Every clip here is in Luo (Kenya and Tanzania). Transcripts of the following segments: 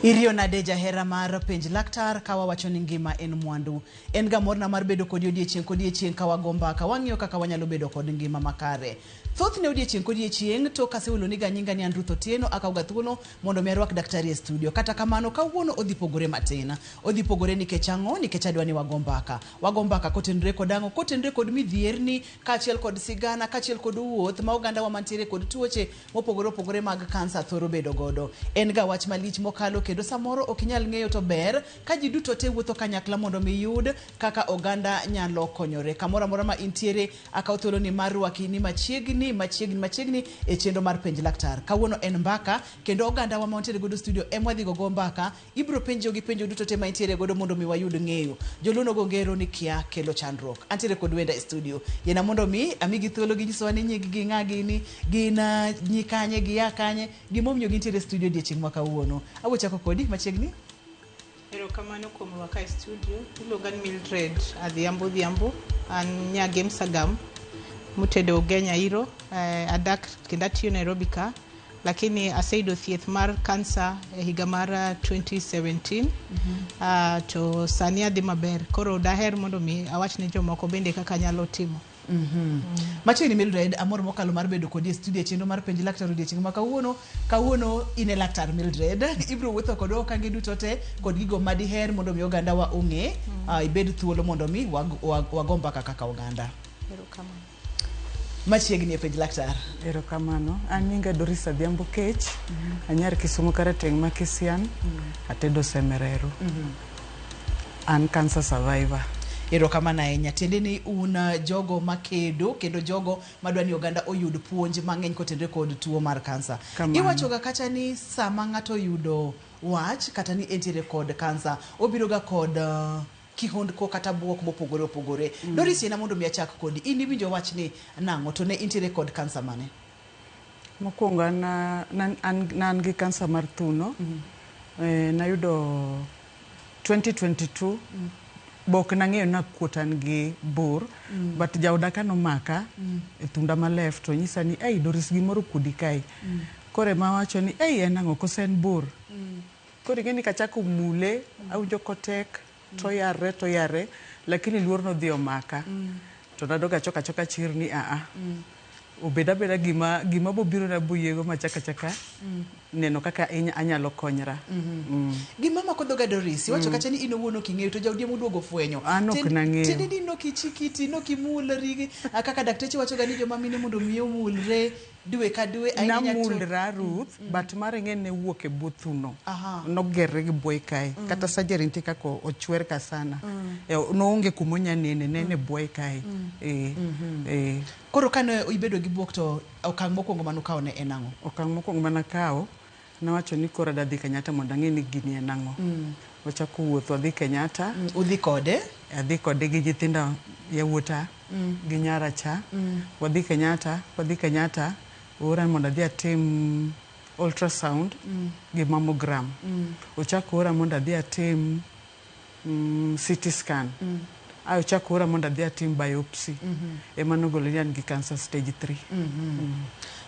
Iriyo nade jahera mar penj laktar ka wawacho ni ngima en mwandu. En ga morna mar bedo kodi odiechieng' kodiechieng' ka wago mbaka wang'iyo kaka wanyalo bedo kod ngima makare. Thothne odiechieng' kodiechieng' tok asewiloni ga nyinga ni an Ruth Otieno akawo ga thuolo mondo mi arwak daktari e studio. Kata kamano kawuono odhi pogore matin. Odhi pogore nikech ang'o? Nikech adwa ni wago mbaka. Wago mbaka kotenore kod ang'o? Kotenore kod midhierni kaachiel kod sigana kaachiel kod wuoth ma ogandawa mantiere kod tuoche mopogore opogore mag kansa thoro bedo godo. En ga wach malich mokalo kendo samoro ok inyal ng'eyo to ber ka ji duto te wuotho kanyakla mondo mi yud kaka oganda nyalo konyore. Kamoro amora ma intiere akawo thuolo ni mar rwaki ni machiegni machiegni machiegni e chenro mar penj laktar. Kawuono en mbaka kendo oganda wa ma wantiere godo studio ema wadhi go go mbaka. Ibiro penjo gi penjo duto te ma intiere godo mondo mi wayud ng'eyo. Joluo nogo ngero ni kia kelo chandruok. Antiere kod wenda e studio. Yiena mondo mi amigi thuolo ginyisowa ni nying gi ng'a gini, gin nyi kanye, gia kanye, gimomiyo gintiere e studio odiechieng' ma kawuono. Abo chako kodi machiegni. Erokamano kuom rwaka e studio. Iluonga ni Mildred Adhiambo Odhiambo. An nya Sagam motedo Ugenya Iro. Adak kendo atiyo Nairobi ka. Lakini aseyudo thieth mar kansa e higa mar 2017. To sani adhi maber. Koro daher mondo mi awach ne jomoko bende kaka anyalo timo. Machiegni Mildred, amor mokalo mar bedo kodi e studio e chenro mar penj laktar odiechieng' ma kawuono. Kawuono in e laktar Mildred. Ibiro wuotho kodwa okange duto te kod gigo madiher mondo mi oganda wa ong'e. Ibed thuolo mondo mi wago mbaka kaka oganda. Erokamano. Machiegni e penj laktar. Erokamano. An nyinga Doris Adhiambo Kech. Anyar Kisumu Karateng' ma Kisian. Atedo Semereru. An cancer survivor. Erokamano ahinya. Tiende ni un jogo makedo kendo jogo madwa ni oganda oyud puonj mang'eny kotenore kod tuo mar kansa. Iwacho ga kacha ni sama ng'ato oyudo wach kata ni entiere kod kansa, obiro ga kod kihondko kata buok mopogore opogore. Doris yiena mondo mi achak kodi. In iwinjo wach ni nang'o to ne intiere kod kansa mane? Mokwongo an an gi kansa mar thuno. Nayudo 2022 bok nang'eyo ni akuot an gi bur but jaoda kanomaka e thunda ma left to onyisa ni ei Doris gimoro okuodi kae. Koro ema awacho ni ei en ang'o koso en bur. Koro ing'e ni kachako mule awinjo kotek toyarre toyarre lakini luor nodhi omaka. To nadog achoko achoka chir ni aa obed abeda gima gima bobiro na boyiego machaka chaka neno kaka anyalo konyra. Gima mako dhoga Doris, iwacho kacha ni in owuon ok ing'eyo to jaodi ema oduogo fwenyo. An ok nang'eyo. Tiende ni nok ichikiti, nok imulri, kaka dakteche wacho ga ni joma mine mondo mi omulre dwe ka dwe ahinya to Namulra Ruth, but mar ing'e ne wuok e bwo thuno. Nogerre gi bwoye kae. Kata surgery nitie kaka ochwer ka sana. Noonge kuma onya nene, ne en e bwoye kae. Koro kane ibedo gi buok to okang' mokwongo manukawo ne en ang'o? Okang' mokwongo manakawo, nawacho ni koro adwa dhi Kenyatta mondo ang'e ni gini en ang'o. Wachako wuoth wadhi Kenyatta. Udhi kode? Adhi kode gi nyithinda yawuota gi nyara cha. Wadhi Kenyatta, wadhi Kenyatta, oora mondo adhi atim ultrasound gi mammogram. Ochako oora mondo adhi atim CT scan. Ae ochako oora mondo adhi atim biopsy. Ema nogolo ni an gi cancer stage 3.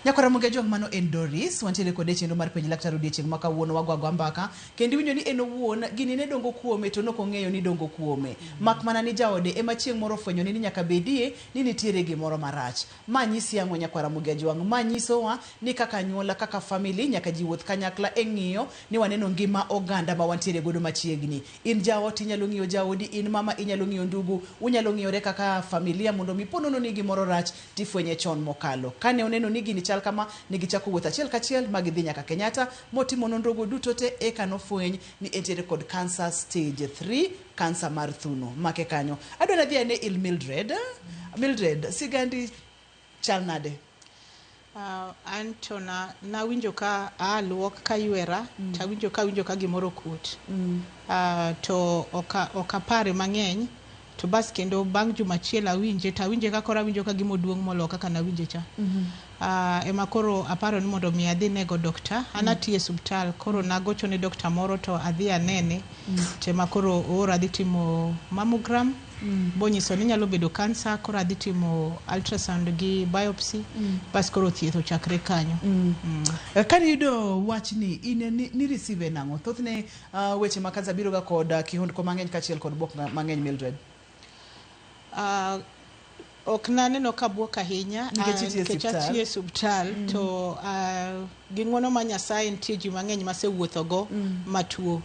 Nyakwara Ramogi Ajwang' mano en Doris, wantiere kode e chenro mar penj laktar odiechieng' ma kawuono wago agoa mbaka kendo iwinjo ni en owuon gini ne dongo kuome to nok ong'eyo ni dongo kuome. Mak mana ni jaode ema chieng' moro ofwenyo ni nyaka bedie ni nitiere gimoro marach. Ma nyisi ang'o nyakwara Ramogi Ajwang'? Ma nyisowa ni kaka anyuola kaka family nyaka ji wuoth kanyakla e ng'iyo ni waneno ngima oganda ma wantiere godo machiegni. In jaot inyalo ng'iyo jaodi, in mama inyalo ng'iyo ndugu, unyalo ng'iyore kaka familia mondo mi ponono ni gimoro rach tifwenye chon mokalo. Kane oneno ni gini chal kama, ne gichako wuoth achiel kachiel ma gidhi nyaka Kenyatta motimo nonrogo duto te eka nofweny ni entiere kod cancer stage 3, kansa mar thuno. Make kanyo. Adwa nadhi ane il Mildred. Mildred, sigandi chal nade? An to na nawinjo ka aa luok kaywera tawinjo ka awinjo ka gimoro okuot. To ok apare mang'eny to bas kendo bang' juma achiel awinje tawinje ka koro awinjo ka gima oduong' moloyo kaka nawinje cha. Ema koro aparo ni mondo mi adhi nego doctor. An atiyo e osiptal, koro nagocho ne doctor moro to adhi anene. To ema koro oora adhi timo mammogram. Bonyiso ni nyalo bedo cancer, koro adhi timo ultrasound gi biopsy. Bas koro thieth ochakre kanyo. Kane iyudo wachni, in ni receive nang'o? Thothne weche ma kansa biro ga kod kihondko mang'eny kaachiel kod buok mang'eny, Mildred. Ok naneno ka buok ahinya. Nikech itiyo e Nikech osiptal. Atiyo e osiptal to gi ng'uono ma Nyasaye nitie ji mang'eny masewuothogo matuo.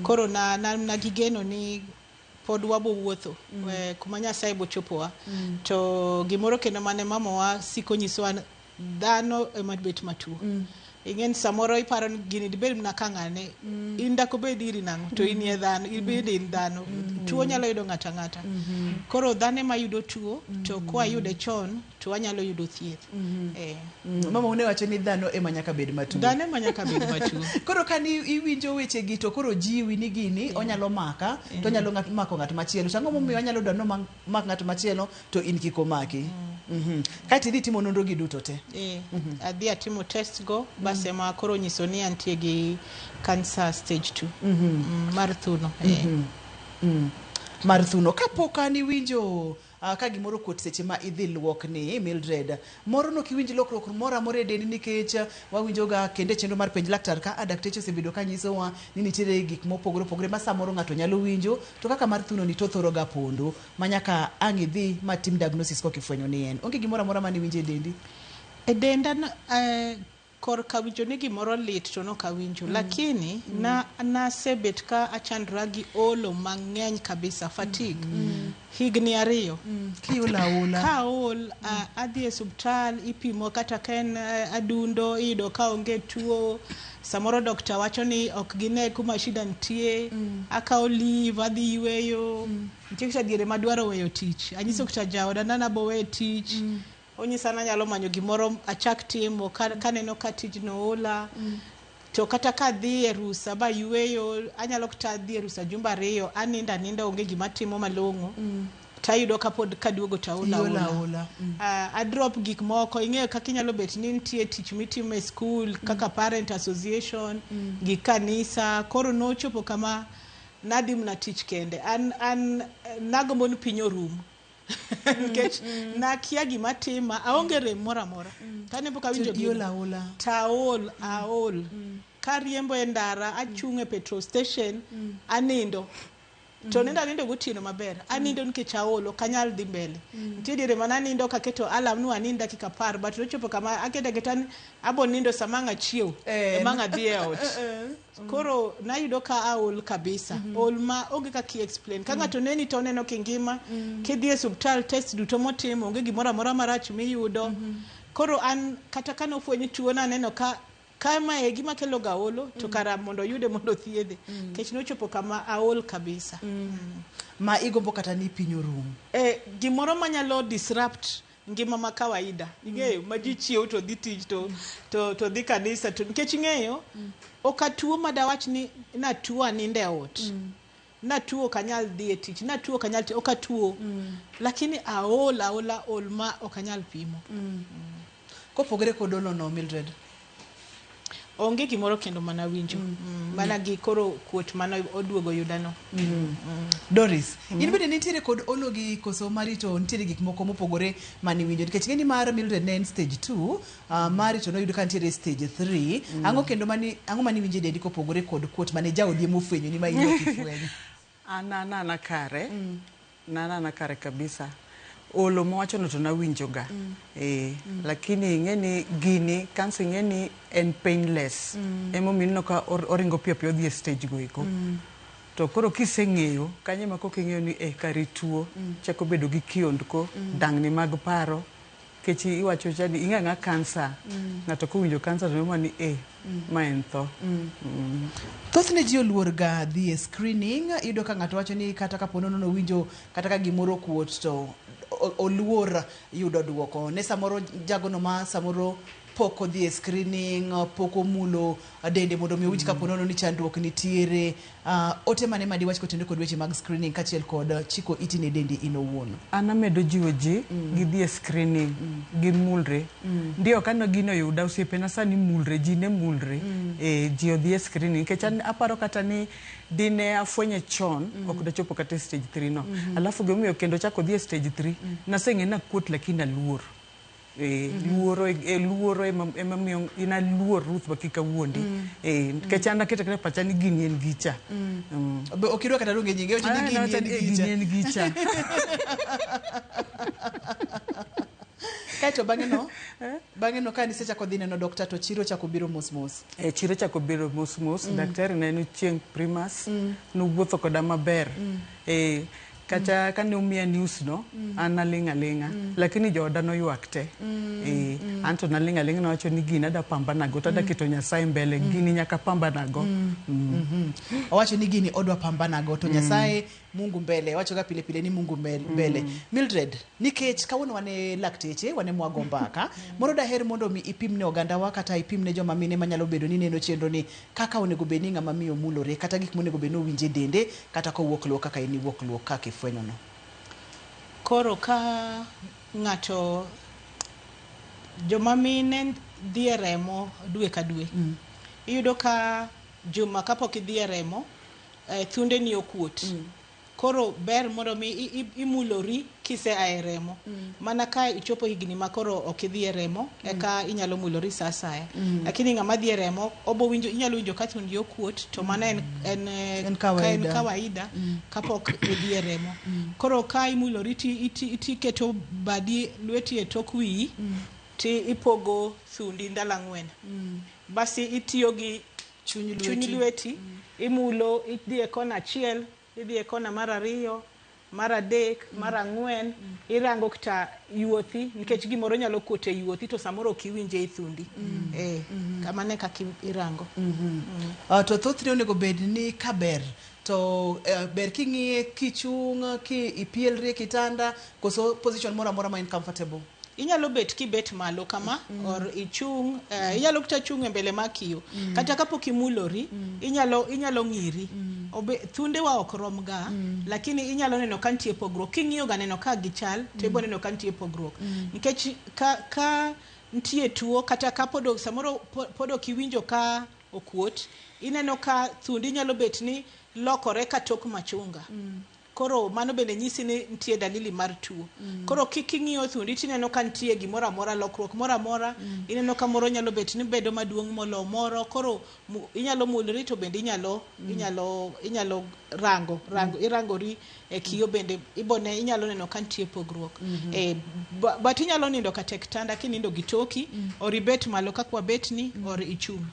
Koro na gigeno ni pod wabo wuotho kuma Nyasaye bochopowa. To gimoro kendo mane mamawa siko nyisowa ni dhano ema bet matuo. Ing'eni samoro iparo ni gini dibed mana ka ng'ane. In dak obed iri nang'o to in e dhano, ibed in dhano. Tuo nyalo yudo ng'ato ang'ata. Koro dhano ema yudo tuo to kwayude chon to wanyalo yudo thieth. Mama une wacho ni dhano ema nyaka bed matuo. Dhano ema nyaka bed matuo. Koro kani iwinjo weche gi to koro jiwi ni gini onyalo maka to onyalo mako ng'at machielo. To ang'o momiyo anyalo dwaro ni mak ng'at machielo to in kik omaki? Kaeto idhi timo nonro gi duto te. Adhi atimo test go, bas ema koro nyiso ni antie gi cancer stage 2 mar thuno. Mar thuno. Kapok an iwinjo ka gimoro kuot seche ma idhi luokni, Mildred, moro nok iwinj lokruok moro amora e dendi nikech wawinjo ga kendo e chenro mar penj laktar ka dakteche osebedo ka nyisowa ni nitiere gik mopogore opogore ma samoro ng'ato nyalo winjo to kaka mar thuno ni to thoro ga pondo ma nyaka ang' idhi ma tim diagnosis koka ifwenyo ni en. Onge gimoro amora mane iwinjo e dendi? E denda korka winjo ni gimoro lit to nok awinjo. Lakini nasebet ka achandora gi olo mang'eny kabisa, fatigue. Higni 2. Kiol aola. Ka aol, adhi e osiptal, ipimo kata ka en adundo, iyudo ka onge tuo. Samoro dokta wacho ni ok gine kuma shida nitie. Akawo leave, adhi yweyo. Nitie kata diere madwaro weyo tich. Anyiso kata jaoda ni an abo weyo tich. Onyisa ni anyalo manyo gimoro achak timo kaneno ka tijno ola. To kata ka adhi e rusa ba yweyo, anyalo kata dhi e rusa jumbe 2, anindo aninda onge gima timo malong'o. Tayudo kapod kaduogo to aol Iol aola. aola. Adrop gik moko, ing'eyo kaka inyalo bet ni nitie tich mitimo e skul, kaka parent association, gi kanisa. Koro nochopo kama nadhi mana tich kende. An nagombo ni piny orum. Nikech nakia gima tima, aonge rem moro amora. Kane pok awinjo To iol gino, aola. to aol, aol. Kariembo e ndara, achung' e petrol station, anindo. To nindo anindo gotieno maber. Anindo nikech aol, ok anyal dhi mbele. Nitie diere mana anindo kaketo alarm ni anind dakika 10, but nochopo kama aketo aketa ni abo nindo sama ang' achiew, ema ang' adhi e ot. Koro nayudo ka aol kabisa. Ol ma onge kaka i explain. Ka ng'ato neni to oneno kingima, kidhi e osiptal test duto motimo, onge gimoro amora marach miyudo. Koro an kata ka nofweny tuo naneno ka kama e gima kelo ga olo, to kara mondo oyude mondo othiedhe. Nikech nochopo kama aol kabisa. Ma igombo kata ni piny orum. Gimoro manyalo disrupt ngima ma kawaida. Ing'eyo, ma ji chiew to dhi tich to dhi kanisa to nikech ing'eyo, ok atuo ma dawach ni natuo anindo e ot. Natuo ok anyal dhi e tich, natuo ok anyal ok atuo. Lakini aol aola ol ma ok anyal pimo. Kopogore kod olo no, Mildred? Onge gimoro kendo mana winjo. Mana gi koro kuot mane oduogo yudano. Doris, in bende nitiere kod olo gi koso mari to nitiere gik moko mopogore mane iwinjo nikech ing'e ni mar Mildred ne en stage 2, mari to noyudo ka nitiere stage 3. Ang'o kendo mani, ang'o mane iwinjo e dendi kopogore kod kuot mane jaodi ema ofwenyo ni ma in ok ifwenyo? An anana kare. Nanana kare kabisa. Olo mowachono to nawinjoga. Lakini ing'e ni gini, kansa ing'e ni en painless. Emomiyo ineno ka oringo piyo piyo odhi e stage go eko. To koro kiseng'eyo, kanyo ema koka ing'eyo ni kare ituo, chako bedo gi kiondko, dangni mag paro. Nikech iwacho cha ni ing'e ang'e kansa. Ng'ato kowinjo kansa to neno ni ma en tho. Thothne ji oluor ga dhi e screening, iyudo ka ng'ato wacho ni kata kapo nono nowinjo kata ka gimoro kuot to oluor yudo duoko. Ne samoro jagono ma samoro pok odhi e screening, pok omulo dende mondo mi owinj kapo nono ni chandruok nitiere. Ote mane madiwach kotenore kod weche mag screening kaachiel kod chiko iti ne dendi in owuon? An amedo jiwo ji gidhi e screening, gimulre. Ndio kane gino oyuda, osiepena sani mulre, ji ne mulre. Ji odhi e screening nikech an aparo kata ni dine afwenye chon, ok dachopo kata e stage 3 no. Alafu gimomiyo kendo chako dhi e stage 3, naseng'e nakuot lakini aluor. Luoro luoro ema miyo in aluor Ruth ma kik awuondi. Nikech an aketo aketa e pacha ni gini en gicha. Be ok idwa kata luonge nyinge, iwacho ni gini en gicha. Gini en gicha. Kaeto bang'e no ka nisechako dhi neno dokta to chiro ochako biro mos mos. Chiro ochako biro mos mos. Daktari ne en Ochieng Primus. Nowuotho koda maber. Kata kane omiya news no, an naling' aling'a. Lakini jooda noywak te. An to naling' aling'a, nawacho ni gini adwa pambana go to adwa keto Nyasaye mbele. Gini nyaka pambana go. Owacho ni gini odwa pambana go to Nyasaye Mungu mbele. Wacho ga pile pile ni Mungu mbele. Mildred, nikech kawuono wane lakteche, wane mwago mbaka. Moro daher mondo mi ipim ne ogandawa kata ipim ne joma mine manyalo bedo ni neno chenro ni kaka onego bed ni ng'ama miyo mulore kata gik monego bed ni owinjo e dende kata kowuok luok kaka in iwuok luok kaka ifwenyo no. Koro ka ng'ato, joma mine dhi e remo dwe ka dwe. Iyudo ka juma kapok idhi e remo, thunde ni okuot. Koro ber mondo mi imulori kise a e remo. Mana ka ichopo higni ma koro ok idhi e remo, eka inyalo mulori sa asaya. Lakini ng'ama dhi e remo, obo winjo, inyalo winjo ka thundi okuot, to mano en En kawaida. Ka en kawaida kapok idhi e remo. Koro ka imulori tiketo badi lweti e tok wiyi, ti ipogo thundi ndalo 4. Basi itiyo gi chuny lweti, chuny lweti, imulo, idhi e kona achiel, idhi e kona mar 2, mar 3, mar 4, irango kata yuothi, nikech gimoro nyalo kuot e yuothi to samoro ok iwinje e thundi. Kamano e kaka irango. To thothne onego bed ni kaber to ber king'iye kichung', ki ipielri e kitanda, koso position moro amora ma in comfortable? Inyalo bet kibet malo kama, or ichung', inyalo kata chung' e mbele mar kiyo. Kata kapok imulori, inyalo ng'iri. Thundewa ok rom ga, lakini inyalo neno ka nitie pogruok. King'iyo ga neno ka gichal, to ibo neno ka nitie pogruok. Nikech ka nitie tuo, kata ka pod samoro pod ok iwinjo ka okuot, ineno ka thundi nyalo bet ni lokore ka tok machunga. Koro mano bende nyisi ni nitie dalili mar tuo. Koro kik ing'iyo thundi tineno ka nitie gimoro amora, lokruok moro amora, ineno ka moro nyalo bet ni bedo maduong' molo moro. Koro inyalo mulori to bende inyalo rango, rango, irangori e kiyo bende ibone, inyalo neno ka nitie pogruok. But inyalo nindo kata e kitanda kinindo gi toki, or ibet malo kaka wabet ni, or ichung'.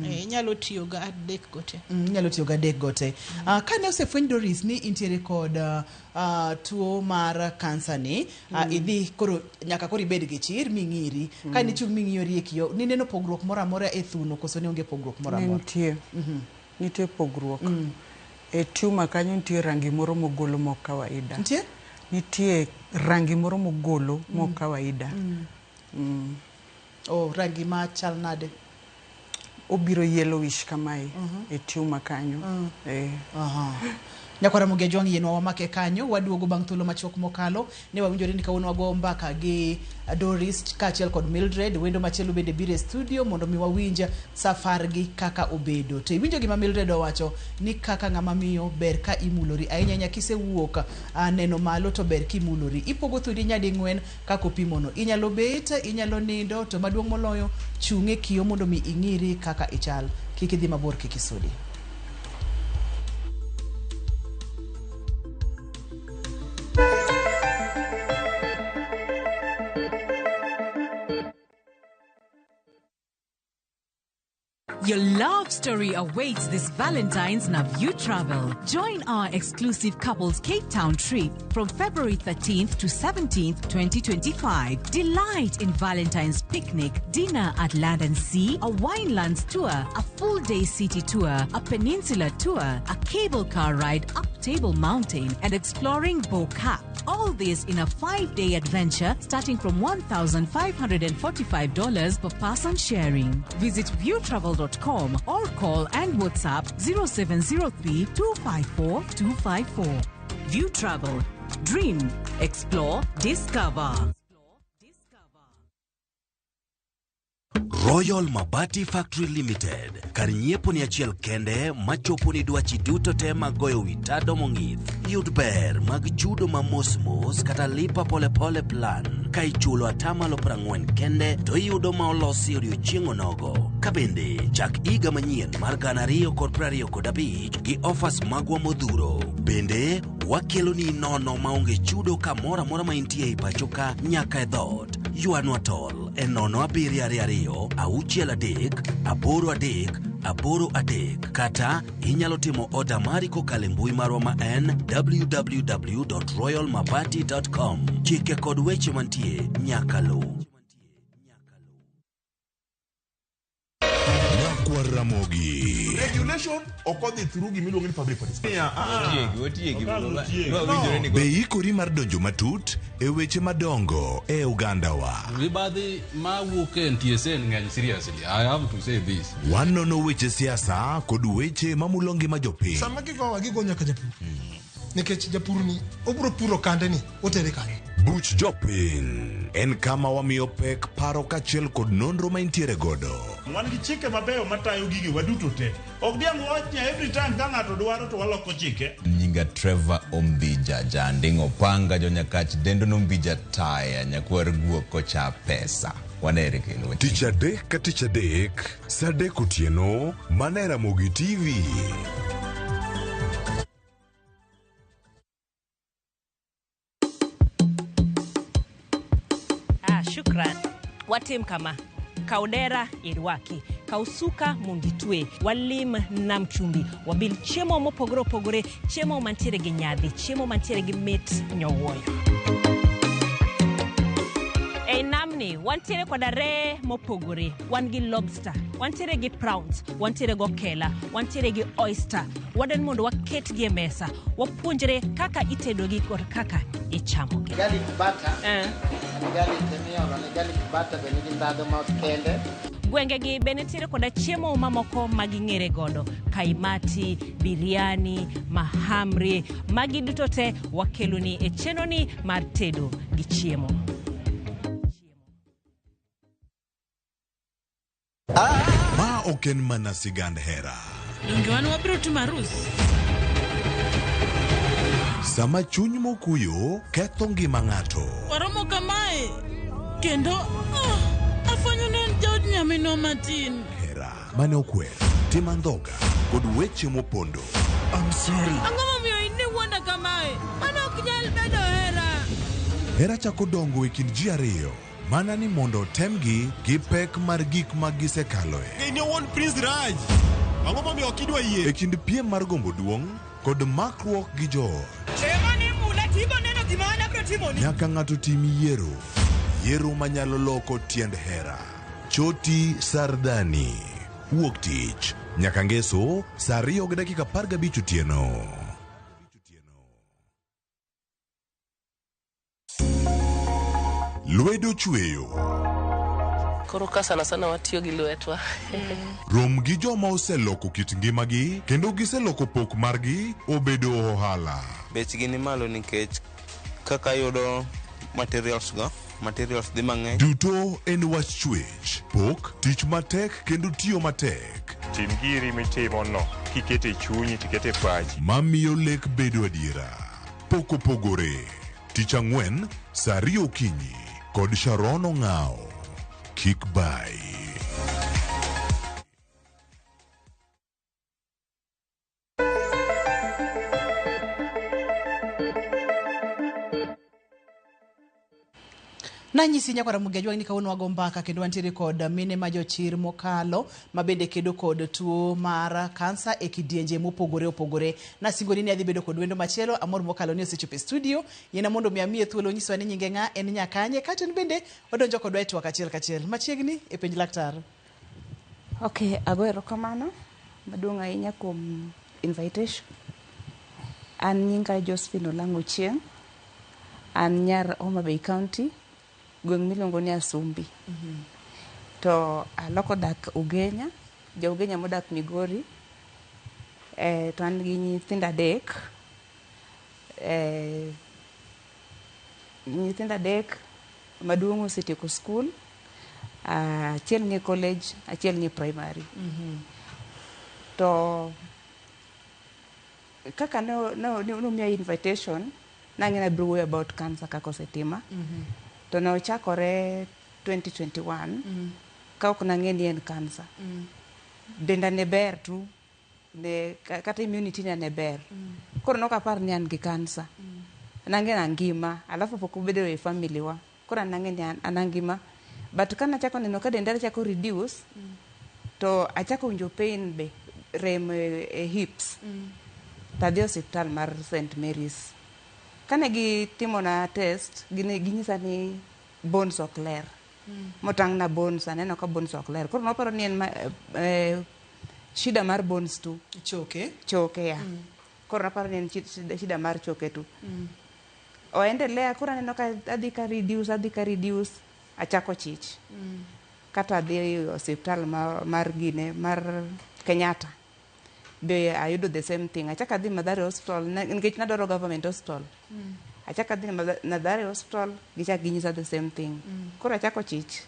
Inyalo tiyo ga adek go te. Inyalo tiyo ga adek go te. Kane osefweny Doris ni intiere kod tuo mar kansa ni, idhi koro nyaka koro ibed gi chir ming'iri. Ka nichung' ming'iyori e kiyo, nineno pogruok moro amora e thuno koso ne onge pogruok moro amora? Nitie. Nitie pogruok. E tumor kanyo nitie rangi moro mogolo mok kawaida. Nitie? Nitie rangi moro mogolo mok kawaida. Oh, rangi machal nade? Obiro yellowish kamae e tumor kanyo. Nyakwara Ramogi Ajwang' yienwa wamake kanyo, waduogo bang' thuolo machuok mokalo. Ne wawinjore ni kawuono wago mbaka gi Doris kaachiel kod Mildred. Wendo machielo bende biro e studio mondo mi wawinj safargi kaka obedo. To iwinjo gima Mildred owacho ni kaka ng'ama miyo ber ka imulori ahinya ahinya kisewuok neno malo to ber kimulori. Ipogo thundi nyading'wen kaka opimono. Inyalo bet, inyalo nindo, to maduong' moloyo chung' e kiyo mondo mi ing'iri kaka ichal. Kik idhi mabor, kik isudi. Your love story awaits this Valentine's Naview Travel. Join our exclusive couples Cape Town trip from February 13th to 17th, 2025. Delight in Valentine's picnic, dinner at Land and Sea, a winelands tour, a full-day city tour, a peninsula tour, a cable car ride up to Table Mountain and exploring Bo-Kaap. All this in a 5-day adventure starting from $1,545 per person sharing. Visit viewtravel.com or call and WhatsApp 0703 254 254. View Travel. Dream, explore, discover. Royal Mabati Factory Limited kar nyiepo ni achiel kende machopo ni dwachi duto te mag goyo wi tado mong'ith. Yud ber mag chudo ma mos mos kata lipa polepole plan ka ichulo atamalo 40 kende to iyudo ma olosi odiochieng' onogo. Ka bende chak higa manyien mar 2025 gi offers magwa modhuro. Bende wakeloni nono maonge chudo kamoro amora ma intie ei pacho ka nyaka e dhoot. Ywanwa tol e 0722 63 83 83 kata inyalo timo oda mari kokalo e mbui marwa ma en www.royalmabati.com. Chike kod weche mantie nyaka luw. Nyakwar Ramogi. Regulation ok odhi through gimiluongo ni public participation. Be ikori mar donjo matut e weche madongo e ogandawa? Mibadhi mawuok e NTSA ng'eny seriously. I have to say this. Wanono weche siasa kod weche mamulo ngima jopiny. Sama gigowa gigo nyaka japur. Nikech japur ni obiro puro kande ni otere kanye. Buch jopiny en kama wamiyo pek paro kaachiel kod nonro ma intiere godo. Wan gi chike mabeyo matayo gige waduto te. Ok diang' wach ni every time ka ng'ato dwaro to waloko chike. Nyinga Trevor Ombija Janding'o Panga Jonyakach dendo nombija taya nyakwar guok kocha pesa. Wanere kendo. Tich adek ka tich adek, saa adek otieno, mana e Ramogi TV. Ah, shukran. Watim kama. Kaw dera irwaki, kaw suka mondo itwe, walim nam chumbi, wabil chiemo mopogore opogore, chiemo mantiere gi nyadhi, chiemo mantiere gi mit nyowuoyo. Ei namni wantiere koda reye mopogore, wan gi lobster, wantiere gi prawns, wantiere gi okela, wantiere gi oyster. Wadwani mondo waketgi e mesa, wapuonjre kaka itedogi kod kaka ichamogi. Garlic butter. Garlic miolo ne garlic butter be nigi ndhadhu ma kende. Gwengegi be nitiere koda chiemo mamoko ma ging'ere godo, kaimati, biryani, mahamri, magi duto te wakeloni e chenroni mar tedo gi chiemo. Ma ok en mana sigand hera. Donge wan wabiro timo arus? Sama chuny mokuyo ketho ngima ng'ato. Waromo kamae kendo afwenyo ni en jaod nyaminwa matin. Hera mane okwer, tim andhoga kod weche mopondo. I'm sorry. Ang'o momiyo in iwuonda kamae? Mano ok nyal bedo hera. Hera chako dongo e kind ji ariyo. Mana ni mondo otemgi gi pek mar gik ma gisekaloe. Gini owuon Prince Raj. Ang'o momiyo ok idwa yie? E kind piem mar gombo duong' kod makruok gi joot. Ema ni mula tibo neno gima an abiro timoni. Nyaka ng'ato tim yiero. Yiero manyalo loko tiend hera. Choti Sardani. Wuok tich. Nyaka ngeso saa 2:15 otieno. Lwedo chweyo. Koro ka sana sana watiyo gi lwetwa. Rom gi joma oseloko kit ngimagi kendo giseloko pok margi obedo ohala. Bechgi ni malo nikech kaka yudo materials go, materials dhi mang'eny. Duto en wach chwech, pok, tich matek kendo tiyo matek. Tim giri mitimo no kikete chunyi tikete pachi. Mamiyo lek bedo adiera. Pok opogore. Tich ang'wen, saa 2 okinyi kod Sharon Ong'ao. Kik bai. Nanyisi nyakwar Ramogi Ajwang' ni kawuono wago mbaka kendo wantiere kod mine ma jochir mokalo ma bende kedo kod tuo mar kansa e kidienje mopogore opogore. Nasingoni ni adhi bedo kod wendo machielo, amor mokalo ni osechopo e studio. Yiena mondo mi amiye thuolo nyiswa ni nyinge ng'a, en nyakanye, kaeto en bende odonjo kodwa e twak achiel kachiel. Machiegni e penj laktar. Okay, ago erokamano maduong' ahinya kuom invitation. An nyinga Josephine Olang'o Chieng'. An nyar Homa Bay County, gweng' miluongo ni Asumbi. To aloko dak Ugenya, ja Ugenya modak Migori. To an gi nyithindo 3. Nyithindo 3 maduong' osetieko skul, achiel nie college, achiel nie primary. To kaka nomiya invitation, nang'e ni abiro wuoyo about cancer kaka osetima. To ne ochakore 2021 ka ok nang'e ni en cancer. Denda ne ber tu, ne kata immunity na ne ber. Koro nok apar ni an gi cancer. Nang'e ni angima, alafu pok obedo e family wa. Koro an nang'e ni an angima. But ka nachako neno ka denda chako reduce, to achako winjo pain be, rem e hips. Tadhi osiptal mar St. Mary's. Kane gitimona test, ginyisa ni bones ok ler. Motang'na bones, aneno ka bones ok ler. Koro naparo ni en shida mar bones tu. Choke. Choke ya. Koro naparo ni en shida mar choke tu. Oendelea, koro aneno ka adhi ka reduce, adhi ka reduce, achako chich. Kata adhi osiptal mar gine, mar Kenyatta. Be ayudo the same thing. Achako adhi Mathare Hospital, nikech nadwaro government hospital. Achako adhi Mathare Hospital, gichak ginyisa the same thing. Koro achako chich.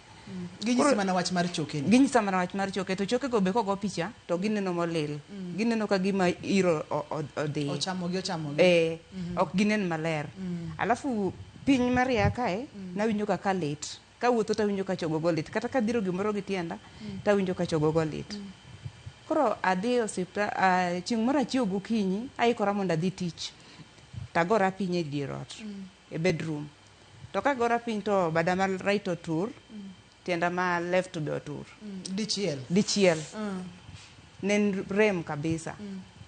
Ginyisi mana wach mar choke ni. Ginyisa mana wach mar choke, to choke go be kogo picha, to gineno molil. Gineno ka gima iro odhi. Ochamogi ochamogi. Ok ginen maler. Alafu piny maria kae, nawinjo kaka lit. Kawuotho tawinjo ka chogogo lit. Kata kadhiro gimoro gi tienda, tawinjo ka chogogo lit. Koro adhi osiptal, chieng' moro achiew gokinyi, aikora mondo adhi tich. Tagora piny e dier ot, e bedroom. To kagora piny to bada ma right otur, tienda ma left be otur. Dichiel. Dichiel. Ne en rem kabisa.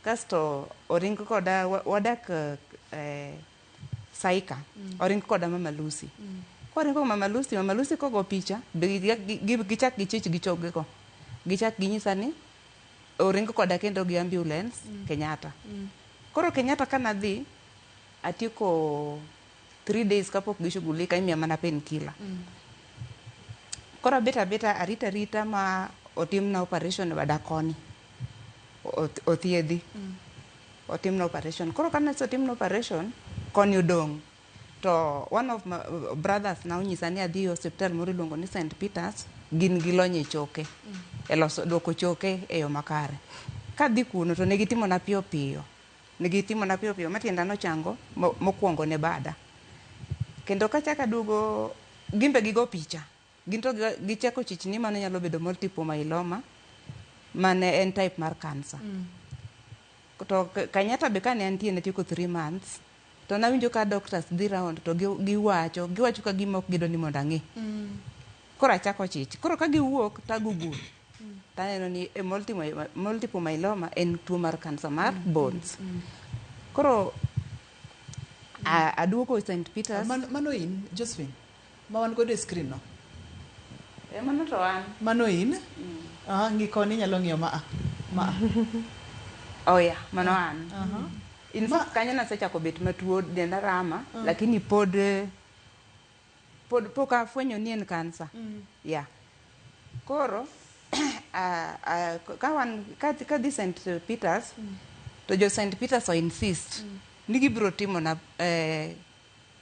Kasto oring koda, wadak Saika. Oring koda Mama Lucy. Koringo Mama Lucy, Mama Lucy kogo picha, be gichak gichich gi chokego. Gichak ginyisa ni oring koda kendo gi ambulance Kenyatta. Koro Kenyatta kanadhi, atieko 3 days kapok gishughulika, imiya mana painkiller. Koro abet abeta arita arita ma otimna operation e bada koni. Othiedhi. Otimna operation. Koro kane osetimna operation, koni odong'. To one of my brothers na onyisa ni adhi e osiptal moro iluongo ni St. Peters, gin gi lony e choke. E loso duoko choke e yo makare. Kadhi kuno to ne gitimona piyo piyo. Ne gitimona piyo piyo ma tienda nochango mokwongo ne bada. Kendo kachako aduogo, gin be gigo picha. Gin to gichako chich ni mano nyalo bedo multiple myeloma, mane en type mar cancer. To Kenyatta be kane antie natieko 3 months, to nawinjo ka doctors dhi round to giwacho ka gima ok gidwa ni mondo ang'e. Koro achako chich. Koro ka giwuok to agoogle. Taneno ni e multiple myeloma en tuo mar cancer mar bones. Koro aduogo St. Peters. Mano in, Josephine, ma wan godo e screen no. Mano to an. Mano in? Ah, ng'i koni inyalo ng'iyo ma. Ma. Oh yeah, mano an. In fact, kanyo nasechako bet matuo, denda rama, lakini pod pok afwenyo ni en cancer. Yeah. Koro ka wan ka dhi St. Peters, to jo St. Peters o insist ni gibiro timo na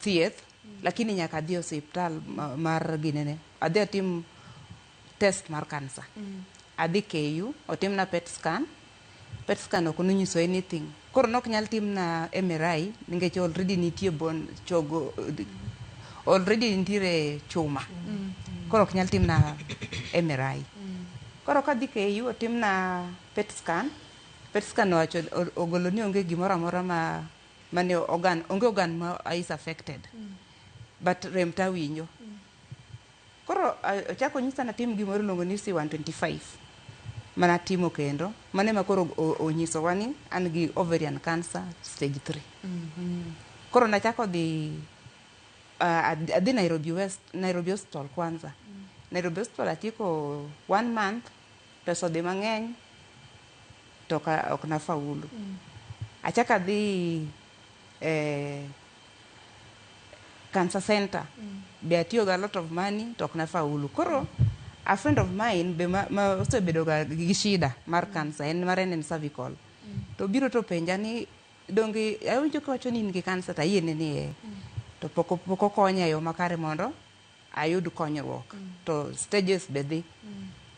thieth, lakini nyaka adhi e osiptal mar ginene. Adhi atim test mar cancer. Adhi KU, otimna PET scan. PET scan ok nonyiso anything. Koro nok nyal timna MRI nikech already nitie bone chogo already nitiere chuma. Koro ok nyal timna MRI. Koro kadhi KU otimna PET scan. PET scan owacho ogolo ni onge gimoro amora ma mane organ onge organ ma is affected. But rem tawinjo. Koro ochako onyisa natim gimoro iluongo ni C125 manatimo kendo mano ema koro onyisowa ni an gi ovarian cancer stage 3. Koro nachako dhi adhi Nairobi West, Nairobi Hospital kwanza. Nairobi Hospital atieko one month, pesa odhi mang'eny to ok nafaulu. Achako adhi Cancer center be atiyo ga a lot of money to ok nafaulu. Koro a friend of mine be ma osebedo ga gi shida mar cancer, en mare ne en cervical. To biro to penja ni donge awinjo kiwacho ni in gi cancer to ayiene ni ee. To pok okonya e yo makare mondo ayud konyruok. To stages be dhi.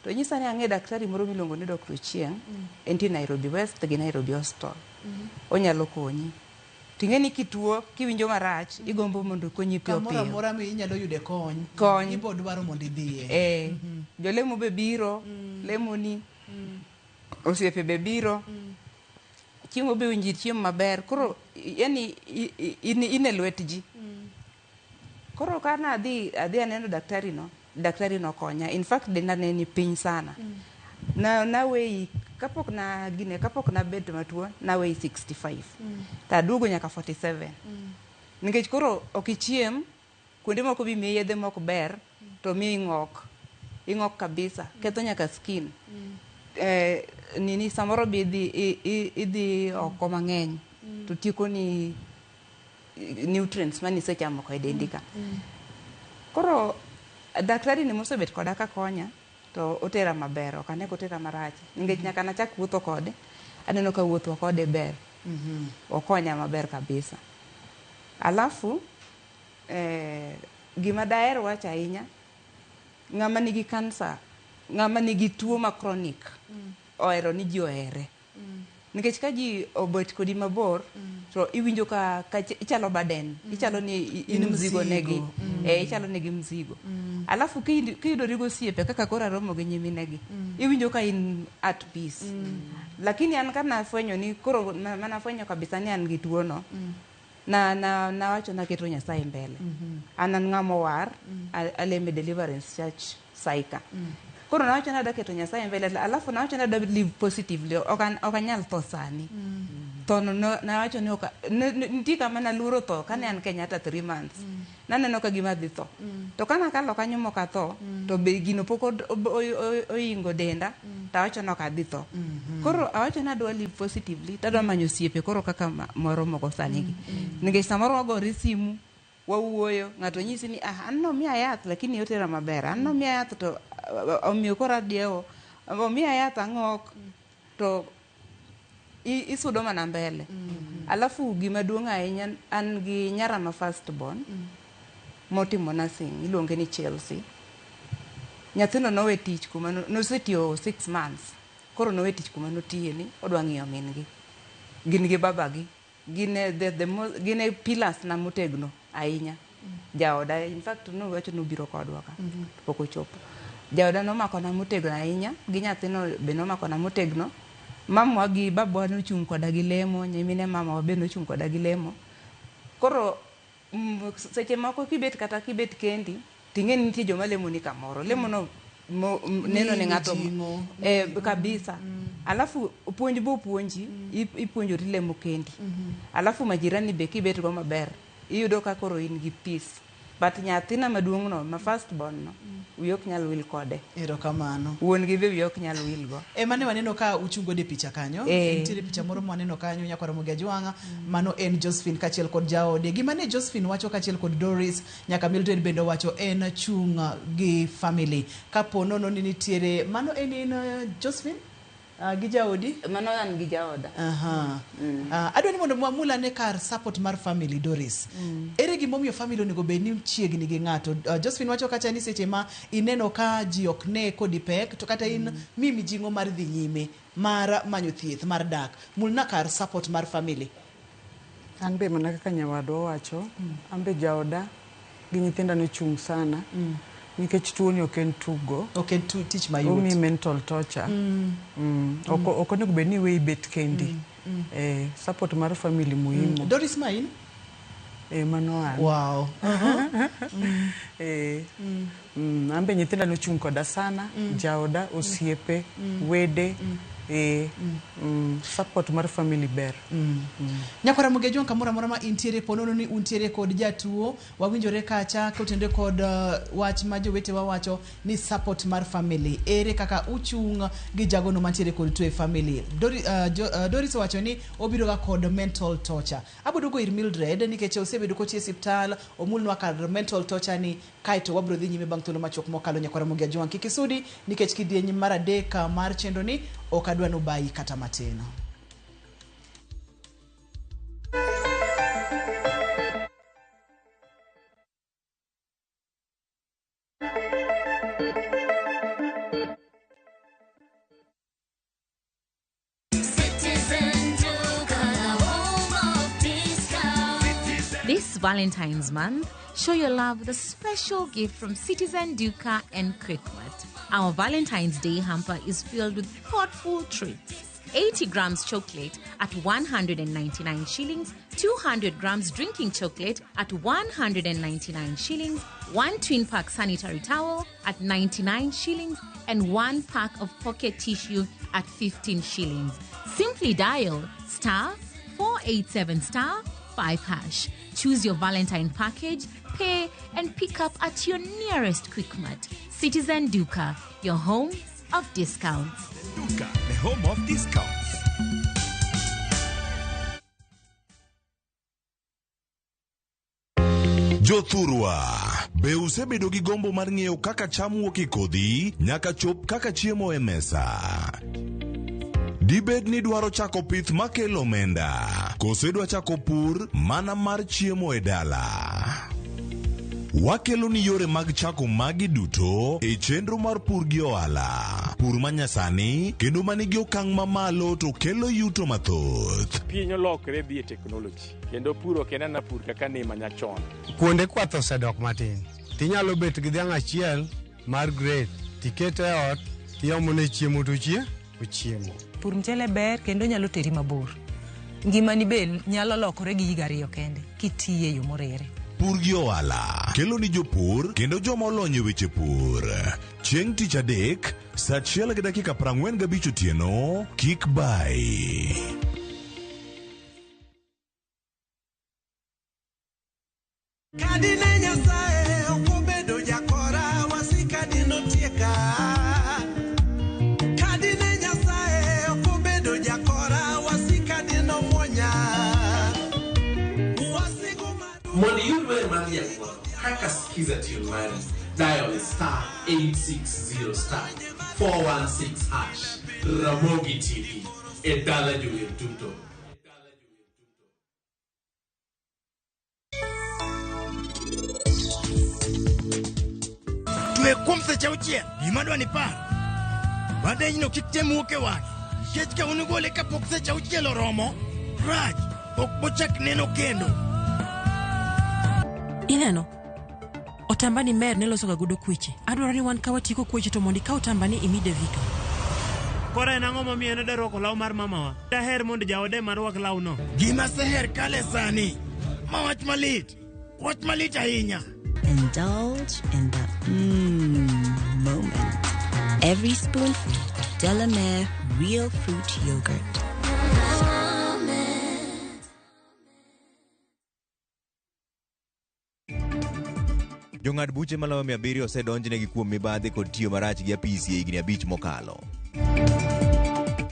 To nyisa ni ang'e daktari moro miluongo ni Dr. Ochieng, entie Nairobi West gi Nairobi Hospital. Onyalo konyi. Ting'e ni kituo, kiwinjo marach, igombo mondo okonyi piyo Kamoro piyo. amora ma inyalo yude kony. Kony. Ibo dwaro mondo idhiye. Eh, jolemo be biro, lemoni, osiepe be biro. Chiemo be winji chiemo maber. Koro yani in e lwet ji. Koro ka nadhi adhi aneno daktari no, daktari nokonya. In fact denda ne ni piny sana. Na naweyi kapok na gine kapok nabet matuo naweyi 65. To aduogo nyaka 47. Nikech koro ok ichiem, kuonde moko be imiyi yedhe mok ber, to miyo ing'ok. Ing'ok kabisa, ketho nyaka skin. Nini samoro be idhi oko mang'eny to tieko ni nutrients mane isechamo e dendi ka. Koro daktari ni mosebet koda ka konya to otera maber, ok ane kotera marach. Nikech nyaka nachak wuotho kode, aneno ka wuothwa kode ber. Okonya maber kabisa. Alafu, gima daher wacho ahinya, ng'ama nigi kansa, ng'ama nigi tuo ma chronic, ohero ni ji ohere. Nikech ka ji obet kodi mabor, to iwinjo ka ichalo burden, ichalo ni in mzigo negi. Ichalo negi mzigo. Alafu kiyudori gosiepe kaka koro aromo gi nyiminegi, iwinjo ka in at peace. Lakini an ka nafwenyo ni koro manafwenyo kabisa ni an gi tuo no, na nawacho naketo Nyasaye mbele. An an ng'ama owar, alemo e Deliverance Church Saika. Koro nawacho ni adwa keto Nyasaye mbele, alafu nawacho ni adwa live positively, ok anyal tho sani. Tho no nawacho ni ok nitie kama naluoro tho kane an Kenyatta 3 months. Naneno ka gima dhi tho. To kana akalo kanyo mok atho, to be gino pok oingo denda, to awacho ni ok adhi tho. Koro awacho ni adwa live positively, to adwa manyo osiepe koro kaka moro moko sani gi. Nikech samoro wagore simu, wawuoyo, ng'ato nyisi ni an nomiya yath lakini otera maber, an nomiya yath to omiyo koro adiewo, omiya yath ang'ok, to isudo mana mbele. Alafu gima duong' ahinya, an gi nyara ma first born, motimo nursing, iluonge ni Chelsea. Nyathino nowe tich kuma nosetiyo 6 months. Koro nowe tich kuma notiye ni odwa ng'iyo min gi. Gin gi babagi. Gin e gin e pillars na motegno ahinya. Jaoda, in fact, nowacho ni obiro kodwa ka. Pok ochopo. Jaoda nomakona motegno ahinya, gi nyathino be nomakona motegno. Mamwa gi babwa nochung' koda gi lemo, nyimine mamawa be nochung' koda gi lemo. Koro seche moko kibet kata kibet kendi, ting'e ni nitie joma lemoni kamoro. Lemo no neno ne ng'ato kabisa. Alafu puonj bo puonji, ipuonjori lemo kendi. Alafu majirani be kibet go maber, iyudo ka koro in gi peace. But nyathina maduong' no, ma first born no, wiyi ok nyal wil kode. Erokamano. Wuon gi be wiyi ok nyal wil go. Ema ne waneno ka uchungo de picha kanyo. Nitiere picha moro mwaneno kanyo nyakwar Ramogi Ajwang'a. Mano en Josephine kaachiel kod jaode. Gima ne Josephine wacho kaachiel kod Doris, nyaka Mildred bende owacho en chung' gi family. Kapo nono ni nitiere, mano en in Josephine? Gi jaodi? Mano an gi jaoda. Adwa ni mondo wamul ane kar support mar family, Doris. Ere gimomiyo family onego bed ni chiegni gi ng'ato? Josephine wacho kacha ni seche ma ineno ka ji ok ne kodi pek, to kata in mi mijing'o mar dhi nyime, mar manyo thieth, mar dak. Mulna kar support mar family. An be mana kaka nyawadwa wacho, an be jaoda gi nyithinda nochung' sana. Nikech tuoni ok en tugo. Ok en tich mayot. Omiyi mental torture. Ok onego bed ni iweyi bet kendi. Support mar family muhimu. Doris ma in? Mano an. Wow. An be nyithinda nochung' koda sana, jaoda, osiepe, wede. Support mar family ber. Nyakwara Mugejuang kamoro amora ma intiere, po nono ni untiere kod jatuo, wawinjore kacha kotenore kod wach ma jowetewa wacho ni support mar family. Ere kaka uchung' gi jagono mantiere kod tuo e family? Doris owacho ni obiro ga kod mental torture. Aboduogo ir Mildred nikech osebedo kotiyo e osiptal, omulnwa kar mental torture ni, kaeto wabiro dhi nyime bang' thuolo machuok mokalo. Nyakwara Mugejuang, kik isudi nikech kidieny mar adek mar chenro ni ok adwa nobayi kata matin. Citizen Duka, the home of discount. This Valentine's month, show your love with a special gift from Citizen Duka and Quickmart. Our Valentine's Day hamper is filled with thoughtful treats. 80 grams chocolate at 199 shillings, 200 grams drinking chocolate at 199 shillings, 1 twin pack sanitary towel at 99 shillings, and 1 pack of pocket tissue at 15 shillings. Simply dial star 487 star 5 hash. Choose your Valentine package, pay, and pick up at your nearest Quickmart. Citizen Duka, your home of discounts. Duka, the home of discounts. Jothurwa, be usebedo gi gombo mar ng'eyo kaka cham wuok e kodhi nyaka chop kaka chiemo e mesa? Dibed ni dwaro chako pith makelo omenda, koso idwa chako pur mana mar chiemo e dala? Wakelo ni yore mag chako magi duto e chenro mar pur gi ohala. Pur manyasani kendo manigi okang' mamalo to kelo yuto mathoth. Piny olokre dhi e teknoloji kendo pur ok en ana pur kaka ne manyachon. Kuonde kwath osedok matin. Tinyalo bet gi dhiang' achiel mar grade, tikete e ot, tiomone chiemo to ochiemo. Pur mchele ber kendo nyalo teri mabor. Ngimani be nyalo lokore gi higa 2 kende kitiye e yo morere. Pur gi ohala kelo ni jopur kendo joma olony e weche pur. Chieng' tich adek, saa 1:45 otieno, kik bai. Kadine Nyasaye ok obedo jakora, wasika dinotieka. Kadine Nyasaye ok obedo jakora, wasika dinomuonya. Wasigu Mondo iyud wer mar nyakwar kaka Skiza tune mari, dial star 860 star 416 hash. Ramogi TV e dala jower duto. Twe kuom seche 6, gima dwa ni par. Badenyno kik tem wuok e wang'e. Nikech ka un gole kapok seche 6 oromo, rach, ok bochak neno kendo. Ineno? Otamba ni mer ne losoga godo kweche. Adwaro ni wan ka watieko kweche to mondo ikaw otamba ni imi Devika. Koro en ang'o momiyo en odwa rwako law mar mamawa? Daher mondo jaode ma rwak lawno. Gima seher kale sani, ma wach malit, wach malit ahinya. Indulge in the moment. Every spoonful of Delamere Real Fruit Yogurt. Jong'ad buche maloyo 700 osedonjnegi kuom mibadhi kod tiyo marach gi apisi e higni 5 mokalo.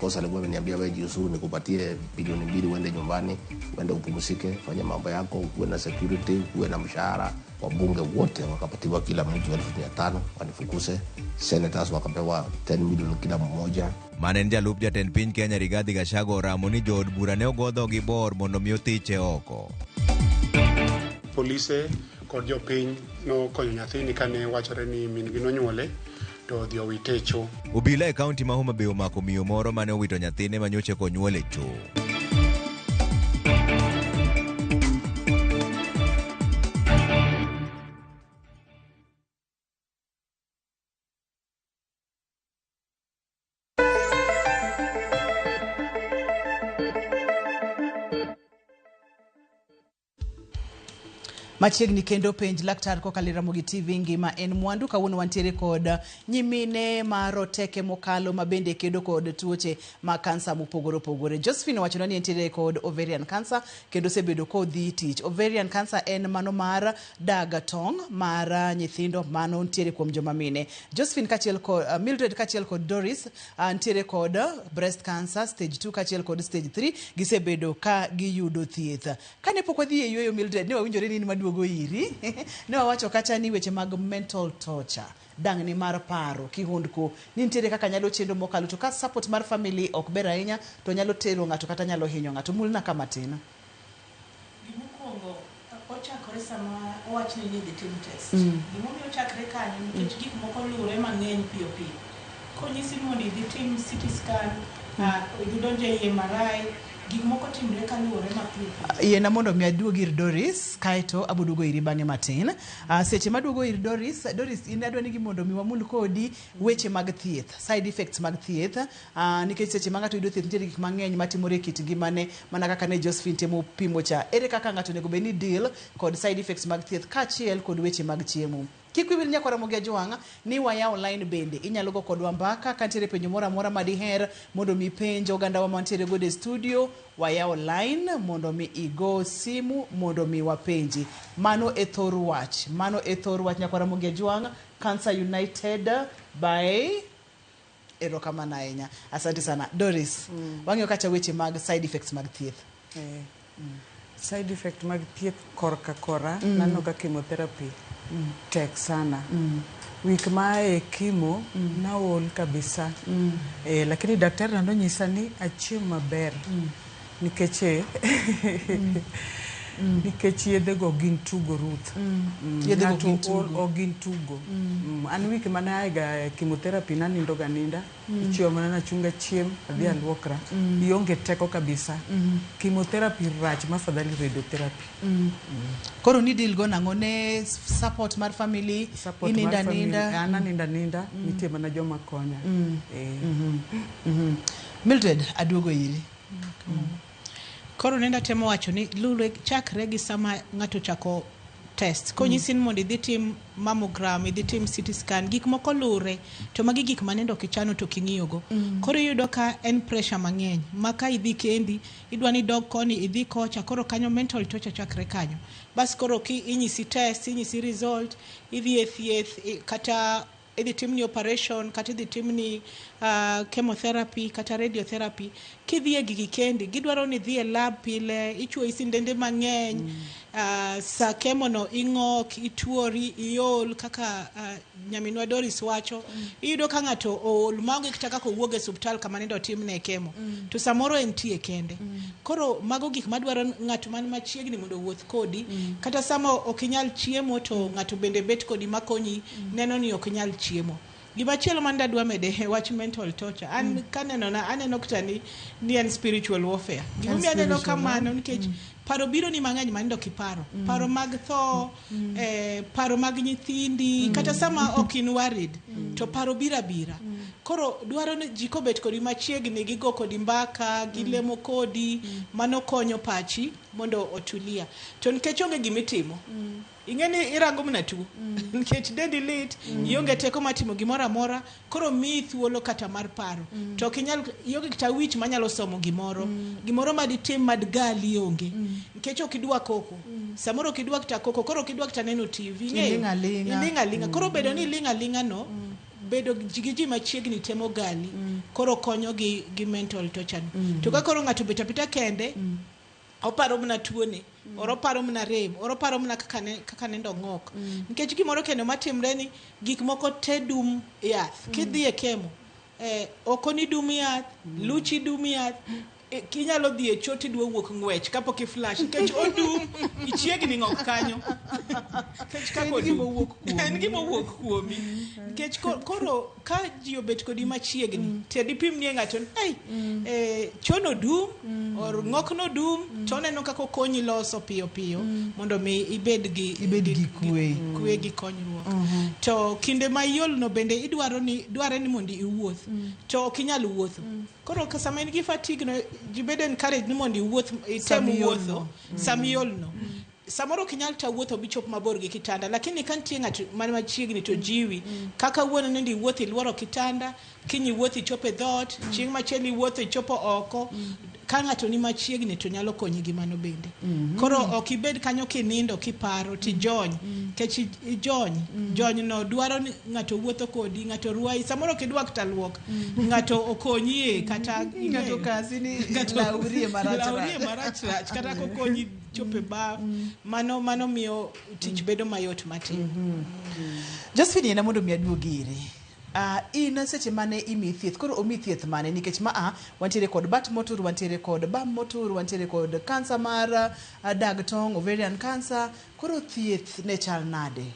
Kosa alikuwa ameniambia wewe jiuzuru nikupatie bilioni 2 uende nyumbani, uende upumzike, fanya mambo yako, uwe na security, uwe na mshahara. Wabunge wote wakapatiwa kila mtu 500,000 wanifukuse. Senators wakapewa 10 million kila mmoja. Mane en jalup jatend piny Kenya Rigathi Gachagua oramo ni jood bura ne ogodho gi bor mondo mi othiche oko. Polise kod jopiny nokonyo nyathini kane wachore ni min gi nonyuole to odhi owite e cho. Obila e kaunti ma Homa Bay omako miyo moro mane owito nyathine manyocha konyuol e cho. Machiegni kendo penj laktar kokalo e Ramogi TV ngima en mwandu. Kawuono wantiere kod nyimine ma roteke mokalo ma bende kedo kod tuoche mag kansa mopogore opogore. Josephine owachonwa ni entiere kod ovarian cancer kendo osebedo kodhi tich. Ovarian cancer en mano mar dag tong' mar nyithindo mano ntiere kuom joma mine. Josephine kaachiel kod Mildred kaachiel kod Doris ntiere kod breast cancer stage 2 kaachiel kod stage 3 gisebedo ka giyudo thieth. Kane pok wadhi e yueyo Mildred, ne wawinjore ni in maduogo iri. Ne wawacho kacha ni weche mag mental torture, dang'ni mar paro, kihondko, ni nitiere kaka nyalo chendo mokalo to ka support mar family ok ber ahinya to nyalo tero ng'ato kata nyalo hinyo ng'ato. Mulna ka matin. Gimokwongo ochakore sama owachni ni idhi tim test. Gimomiyo ochakre kanyo nikech gik moko luwre mang'eny piyo piyo. Konyisi ni mondo idhi tim CT scan, idhi donjo ei MRI, gik moko timre kaluwore mapiyo piyo. Yiena mondo mi aduog ir Doris kaeto aboduogo iri bang'e matin. Seche maduogo ir Doris, Doris in adwa ni mondo mi wamul kodi weche mag thieth, side effects mag thieth, nikech seche ma ng'ato yudo thieth nitiere gik mang'eny matimore e kit ngimane mana kaka ne Josephine temo pimo cha. Ere kaka ng'ato onego bed ni deal kod side effects mag thieth kaachiel kod weche mag chiemo. Kik wiwi wil nyakwar Ramogi Ajwang' ni wayawo line bende inyalo go kodwa mbaka ka nitiere penjo moro amora ma diher mondo mi ipenj ogandawa mantiere godo e studio wayawo line mondo mi igo simu mondo mi wapenji. Mano e thor wach, mano e thor wach nyakwar Ramogi Ajwang', Cancer United by erokamano ahinya. Asante sana. Doris, wang'iyo kacha weche mag side effects mag thieth. Side effect mag thieth korka kora naneno ka chemotherapy tek sana. Wik ma ae chemo naol kabisa. Lakini daktari na nonyisa ni achiem maber nikech nikech yedhego gin tugo Ruth. Yedhego Ng'ato gin tugo. ol ok gin tugo. An wik mane aega chemotherapy nanindo ga ninda. Ichiewa mana nachunga chiem adhi aluokra. Ionge teko kabisa. Chemotherapy rach ma afadhali radiotherapy. Koro ni deal go nang'o ne support mar family, Support ininda mar family. ninda. An aninda ninda, nitie mana joma konya. Mildred, aduogo iri. Koro nenda temo wacho ni lure chakre gi sama ng'ato chako test. Konyisi ni mondo idhi tim mammogram, idhi tim CT scan, gik moko lure to magi gik manendo ok ichano to ok ing'iyogo. Koro iyudo ka en pressure mang'eny ma ka idhi kendi, idwa ni idog koni, idhi kocha, koro kanyo mental torture chakre kanyo. Bas koro ki inyisi test, inyisi result, idhi e thieth, kata idhi timni operation, kata idhi timni chemotherapy, kata radiotherapy. Kidhi e gigi kendi, gidwaro ni idhi e lab pile, ichuoyi sindende mang'eny, sa chemo no ing'ok, ituori, iol kaka nyaminwa Doris wacho. Iyudo ka ng'ato ool maonge kata kaka owuog e osiptal kama nindo otimne chemo. To samoro entie kende. Koro mago gik madwaro ng'at man machiegni mondo owuoth kodi. Kata sama ok inyal chiemo to ng'ato bende bet kodi makonyi neno ni ok inyal chiemo. Gimachielo man dadwa mede e wach mental torture. An kaneno na aneno kata ni en spiritual warfare. Gimomiyo aneno kamano nikech paro biro ni mang'eny manindo ok iparo. Paro mag tho, paro mag nyithindi, kata sama ok in worried, to paro biro abira. Koro dwaro ni ji kobet kodi machiegni, gigo kodi mbaka, gilemo kodi, mano konyo pachi mondo otulia. To nikech onge gimitimo, ing'e ni irango mana tuo. Nikech dendi lit, ionge teko mar timo gimoro amora, koro miyi thuolo kata mar paro. To ok inyal, ionge kata wich manyalo somo gimoro. Gimoro maditim madgali onge. Nikech ok idwa koko. Samoro ok idwa kata koko, koro ok idwa kata neno TV. Iling' aling'a. Iling' aling'a. Koro bedo ni iling' aling'a no, bedo gi ji machiegni temo gali. Koro konyo gi mental torture no. To ka koro ng'ato obet abeta kende, oparo mana tuone, or oparo mana rem, or oparo mana kaka nendo ng'ok. Nikech gimoro kendo matimre ni gik moko te dum yath. Kidhi e chemo, oko ni dum yath, luchi dum yath, inyalo dhi e cho tidwa wuok ng'wech kapok i flash, nikech odum, ichiegni ng'ok kanyo. Nikech kaka En gima odum. owuok kuomi. En gima owuok kuomi. Nikech koro ka ji obet kodi machiegni, to dipim nie ng'ato ni, ei, chono dum, or ng'ok no dum, to oneno kaka okonyi loso piyo piyo, mondo mi ibed gi Ibed gi kwe. kwe gi konyruok. To kinde ma iol no bende idwaro ni, dware ni mondo iwuoth, to ok inyal wuotho. Koro ka sama in gi fatigue no, ji bedo encouraged ni mondo iwuoth, item Sama iol wuotho, no. sama iol no. Samoro ok inyal ta wuotho bichop mabor gi kitanda, lakini ka nitie ng'at man machiegni to jiwi. Kaka wuono nende iwuotho iluoro kitanda, kiny iwuotho ichopo e dhoot, chieng' machielo iwuotho ichopo oko. Ka ng'ato ni machiegni to nyalo konyi gi mano bende. Koro ok ibed kanyo kinindo kiparo tijony, nikech ijony. Jony no dwaro ni ng'ato wuotho kodi, ng'ato rwayi, samoro ok idwa kata luok, ng'ato okonyie kata Ng'ato kasi ni laurie marach laurie rach. marach rach kata kokonyi chopo e baf. Mano miyo tich bedo mayot matin. Josephine yena mondo mi aduog iri. In seche mane imi thieth, koro omi thieth mane? Nikech maa wantiere kod bat motur, wantiere kod bam motur, wantiere kod kansa mar dag tong', ovarian cancer. Koro thieth ne chal nade?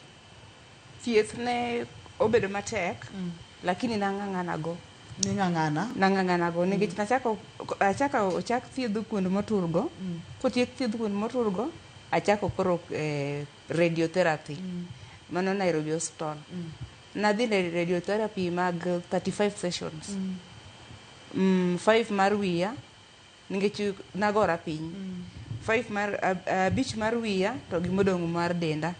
Thieth ne obedo matek, lakini nang'ang'ana go. Ning'ang'ana? Nang'ang'ana go nikech nachako achako ochak thiedho kuond motur go. Kotiek thiedho kuond motur go, achako koro radiotherapy. Mano Nairobi Hospital. Nadhi e radiotherapy mag 35 sessions. 5 mar wiya nikech nagora piny. 5 mar abich mar wiya to gi modong' mar denda.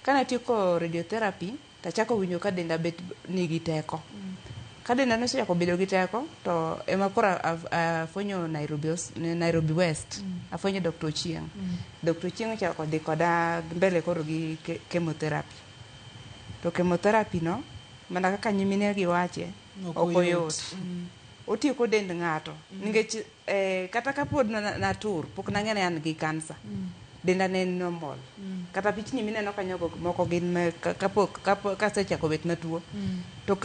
Kanatieko radiotherapy tachako winjo ka denda bet nigi teko. Ka denda nosechako bedo gi teko to ema koro afwenyo Nairobi West. Afwenyo Dr. Ochieng. Dr. Ochieng ochako dhi koda mbele koro gi chemotherapy. To chemotherapy no mana kaka nyimine gi wache ok oyot. Otieko dend ng'ato nikech kata kapod natur pok nang'e ni an gi kansa. Denda ne en normal. Kata pichni mineno kanyo go moko gin kapok kasechako bet matuo. To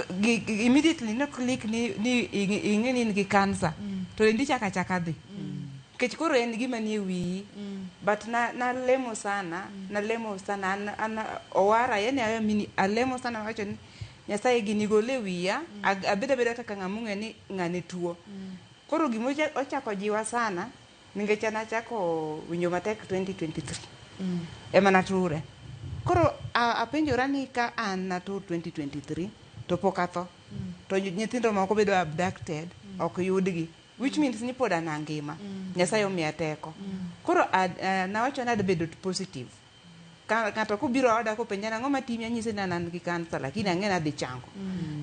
immediately no click ni ing'e ni in gi kansa. To dendi chako achaka dhi. Nikech koro en gima nie wiyi. But nalemo sana, nalemo sana, an owara, yani ayo mini alemo sana wacho ni Nyasaye gini gole e wiya, abed abeda kaka ng'ama ong'e ni ng'ane tuo. Koro gima ochako jiwa sana, nikech an achako winjo matek 2023. Ema nature. Koro apenjora ni ka an natur 2023 to pok atho. To nyithindo moko bedo abducted, ok yudgi. Which means ni pod an angima. Nyasaye omiya teko. Koro nawacho ni adbedo positive. Ka ng'ato kobiro oda kopenja nang'o matimi anyise ni an gi kansa lakini ang'e ni adhi chango.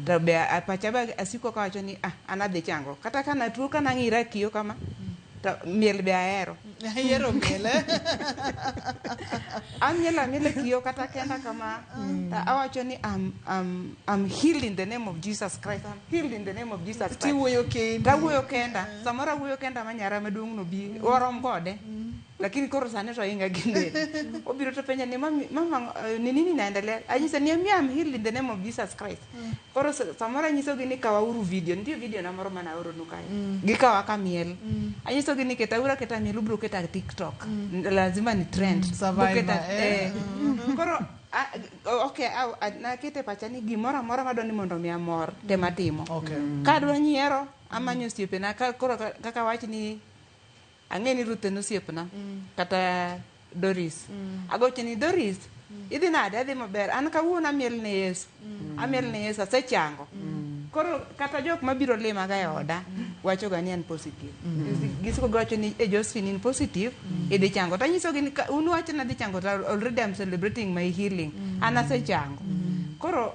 To be pacha be asiko kawacho ni an adhi chango. Kata ka natuo ka nang'ira kiyo kama to miel be ahero. Ahero miel. Amielo amielo kiyo kata kenda kama to awacho ni I'm healed in the name of Jesus Christ. I'm healed in the name of Jesus Christ. Tiwuoyo kendi. Tawuoyo kenda. Samoro awuoyo kenda ma nyara maduong' no bi warom kode. Lakini koro sani to inga gi del. Obiro to penja ni mami, mama ni nini naendelea? Anyise ni I'm healed in the name of Jesus Christ. Koro samoro anyiso gi ni kawauru video. Nitie video na moro mana aoronu kae. Gikawa ka miel. Anyiso gi ni keta ura keta miel ubiro keta TikTok. Lazima ni trend. Survivor, Buketa, eh. Koro okay, nakete pacha ni gimoro amora madwa ni mondo mi amor tema timo. Ka adwa nyiero amanyo osiepena ka koro kaka wach ni ang'e ni Ruth en osiepna kata Doris. Agocho ni Doris, idhi nade? Adhi maber. An kawuono amiel ne Yesu. Amiel ne Yesu, asechango. Koro kata jok mabiro lima ga e oda wacho ga ni an positive. Gisiko giwacho ni Josephine in positive, idhi chango. To anyisogi ni un wacho ni adhi chango to already I'm celebrating my healing. An asechango. Koro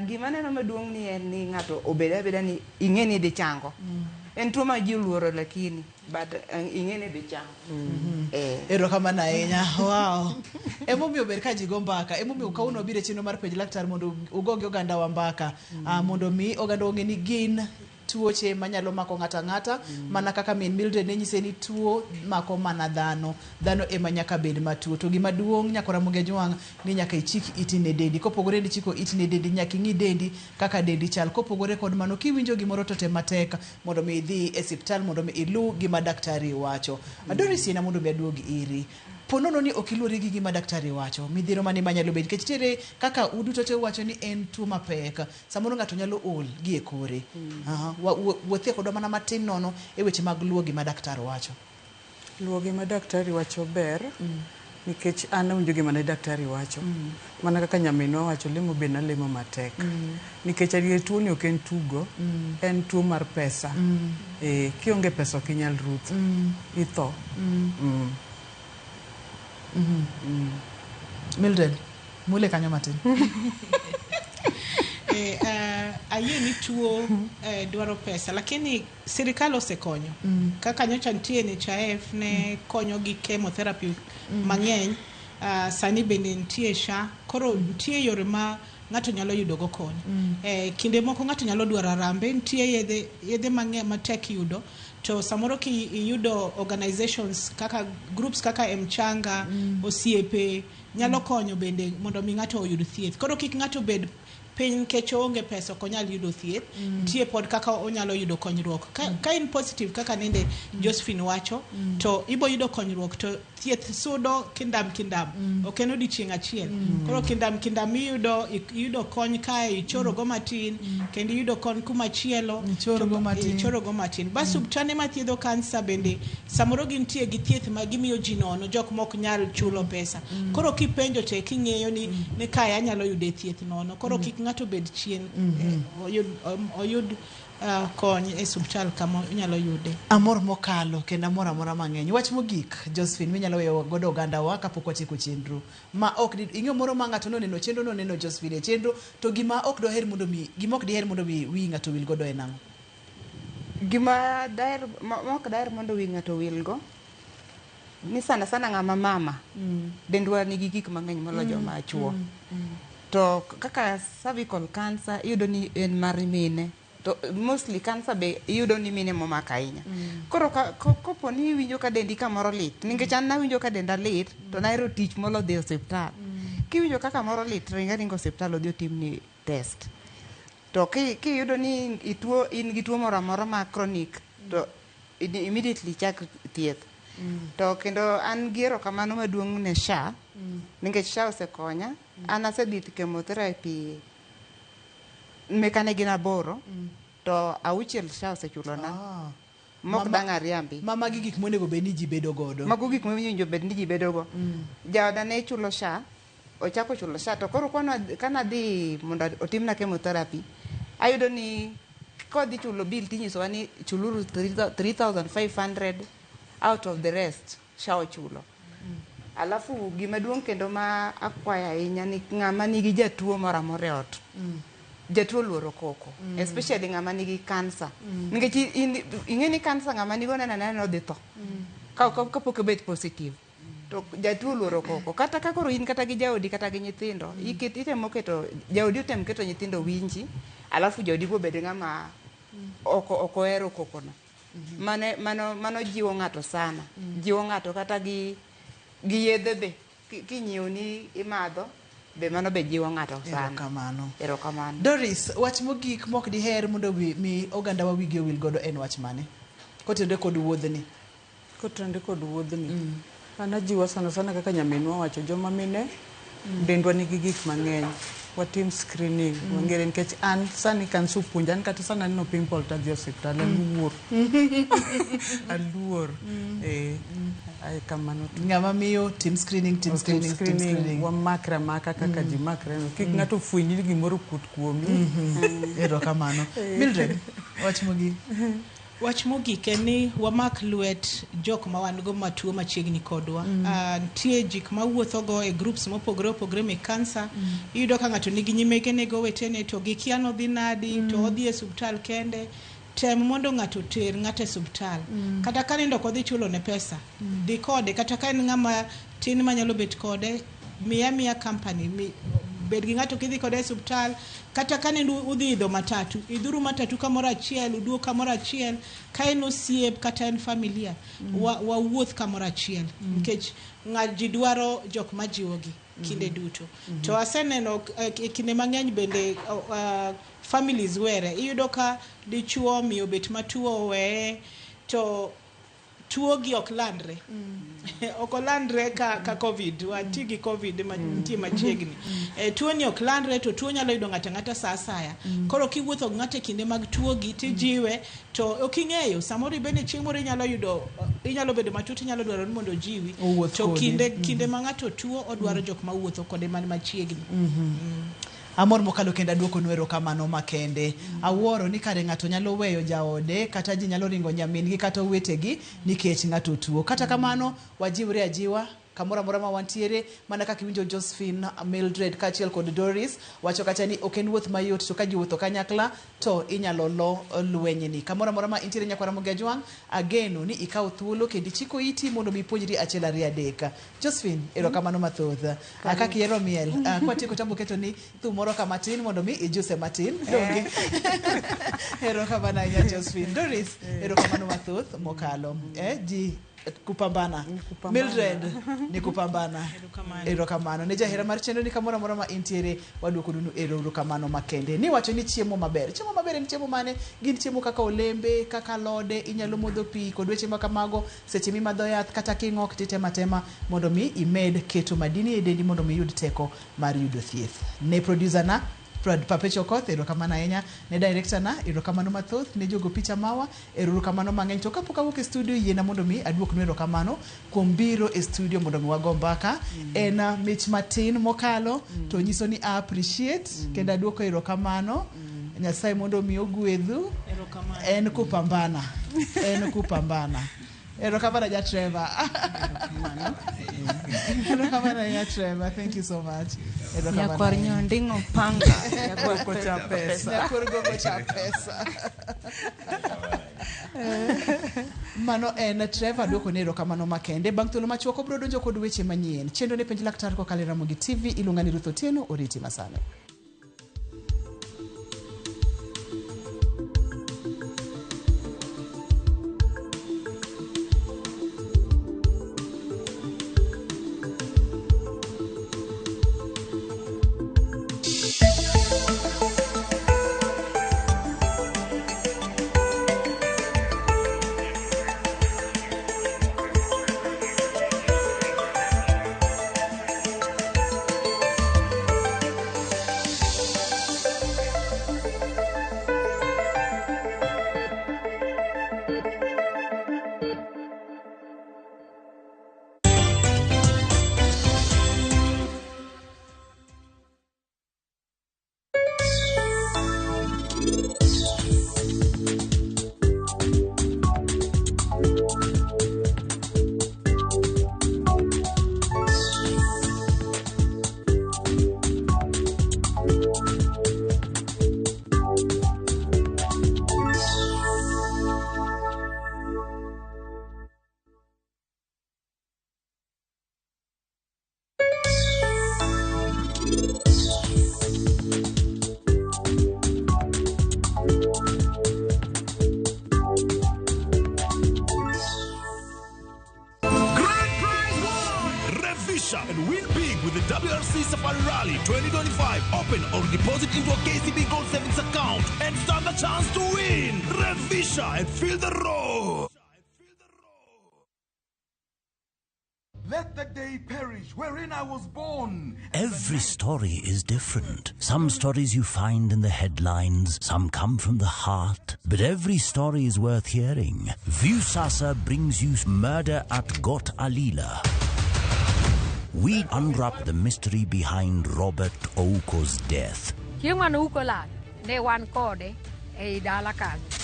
gima aneno maduong' ni en ni ng'ato obed abeda ni ing'e ni idhi chango. En tuo ma ji oluoro lakini but ing'e ni idhi chango. Erokamano ahinya. Wow. Emomiyo ber ka ji go mbaka. Emomiyo kawuono wabiro e chenro mar penj laktar mondo ugo gi oganda wa mbaka. Mondo mi oganda ong'e ni gin tuoche manyalo mako ng'ato ang'ata, mana kaka min Mildred ne nyise ni tuo mako mana dhano. Dhano ema nyaka bed matuo. To gima duong' nyaka Ramogi Ajwang' ni nyaka ichik iti ne dendi. Kopogore ni chiko iti ne dendi, nyaka ing'i dendi kaka dendi chal. Kopogore kod mano, kiwinjo gimoro to tem matek mondo mi idhi e osiptal mondo mi ilu gima daktari wacho. Doris yena mondo mi aduog iri. Po nono ni ok iluori gi gima daktari wacho, midhiero mane manyalo bedo, nikech nitiere kaka uduto te uwacho ni en tuo mapek, samoro ng'ato nyalo ol gi e kore. Wuothie kodwa mana matin nono e weche mag luwo gima daktari wacho. Luwo gima daktari wacho ber, nikech an awinjo gima ne daktari wacho. Mana kaka nyaminwa wacho, lemo be nalemo matek. Nikech adier tuo ni ok en tugo, en tuo mar pesa. Kionge pesa ok inyal ruth. Itho. Mildred, mule kanyo matin. Ayie ni tuo dwaro pesa, lakini sirikal osekonyo. Kaka nyocha nitie NHIF ne konyo gi chemotherapy mang'eny. Sani bende nitie SHA, koro nitie yore ma ng'ato nyalo yudo go kony. Kinde moko ng'ato nyalo dwaro arambe, nitie yedhe mang'eny matek yudo, to samoro ki iyudo organizations kaka groups kaka Mchanga, osiepe nyalo konyo bende mondo mi ng'ato oyud thieth. Koro kik ng'ato bed piny nikech oonge pesa ok onyal yudo thieth. Nitie pod kaka onyalo yudo konyruok. Ka in positive kaka nende Josephine wacho, to ibo yudo konyruok to thieth sudo kindam kindam. Ok en odiochieng' achiel. Koro kindam kindam iyudo kony kae, ichoro go matin, kendo iyudo kony kumachielo. Ichoro go matin. Ichoro go matin. Bas osiptande mathiedho kansa bende samoro gintie gi thieth ma gimiyo ji nono, jok mok nyal chulo pesa. Koro kipenjo te king'eyo ni kae anyalo yude thieth nono. Koro kik ng'ato bed chien, oyud kony e osiptal kama onyalo yude. Amor mokalo kendo amor amora mang'eny. Wach mogik, Josephine, minyalo weyo godo ogandawa kapok watieko chenro. Ma ok di, ing'eyo moro ma ng'ato noneno chenro, noneno Josephine e chenro, to gima ok doher mondo mi, gima ok diher mondo mi wi ng'ato wil godo en ang'o? Gima daher, ma ok daher mondo wi ng'ato wilgo, ni sana sana ng'ama mama, dendwa nigi gik mang'eny moloyo joma chuo. To kaka cervical cancer iyudo ni en mar mine, to mostly cancer be iyudo ni mine momako ahinya. Koro kopo ni iwinjo ka dendi kamoro lit, nikech an nawinjo ka denda lit, to nahero tich molo dhi e osiptal. Kiwinjo ka kamoro lit, ring aringa osiptal odhi otimni test. To kiyudo ni ituo, in gi tuo moro amora ma chronic, to immediately chak thieth. To kendo an gi erokamano maduong' ne SHA, nikech SHA osekonya. An asedhi chemotherapy meka ne gin 8, to 6 SHA osechulona. Mok dang' ariambi. Ma magi gik monego bed ni ji bedo godo. Mago gik mowinjo bed ni ji bedo go. Jaoda ne chulo SHA, ochako chulo SHA, to koro kanadhi mondo otimna chemotherapy, ayudo ni kodhi chulo bill tinyisowa ni chuluru 3,500 out of the rest SHA ochulo. Alafu gima duong' kendo ma akwayo ahinya ni ng'ama nigi jatuo moro amora e ot, jatuo luoro koko, especially ng'ama nigi cancer. Nikech ing'e ni cancer ng'ama nigo neno anena ni odhi tho. Kapok obet positive. To jatuo luoro koko. Kata ka koro in kata gi jaodi kata gi nyithindo, itemo keto, jaodi otem keto nyithindo winji, alafu jaodi bo bed ng'ama ok ohero koko no. Mano jiwo ng'ato sana. Jiwo ng'ato kata gi yedhe be. Kinyiewo ni imadho, be mano be jiwo ng'ato sana. Erokamano. Erokamano. Doris, wach mogik mok diher mondo mi oganda wa wigi owil godo en wach mane? Kotenore kod wuodhni. Kotenore kod wuodhni. An ajiwo sana sana kaka nyaminwa wacho, joma mine dendwa nigi gik mang'eny. Watim screening, wang'ere nikech an sani kansa opuonja, an kata sani aneno pimple to adhi e osiptal, aluor. Aluor. Kamano. Ng'ama miyo tim screening, tim Otim screening, tim screening, screening. Wamakre amaka kaka ji makre no. Kik ng'ato fweny ni gimoro okuot kuomi. Erokamano. Mildred, wach mogik. Wach mogik en ni wamak lwet jok ma wan go matuo machiegni kodwa. Nitie jik mawuotho go e groups mopogore opogore mek kansa. Iyudo ka ng'ato nigi nyimegene gi owetene to gikia nodhi nadi, to odhi e osiptal kende. Tem mondo ng'ato oter ng'ato e osiptal. Kata ka nindo ok odhi chulo ne pesa, dhi kode. Kata ka en ng'ama tin manyalo bet kode, miya miya company, bed gi ng'ato kidhi kode e osiptal. Kata ka nendo udhi idho matatu, idhuru matatu kamoro achiel, uduog kamoro achiel. Ka en osiep kata en familia, wawuoth kamoro achiel. Nikech ji dwaro jok majiwogi kinde duto. To aseneno e kinde mang'eny bende families were. Iyudo ka dichuo miyo bet matuo oweye, to tuo gi ok landre. Ok olandre ka COVID, wantie gi COVID mantie machiegni. Tuo ni ok landre to tuo nyalo yudo ng'ato ang'ata sa asaya. Koro kiwuotho gi ng'ato e kinde mag tuo gi tijiwe, to ok ing'eyo, samoro ibende chieng' moro inyalo yudo, inyalo bedo matuo tinyalo dwaro ni mondo ojiwi. Owuoth To kodi. kinde ma ng'ato tuo odwaro jok mawuotho kode man machiegni. Amor mokalo kendo aduoko nu erokamano makende. Awuoro ni kare ng'ato nyalo weyo jaode kata ji nyalo ringo nyamin-gi kata owetegi nikech ng'ato tuo. Kata kamano wajiwre ajiwa Kamoro amora ma wantiere, mana kaka iwinjo Josephine, Mildred kaachiel kod Doris wacho kacha ni ok en wuoth mayot, to ka ji wuotho kanyakla to inyalo lo lwenyni. Kamoro amora ma intiere nyakwara Ramogi Ajwang', ageno ni ikawo thuolo kendo ichiko iti mondo mi ipuonjri achiel ariyo adek. Josephine, erokamano mathoth. Kaka ihero miel, kwatieko to keto ni thum moro ka matin mondo mi ijuse matin. Donge? Erokamano ahinya Josephine. Doris, erokamano mathoth mokalo. Ji kupambana. Mildred, ni kupambana. Erokamano. Ne jahera mar chenro ni kamoro amora ma intiere, waduoko nunu erokamano makende. Ni wacho ni chiemo maber. Chiemo maber en chiemo mane? Gin chiemo kaka olembe, kaka alode, inyalo modho pi kod weche ma kamago seche mimadho yath kata king'ok titemo atema mondo mi imed keto madini e dendi mondo mi iyud teko mar yudo thieth. Ne producer na Papecho Okoth, erokamano ahinya. Ne director na, erokamano mathoth. Ne jogo picha mawa, erokamano mang'eny. To kapok awuok e studio, yiena mondo mi aduoknu erokamano kuom biro e studio mondo mi wago mbaka. En mich matin mokalo, to nyiso ni I appreciate, kendo aduoko erokamano. Nyasaye mondo mi ogwedhu. En kupambana. En kupambana. Erokamano ja Trevor. Erokamano ahinya Trevor. Thank you so much. Erokamano Nyakwar ahinya. Nyonding'o panga. Nyakwar gocha pesa. Nyakwar gocha pesa. Mano en Trevor duoko ne erokamano makende. Bang' thuolo machuok obiro donjo kod weche manyien. Chenro ne penj laktar kokalo e Ramogi TV iluonga ni Ruth Otieno, oriti masani. And win big with the WRC Safari Rally 2025. Open or deposit into a KCB Gold Savings account and stand a chance to win. Revisha and feel the roar. Let the day perish wherein I was born. Every story is different. Some stories you find in the headlines, some come from the heart. But every story is worth hearing. Viusasa brings you Murder at Got Alila. We unwrap the mystery behind Robert Ouko's death.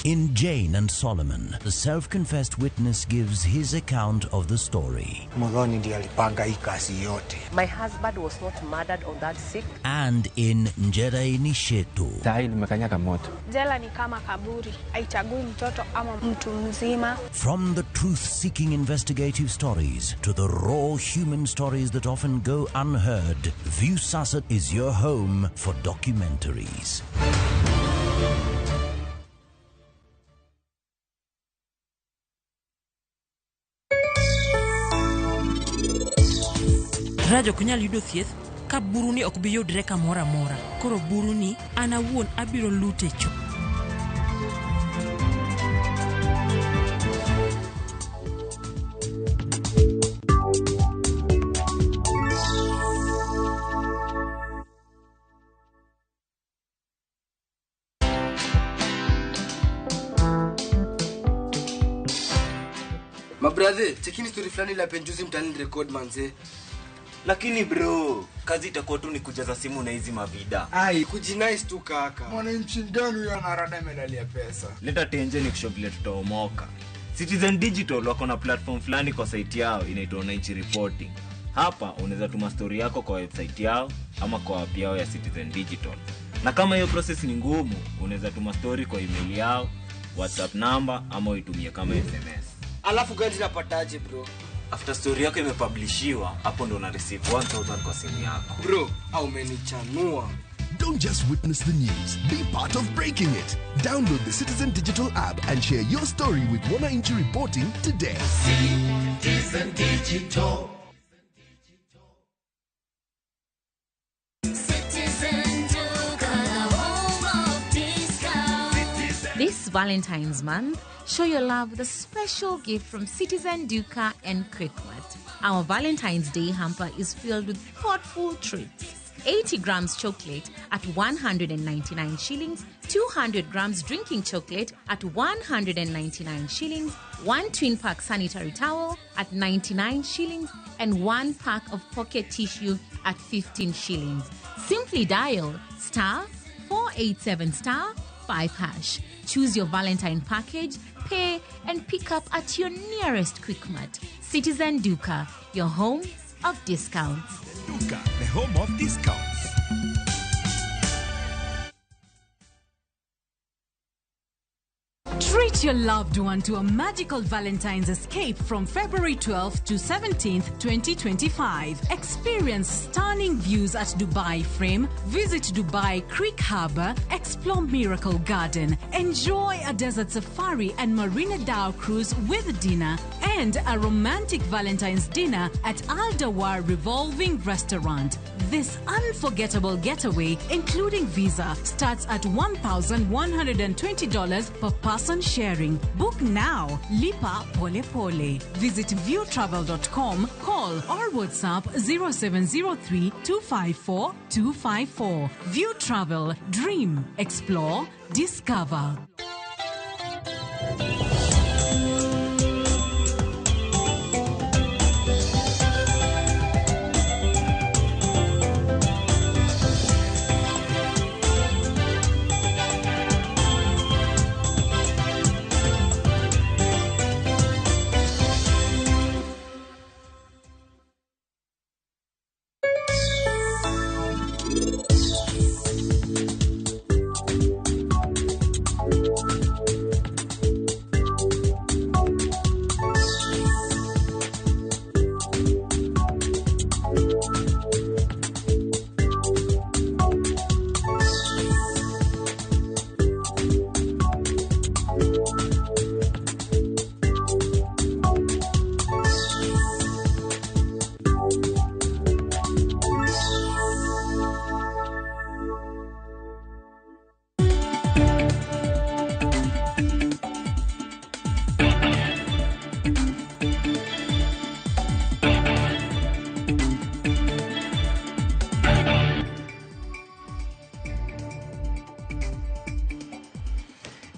In Jane and Solomon, the self-confessed witness gives his account of the story. My husband was not murdered on that sick. And in Njera Nishetu. Jela ni kama kaburi, haichagui mtoto ama mtu mzima. From the truth-seeking investigative stories to the raw human stories that often go unheard, Viusasa is your home for documentaries. Raj ok nyal yudo thieth ka buruni ok bi yudre kamoro amora. Koro buruni an awuon abiro lute cho. Mabrother, chekini story fulani la penjuzi mtaani record manze. Lakini bro, kazi itakuwa tu ni kujaza simu na hizi mavida. Ai, kujinice tu kaka. Mwananchi gani huyo anarada medali ya pesa? Leta tenje ni kushow vile tutaomoka. Citizen Digital wako na platform fulani kwa site yao inaitwa Wananchi Reporting. Hapa unaweza tuma story yako kwa website yao ama kwa app yao ya Citizen Digital. Na kama hiyo process ni ngumu, unaweza tuma story kwa email yao, WhatsApp number ama uitumie kama SMS. Alafu gani napataje bro? After story yako imepublishiwa, hapo ndo una receive 1000 kwa simu yako. Bro, au umenichanua. Don't just witness the news, be part of breaking it. Download the Citizen Digital app and share your story with Wananchi Reporting today. Citizen Digital. Citizen Duka, the home of discount. This Valentine's month, show your love with a special gift from Citizen Duka and Quickmart. Our Valentine's Day hamper is filled with thoughtful treats. 80 grams chocolate at 199 shillings, 200 grams drinking chocolate at 199 shillings, one twin pack sanitary towel at 99 shillings, and one pack of pocket tissue at 15 shillings. Simply dial star 487 star 5 hash. Choose your Valentine package, pay, and pick up at your nearest Quickmart. Citizen Duka, your home of discounts. Duka, the home of discounts. Treat your loved one to a magical Valentine's escape from February 12th to 17th, 2025. Experience stunning views at Dubai Frame, visit Dubai Creek Harbour, explore Miracle Garden, enjoy a desert safari and Marina Dhow cruise with dinner, and a romantic Valentine's dinner at Al Dawar Revolving Restaurant. This unforgettable getaway, including visa, starts at $1,120 per person sharing. Book now. Lipa Pole Pole. Visit viewtravel.com, call or WhatsApp 0703 254 254. View Travel. Dream. Explore. Discover.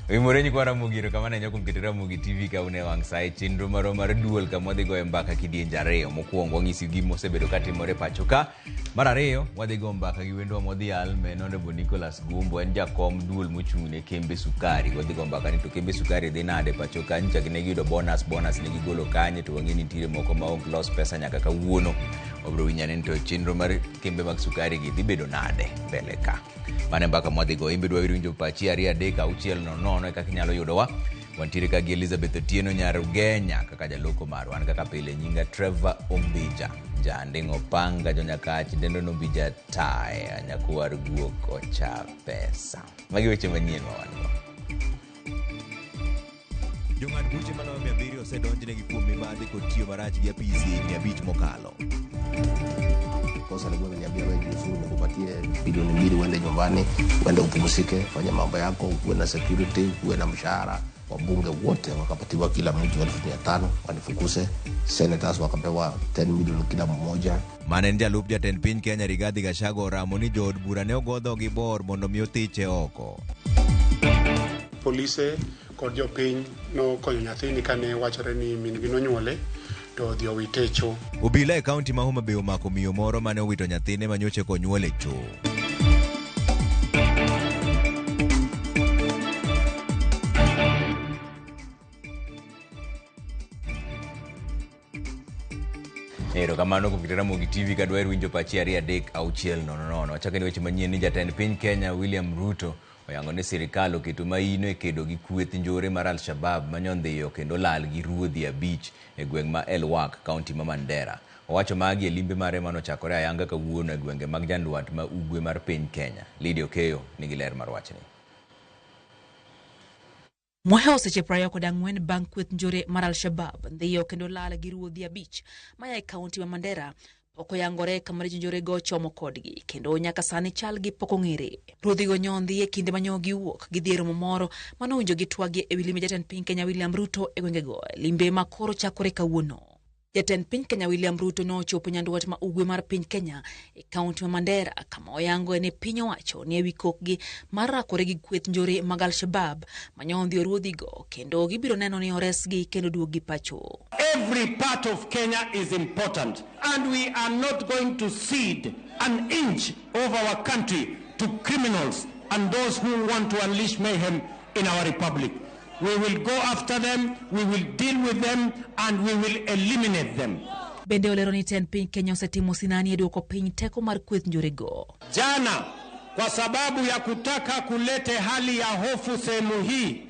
Wimorenyi kwa Ramogi erokamano ahinya kuom keto Ramogi TV ka une wang' sa e chenro marwa mar duol kama wadhi goyo mbaka kidienje ariyo. Mokwongo wang'isi gima osebedo katimore pacho ka. Mar ariyo wadhi go mbaka gi wendwa modhial ma en Honorable Nicholas Gumbo, en jakom duol mochung' ne kembe sukari. Wadhi go mbaka ni to kembe sukari dhi nade pacho ka, nyicha ne giyudo bonus ne gigolo kanye, to wang'e ni nitiere moko ma ok los pesa nyaka kawuono. Wabiro winjo ni to chenro mar kembe mag sukari gi dhi bedo nade mbele ka. Mano e mbaka mwadhi go. In be dwa winjo pachi 2 3 6 0 0 kaka inyalo yudowa. Wantiere ka gi Elizabeth Otieno nyar Ugenya kaka jaloko marwa. An kaka pile nyinga Trevor Ombija, Janding'o Panga, Jonyakach, Dendo Nombija Taya, Nyakwar Guok Ocha Pesa. Magi weche manyien ma wan go. Jong'ad buche maloyo 700 osedonjnegi kuom mibadhi kod tiyo marach gi apisi higni 5 mokalo. Kosa alikuwa ameniambia wewe jiuzuru nikupatie bilioni 2 uende nyumbani, uende upumzike, fanya mambo yako, uwe na security, uwe na mshahara. Wabunge wote wakapatiwa kila mtu 1500 wanifukuse. Senators wakapewa 10 million kila mmoja. Mane en jalup jatend piny Kenya Rigathi Gachagua oramo ni jood bura ne ogo dhogi bor mondo mi othiche oko. Polise kod jopiny nokonyo nyathini kane wachore ni min gi nonyuole to odhi owite e choo. Obila e kaunti ma Homa Bay omako miyo moro mane owito nyathine manyocha konyuol e choo. Erokamano kuom keto Ramogi TV ka dwaher winjo pachi 2 3 6 0 0. Wachako ni weche manyien ni jatend piny Kenya William Ruto oyango ni sirikal oketo maino e kedo gi kweth njore mar Al-Shabaab manyondhiyo kendo lal gi ruodhi 5 e gweng' ma Elwak, kaunti ma Mandera. Owacho magi e limbe mare manochakore ayanga kawuono e gwenge mag Jandwat ma ugwe mar piny Kenya. Lydia Okeyo nigi ler mar wachni. Mohewo seche 24 bang' kweth njore mar Al-Shabaab ndhiyo kendo lal gi ruodhi 5 maya e kaunti ma Mandera pok oyangore kama jonjorego chomo kodgi kendo nyaka sani chalgi pok ong'ere. Ruodhigo nyondhi e kinde ma giwuok gidhi e romo moro manowinjo gitwagie ewi limbe jatend piny Kenya William Ruto e gwengego, limbe ma koro chakore kawuono. Jatend piny Kenya William Ruto nochopo nyandwat ma ugwe mar piny Kenya e kaunti ma Mandera kama oyango ni piny owacho ni ewi kokgi mar rakore gi kweth njore mag Al-Shabaab manyondhiyo ruodhigo kendo gibiro neno ni oresgi kendo duoggi pacho. Every part of Kenya is important, and we are not going to cede an inch of our country to criminals and those who want to unleash mayhem in our republic. We will go after them, we will deal with them, and we will eliminate them. Bende olero ni tend piny Kenya osetimo sinani e duoko piny teko mar kweth njorego. Jana, kwa sababu ya kutaka kulete hali ya hofu sehemu hii,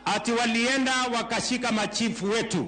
ati walienda wakashika machifu wetu.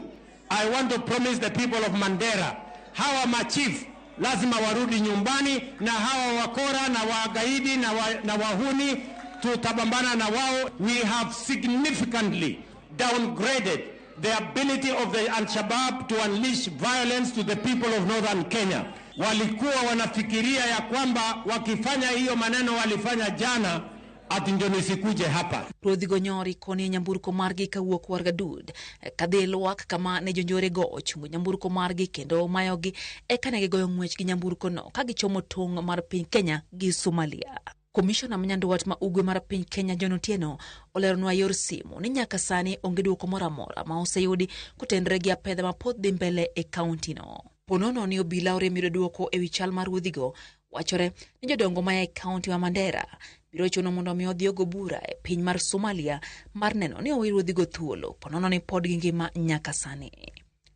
I want to promise the people of Mandera, hawa machifu lazima warudi nyumbani, na hawa wakora na wagaidi na wahuni tutabambana na wao. We have significantly downgraded the ability of the Al-Shabaab to unleash violence to the people of Northern Kenya. Walikuwa wanafikiria ya kwamba wakifanya hiyo maneno walifanya jana ati ndio nisikuje hapa. Ruodhigo nyori koni nyamburko margi kawuok Wargadud kadhi Lwak kama ne jonjorego ochungo nyamburko margi kendo mayogi eka ne gigoyo ng'wech gi nyamburko no ka gichomo tong' mar piny Kenya gi Somalia. Komishona ma nyandwat ma ugwe mar piny Kenya John Otieno oleronwa yor simu ni nyaka sani onge duoko moro amora ma oseyudi kotenore gi apedha ma pod dhi mbele e kaunti no. Ponono ni obila orem yudo duoko ewi chal mar ruodhigo, wachore ni jodongo maya e kaunti ma Mandera biro chuno mondo mi odhi ogo bura e piny mar Somalia mar neno ni owe ruodhigo thuolo ponono ni pod gingima nyaka sani.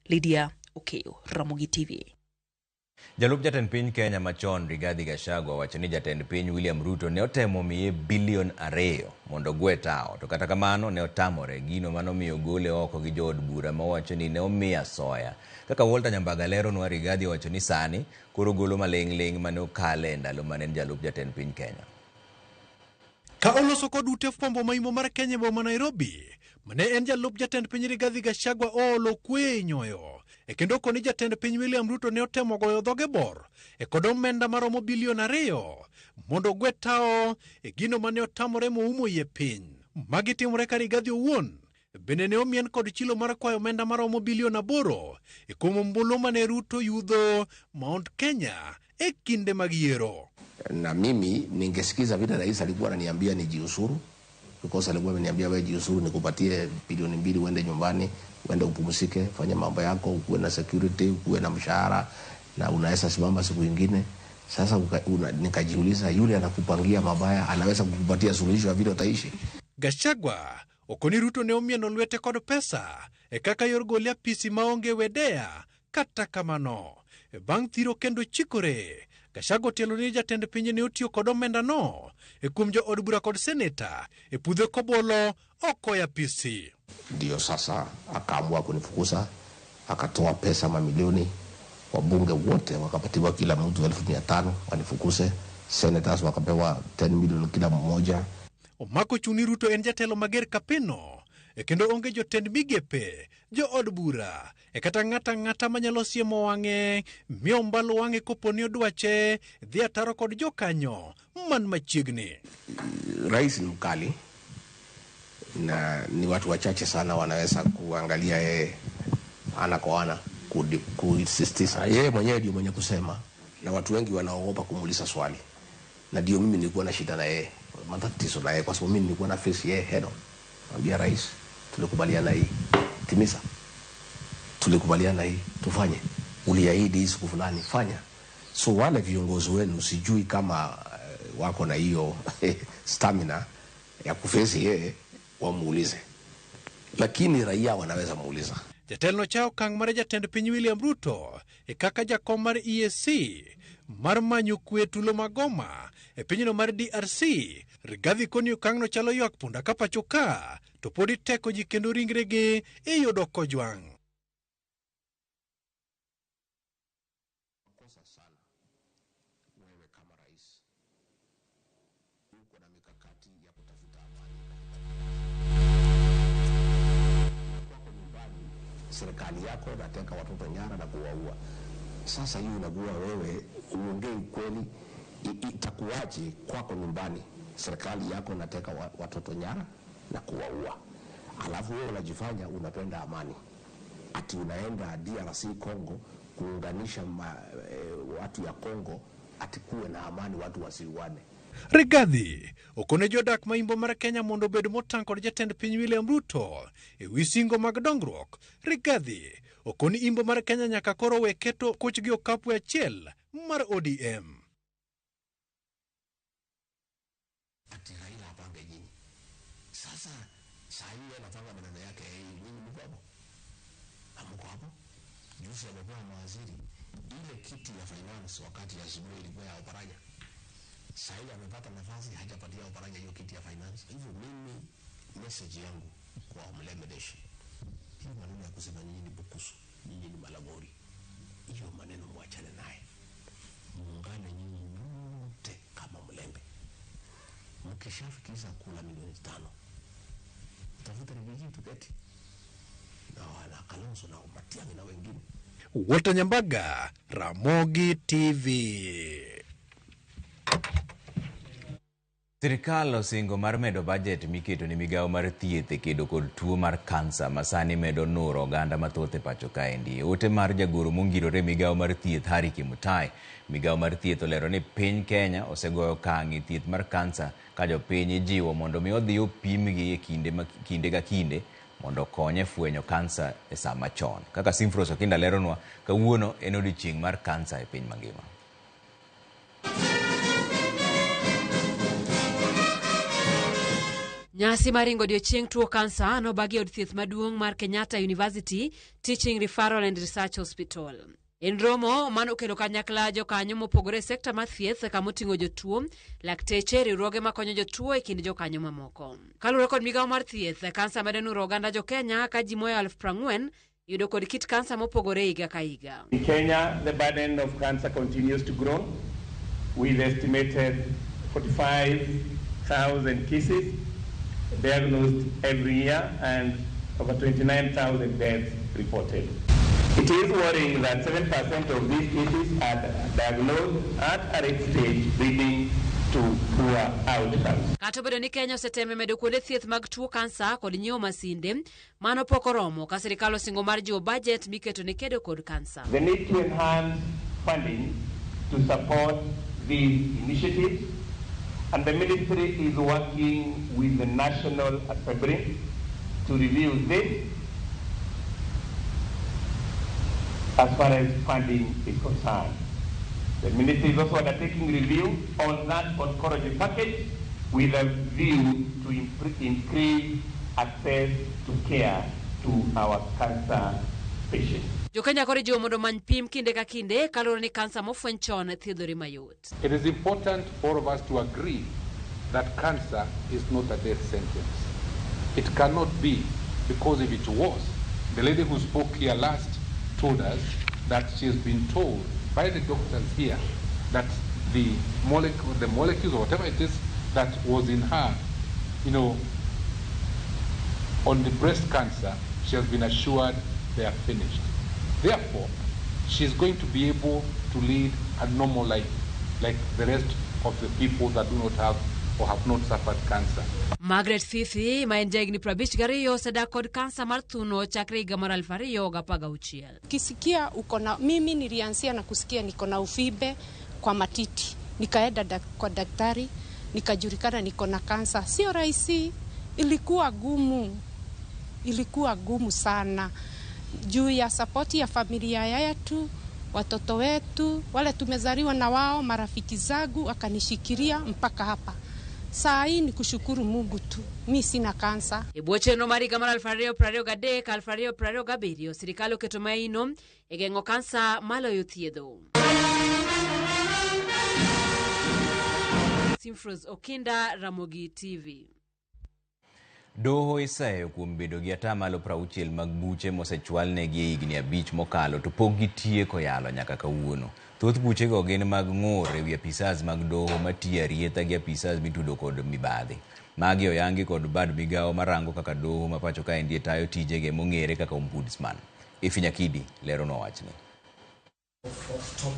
Lydia Okeyo, Ramogi TV. Jalup jatend piny Kenya machon Rigathi Gachagua owacho ni jatend piny William Ruto ne otemo miye bilion 2 mondo ogwe tao, to kata kamano ne otamore gino manomiyo gole oko gi jood bura mawacho ni ne omiye asoya. Kaka Walter Nyambaga leronwa, Rigathi owacho ni sani koro golo maling'ling' mane okale e ndalo mane en jalup jatend piny Kenya. Ka oloso kod ute fwambo maimo mar Kenya e boma Nairobi, mane en jalup jatend piny Rigathi Gachagua oolo kwe e nyoyo. E kendo koni jatend piny William Ruto ne otemo goyo dhoge bor e kod omenda maromo bilion 2 mondo ogwe tao e gino mane otamore moumo iye piny. Magi timore ka Rigathi owuon bende ne omien kod chilo mar kwayo omenda maromo bilion 8 e kuom ombulu mane Ruto yudho Mount Kenya e kinde mag yiero. Na mimi ningesikiza vile rais alikuwa ananiambia nijiuzuru, because alikuwa ameniambia wewe jiuzuru nikupatie bilioni 2 uende nyumbani, uende upumzike, fanya mambo yako, ukuwe na security, ukuwe na mshahara na unaweza simama siku nyingine. Sasa nikajiuliza, yule anakupangia mabaya anaweza kukupatia suluhisho ya vile utaishi? Gachagua okoni Ruto ne omieno lwete kod pesa e kaka yor gole apisi maonge wedea. Kata kamano bang' thiro kendo chikore, Gachagua otielo ni jatend piny ne otiyo kod omenda no e kuom jood bura kod seneta e pudhe kobolo oko ya apisi. Ndio sasa akaamua kunifukuza, akatoa pesa mamilioni, wabunge wote wakapatiwa kila mtu 1500 wanifukuse, senators wakapewa 10 milioni kila mmoja. Omako chuni Ruto en jatelo mager kapino e kendo onge jotend migepe, jood bura e kata ng'ata ng'ata manyalo siemo wang'e mi ombalo wang'e kopo ni odwache dhi ataro kod jokanyo man machiegni. Rais ni mkali na ni watu wachache sana wanaweza kuangalia yeye ana kwa ana kuisisitiza. Yeye mwenyewe ndio mwenye kusema na watu wengi wanaogopa kumuuliza swali, na ndio mimi nilikuwa na shida na yeye, matatizo na yeye, kwa sababu mimi nilikuwa na face yeye head on. Mwambia rais, tulikubaliana hii, timiza. Tulikubaliana hii, tufanye. Uliahidi hii siku fulani, fanya. So wale viongozi wenu sijui kama wako na hiyo stamina ya kufesi yeye wamuulize. Lakini raia wanaweza muuliza. Jatelono chayo okang' mar jatend piny William Ruto e kaka jakom mar EAC mar manyo kwe tulo ma Goma e pinyno mar DRC. Rigathi koni okang'no chalo ywak punda ka pacho ka to pod iteko ji kendo ringregi iyudo kojwang'. Makosa sana wewe kama rais uko na mikakati ya kutafuta amani kwako nyumbani, serikali yako nateka watoto nyara na kuwaua. Sasa hiyo unakuwa wewe uongee ukweli, itakuwaje kwako nyumbani serikali yako nateka watoto nyara na kuwaua, alafu wewe unajifanya unapenda amani, ati unaenda DRC Congo kuunganisha watu ya Congo ati kuwe na amani, watu wasiuane. Rigathi okone jodak ma imbo mar Kenya mondo obed motang' kod jatend piny William Ruto e wi singo mag dongruok. Rigathi okoni imbo mar Kenya nyaka koro we keto kochgi okapu achiel mar ODM. Ati Raila apange nyinyi. Sasa saa hii anapanga maneno yake, nyinyi mko hapo? Hamko hapo? Juzi amekuwa mawaziri, ile kiti ya finance wakati ya Azimio ilikuwa ya Oparanya. Saa hii amepata nafasi, hajapatia Oparanya hiyo kiti ya finance. Hivyo mimi message yangu kwa Mulembe Nation, hiyo maneno ya kusema nyinyi ni bukusu, nyinyi ni malagori, hiyo maneno muachane naye. Muungane nyinyi wote kama Mulembe. Mkishafikisha kula milioni 5, tafuta Rigiji tuketi na wana Kalonzo na Matiang'i na wengine. Walter Nyambaga, Ramogi TV. Sirikal osingo mar medo bajet miketo ne migawo mar thieth e kedo kod tuo mar kansa ma sani medo nuro oganda mathoth e pacho kaendi. Ote mar jagoro mongirore migawo mar thieth Harry Kimutai. Migawo mar thieth olero ni piny Kenya osegoyo okang' e thieth mar kansa ka jopiny ijiwo mondo mi odhi opimgi e kinde ka kinde mondo okony e fwenyo kansa e sama chon. Kaka Simfros Okinda leronwa, kawuono en odiochieng' mar kansa e piny mangima. Nyasi mar ringo odiochieng' tuo kansa nobagi e od thieth maduong' mar Kenyatta University Teaching Referral and Research Hospital. En romo manokelo kanyakla jokanyo mopogore e sekta mar thieth kamoting'o jotuo, lakteche, riwruoge makonyo jotuo e kind jokanyo mamoko. Kaluwore kod migawo mar thieth, kansa medo nuro oganda jo Kenya ka ji moya 40,000 yudo kod kit kansa mopogore higa ka higa. In Kenya, the burden of cancer continues to grow with estimated 45,000 cases diagnosed every year and over 29,000 deaths reported. It is worrying that 7% of these cases are diagnosed at a late stage, leading to poor outcomes. Kata obedo ni Kenya osetemo medo kuonde thieth mag tuo kansa kod nyiewo masinde, mano pok oromo ka sirikal osingo mar jiwo bajet miketo ne kedo kod kansa. The need to enhance funding to support these initiatives, and the ministry is working with the National Assembly to review this as far as funding is concerned. The ministry is also undertaking review on that oncology package with a view to increase access to care to our cancer patients. Jokenya koro ijiwo mondo omany pim kinde ka kinde kaluwore ni kansa mofweny chon thiedhore mayot. It is important for all of us to agree that cancer is not a death sentence. It cannot be, because if it was, the lady who spoke here last told us that she has been told by the doctors here that the molecules or whatever it is that was in her, on the breast cancer, she has been assured they are finished. Therefore, she is going to be able to lead a normal life like the rest of the people that do not have or have not suffered cancer. Margaret Fifi ma en jahigni 52 osedak kod kansa mar thuno chakre higa mar 2016. Kisikia uko na, mimi nilianzia na kusikia niko na uvimbe kwa matiti, nikaenda kwa daktari nikajulikana niko na kansa. Sio rahisi, ilikuwa gumu sana juu ya sapoti ya familia yetu, watoto wetu wale tumezaliwa na wao, marafiki zangu akanishikilia mpaka hapa. Saa hii ni kushukuru Mungu tu, mi sina kansa. E bwo chenro mar higa mar 2023 2027, sirikal oketo maino e geng'o kansa maloyo thiedho. Simfros Okinda, Ramogi TV. Doho iseyo kuom bedo gi atamalo 60 mag buche mosechwalnegi e higni 5 mokalo to pok gitieko yalo nyaka kawuono. Thoth buchego gin mag ng'ur ewi apisas mag doho matiyo arietha gi apisas mitudo kod mibadhi. Magi oyangi kod bad migawo marango kaka doho ma pacho kaendi tayo tijege mong'ere kaka ombudsman. Ifi Nyakidi leronwa wachni.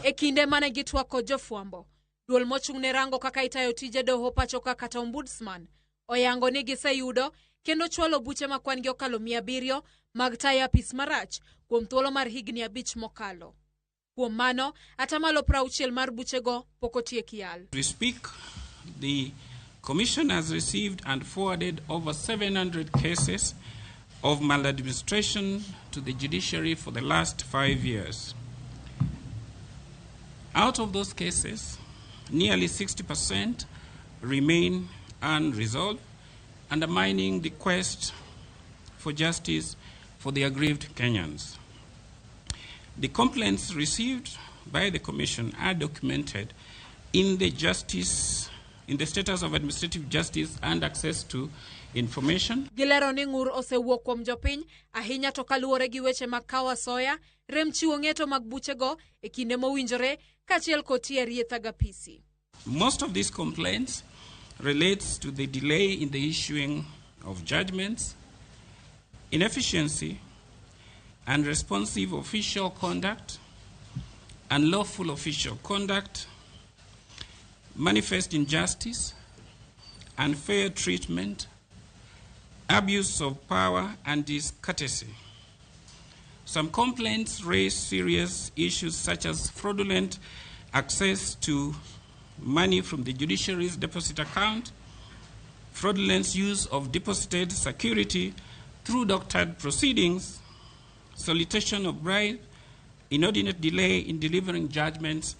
E kinde mane gitwak kod jofwambo, duol mochung' ne rango kaka itayo tije doho pacho ka kata ombudsman oyango ni giseyudo kendo chwalo buche ma kwan gi okalo 700 mag tayo apis marach kuom thuolo mar higni 5 mokalo. Kuom mano, atamalo 60 mar buchego pok otiek yal. We speak, the Commission has received and forwarded over 700 cases of maladministration to the judiciary for the last 5 years. Out of those cases, nearly 60% remain unresolved, undermining the quest for justice for the aggrieved Kenyans. The complaints received by the Commission are documented in the justice, in the status of administrative justice and access to information. Gilero ni ng'ur osewuok kuom jopiny ahinya to kaluwore gi weche mag kawo asoya, rem chiwo ng'eto mag buchego e kinde mowinjore kaachiel kod tiyo arietha gapisi. Most of these complaints relates to the delay in the issuing of judgments, inefficiency, unresponsive official conduct, unlawful official conduct, manifest injustice, unfair treatment, abuse of power, and discourtesy. Some complaints raise serious issues such as fraudulent access to money from the judiciary's deposit account, fraudulent use of deposited security through doctored proceedings, solicitation of bribe, inordinate delay in delivering judgments,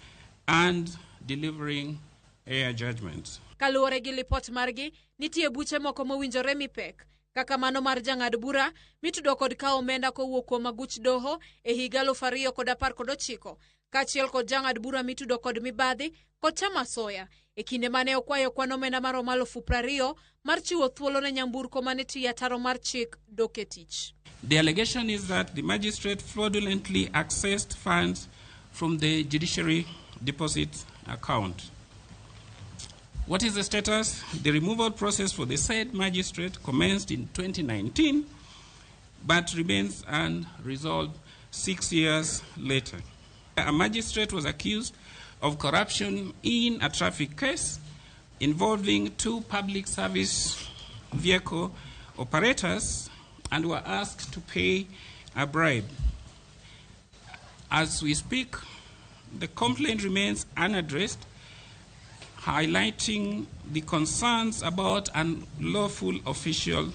and delivering air judgments. Kaluwore gi lipot margi, nitie buche moko mowinjore mipek, kaka mano mar jang'ad bura mitudo kod kawo omenda kowuok kuom aguch doho e higa 2019, kaachiel kod jang'ad bura mitudo kod mibadhi kod chamo asoya e kinde mane okwayo kwan omenda maromo 20,000 mar chiwo thuolo ne nyamburko mane tiyo ataro mar chik dok e tich. The allegation is that the magistrate fraudulently accessed funds from the judiciary deposit account. What is the status? The removal process for the said magistrate commenced in 2019, but remains unresolved 6 years later. A magistrate was accused of corruption in a traffic case involving 2 public service vehicle operators and were asked to pay a bribe. As we speak, the complaint remains unaddressed, highlighting the concerns about unlawful official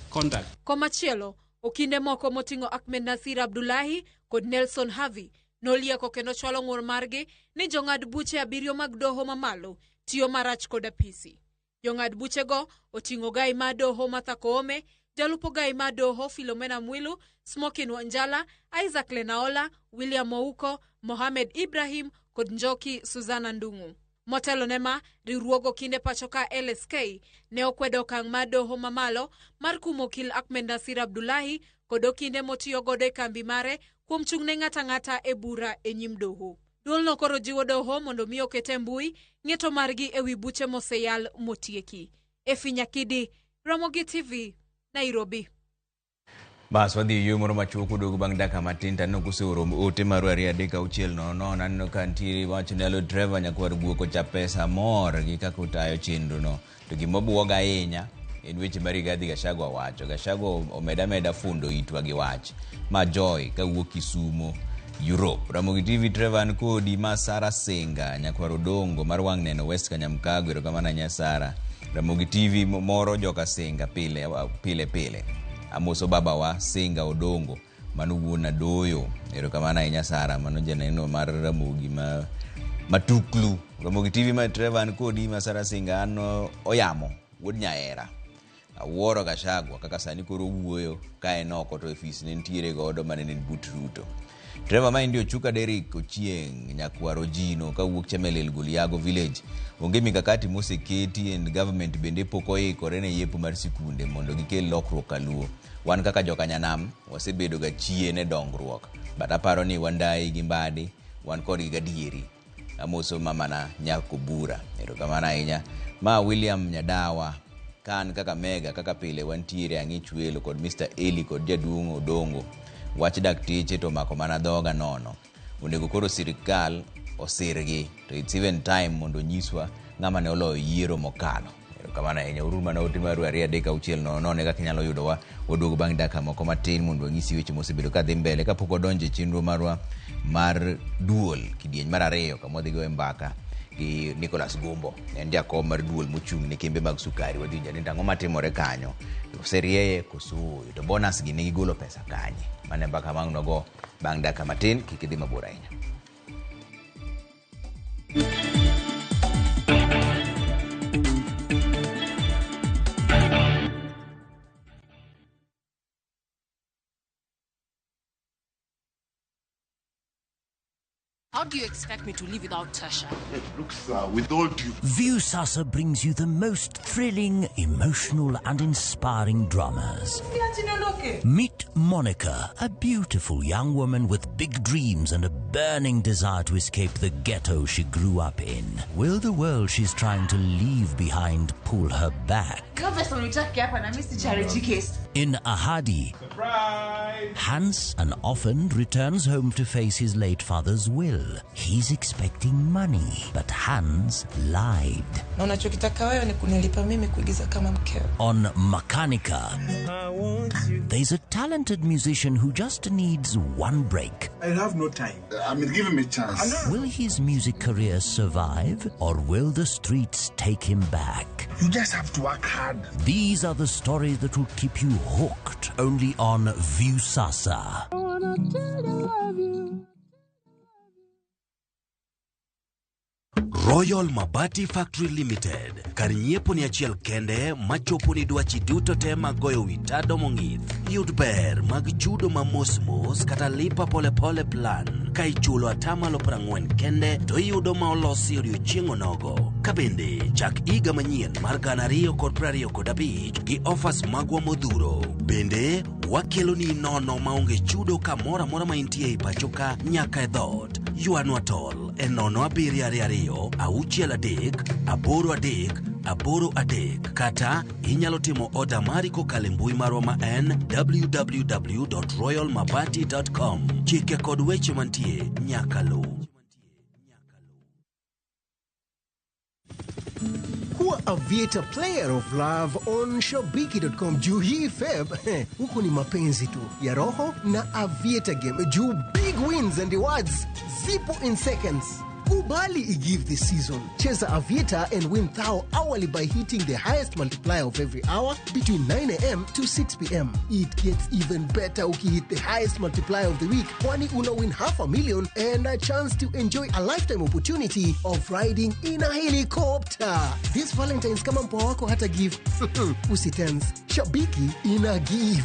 conduct. Komachielo, okinde moko moting'o Ahmed Nasir Abdullahi kod Nelson Havi nolieko kendo chwalo ng'ur margi ni jong'ad buche 7 mag doho mamalo tiyo marach kod apisi. Jong'ad buchego oting'o Gai ma doho Martha Koome, jalupo Gai ma doho Philomena Mwilu, Smokin Wanjala, Isaac Lenaola, William Ouko, Mohamed Ibrahim kod Njoki Suzana Ndung'u. Motelo ne ma, riwruog okinde pacho ka LSK ne okwedo okang' mar doho mamalo mar kumo okil Ahmed Nasir Abdullahi kod okinde motiyo godo e kambi mare kuom chung' ne ng'ata ang'ata e bura e nyim doho. Duolno koro jiwo doho mondo mi oket e mbui ng'eto margi ewi buche moseyal motieki. Efi Nyakidi, Ramogi TV, Nairobi. Bas wadhi yo moro machuok uduogo bang' dakika matin to aneno koseoro ote maru 2 3 6 0 0 aneno ka nitiere wacho ni alo Trevor nyakwar guok ocha pesa mor gi kaka utayo chenro no. To gima buoga ahinya en weche ma Rigathi Gachagua wacho. Gachagua omeda meda fundo itwa gi wach. Ma Joy kawuok Kisumo, Europe. Ramogi TV Trevor an kodi ma Sara Senga nyakwar Odongo mar wang' neno West Kanyamkago, erokamano ahinya Sara. Ramogi TV moro joka Senga pile pile pile. Amoso babawa Senga Odongo mano wuon Adoyo, erokamano ahinya Sara, mano janeno mar Ramogi ma Matuklu Ramogi TV ma Trevor an kodi Masara Singa an Oyamo wuod Nyaera. Awuoro Gachagua kaka sani koro owuoyo ka en oko to ofis ne nitiere godo mane en but Ruto. Trevor maendi Ochuka Derrick Ochieng nyakwar Ojino kawuok Chemelil Goliago village. Onge mikakati moseketi and government bende pok oikore ne yepo mar sikunde mondo gikel lokruok kaluo. Wan kaka jokanyanam wasebedo ga chien e dongruok. But aparo ni Wandayi gi Mbadi wan kodgi gadieri. Amoso mamana Nyakobura. Erokamano ahinya. Ma William Nyadawa kan Kakamega kaka pile wantiere Ang'ich Welo kod Mr. Eli kod jaduong' Odongo. Wach dakteche to omako mana dhoga nono. Onego koro sirikal osirgi to it's even time mondo onyiswa ng'ama ne oloyo yiero mokalo. Erokamano ahinya. Urur mana ote maru 2 3 6 0 0 kaka inyalo yudowa. Waduogo bang' dakika moko matin mondo wanyisi weche mosebedo kadhi mbele kapok wadonjo e chenro marwa mar duol kidieny mar 2 kama wadhi goyo mbaka gi Nicholas Gumbo. En jakom mar duol mochung' ne kembe mag sukari. Wadhi winjo ni ang'o matimore kanyo. Oserieye koso ooyo? To bonus gi ne gigolo pesa kanye? Mano e mbaka ma ang' nwago bang' dakika matin. Kik idhi mabor ahinya. How do you expect me to live without Tasha? Look, sir, with all due... Viusasa brings you the most thrilling, emotional and inspiring dramas. Meet Monica, a beautiful young woman with big dreams and a burning desire to escape the ghetto she grew up in. Will the world she's trying to leave behind pull her back? In Ahadi, Surprise! Hans, an orphan, returns home to face his late father's will. He's expecting money, but Hans lied. Na unachokitaka wewe ni kunilipa mimi kuigiza kama mkeo. On Makanika, there's a talented musician who just needs one break. I have no time. I mean, give him a chance. Will his music career survive, or will the streets take him back? You just have to work hard. These are the stories that will keep you hooked only on Viusasa. Royal Mabati Factory Limited, kar nyiepo ni achiel kende machopo ni dwachi duto te mag goyo wi tado mong'ith. Yud ber mag chudo ma mos mos kata lipa polepole plan. Ka ichulo 40% kende to iyudo ma olosi odiochieng' onogo. Ka bende chak higa manyien mar 2025 gi offers magwa modhuro. Bende wakeloni nono maonge chudo kamoro amora ma intie e pacho ka nyaka e dhoot. Ywanwa tol e 0 7 2 6 3 8 3 8 3 kata inyalo timo oda mari kokalo e mbui marwa ma en www.royalmabati.com. Chike kod weche mantie nyaka luw. Kuwa Aviator player of love on Shabiki.com juu hii Feb huku ni mapenzi tu ya roho na Aviator game juu big wins and rewards zipo in seconds. Kubali igive this season. Cheza Aviator and win thou hourly by hitting the highest multiplier of every hour between 9 a.m. to 6 p.m. It gets even better ukihit the highest multiplier of the week, kwani una win 500,000 and a chance to enjoy a lifetime opportunity of riding in a helicopter. This Valentine's kama mpoa wako hata give. Usitense. Shabiki ina give.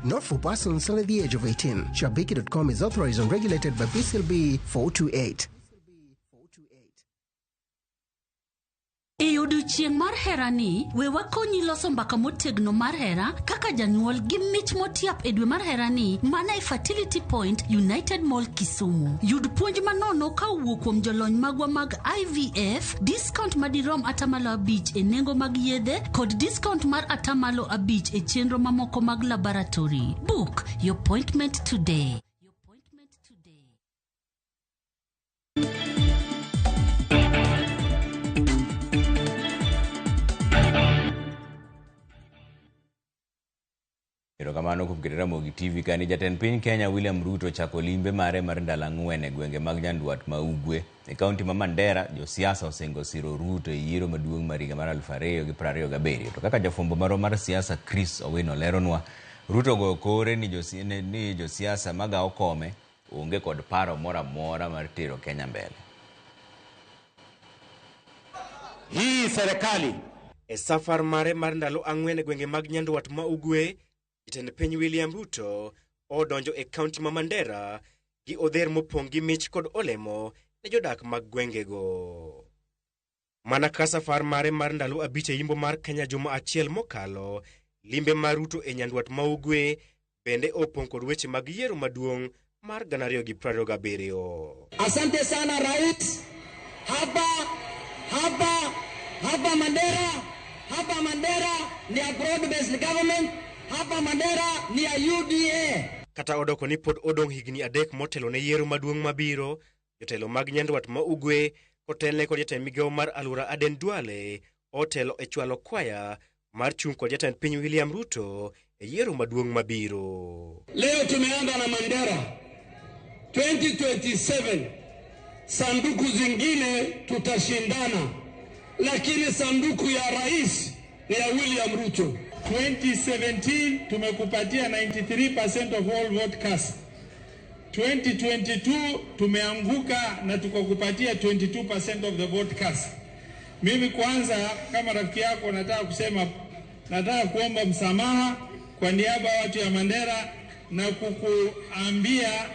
Not for persons under the age of 18. Shabiki.com is authorized and regulated by BCLB 428. E odiochieng' mar herani, we wakonyi loso mbaka motegno mar hera kaka janyuol gi mich motiap e dwe mar herani mana e Fertility Point, United Mall, Kisumu. Yud puonj manono ka owuok kuom jolony magwa mag IVF, discount madirom 5% e nengo mag yedhe kod discount mar 5% e chenro mamoko mag laboratory. Book your appointment today. Erokamano kuom keto Ramogi TV kani jatend piny Kenya William Ruto chako limbe mare mar ndalo 4 e gwenge mag Nyandwat ma Ugwe. E kaunti ma Mandera, josiasa osengo siro Ruto e yiero maduong' mar higa mar 2027. To kaka jafwambo marwa mar siasa Chris Owino leronwa, Ruto ogoyo kore ni josiasa magawo kome onge kod paro moro amora mar tero Kenya mbele. Hii serikali E safar mare mar ndalo 4 e gwenge mag Nyandwat ma Ugwe, jatend piny William Ruto odonjo e kaunti ma Mandera gi odher mopong' gi mich kod olemo ne jodak mag gwengego. Mana ka safar mare mar ndalo 5 e yimbo mar Kenya juma achiel mokalo, limbe mar Ruto e Nyandwat ma Ugwe bende opong' kod weche mag yiero maduong' mar 2027. Asante sana rais. Hapa hapa hapa Mandera, hapa Mandera ni a broad based government, hapa Mandera ni a UDA. Kata odoko ni pod odong' higni 3 motelo ne yiero maduong' mabiro, jotelo mag Nyandwat ma Ugwe kotelne kod jatend migawo mar alwora Aden Duale otelo e chwalo kwaya mar chung' kod jatend piny William Ruto e yiero maduong' mabiro. Leo tumeanza na Mandera 2027, sanduku zingine tutashindana, lakini sanduku ya rais ni ya William Ruto. 2017 tumekupatia 93% of all vote cast. 2022 tumeanguka na tukakupatia 22% of the vote cast. Mimi kwanza kama rafiki yako nataka kusema, nataka kuomba msamaha kwa niaba ya watu ya Mandera na kukuambia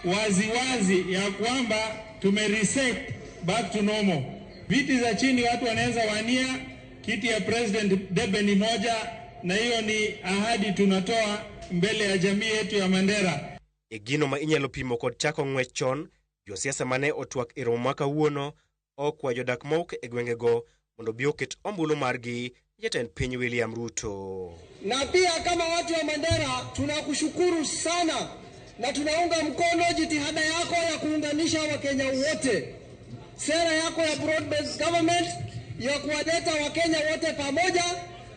waziwazi ya kwamba tume reset back to normal. Viti za chini watu wanaweza wania, kiti ya president debe ni moja, na hiyo ni ahadi tunatoa mbele ya jamii yetu ya Mandera. E gino ma inyalo pimo kod chako ng'wech chon, josiasa mane otwak e romo ma kawuono okwayo jodak mowuok e gwengego mondo obi oket ombulu margi jatend piny William Ruto. Na pia kama watu wa Mandera tunakushukuru sana na tunaunga mkono jitihada yako ya kuunganisha Wakenya wote. Sera yako ya broad based government ya kuwaleta Wakenya wote pamoja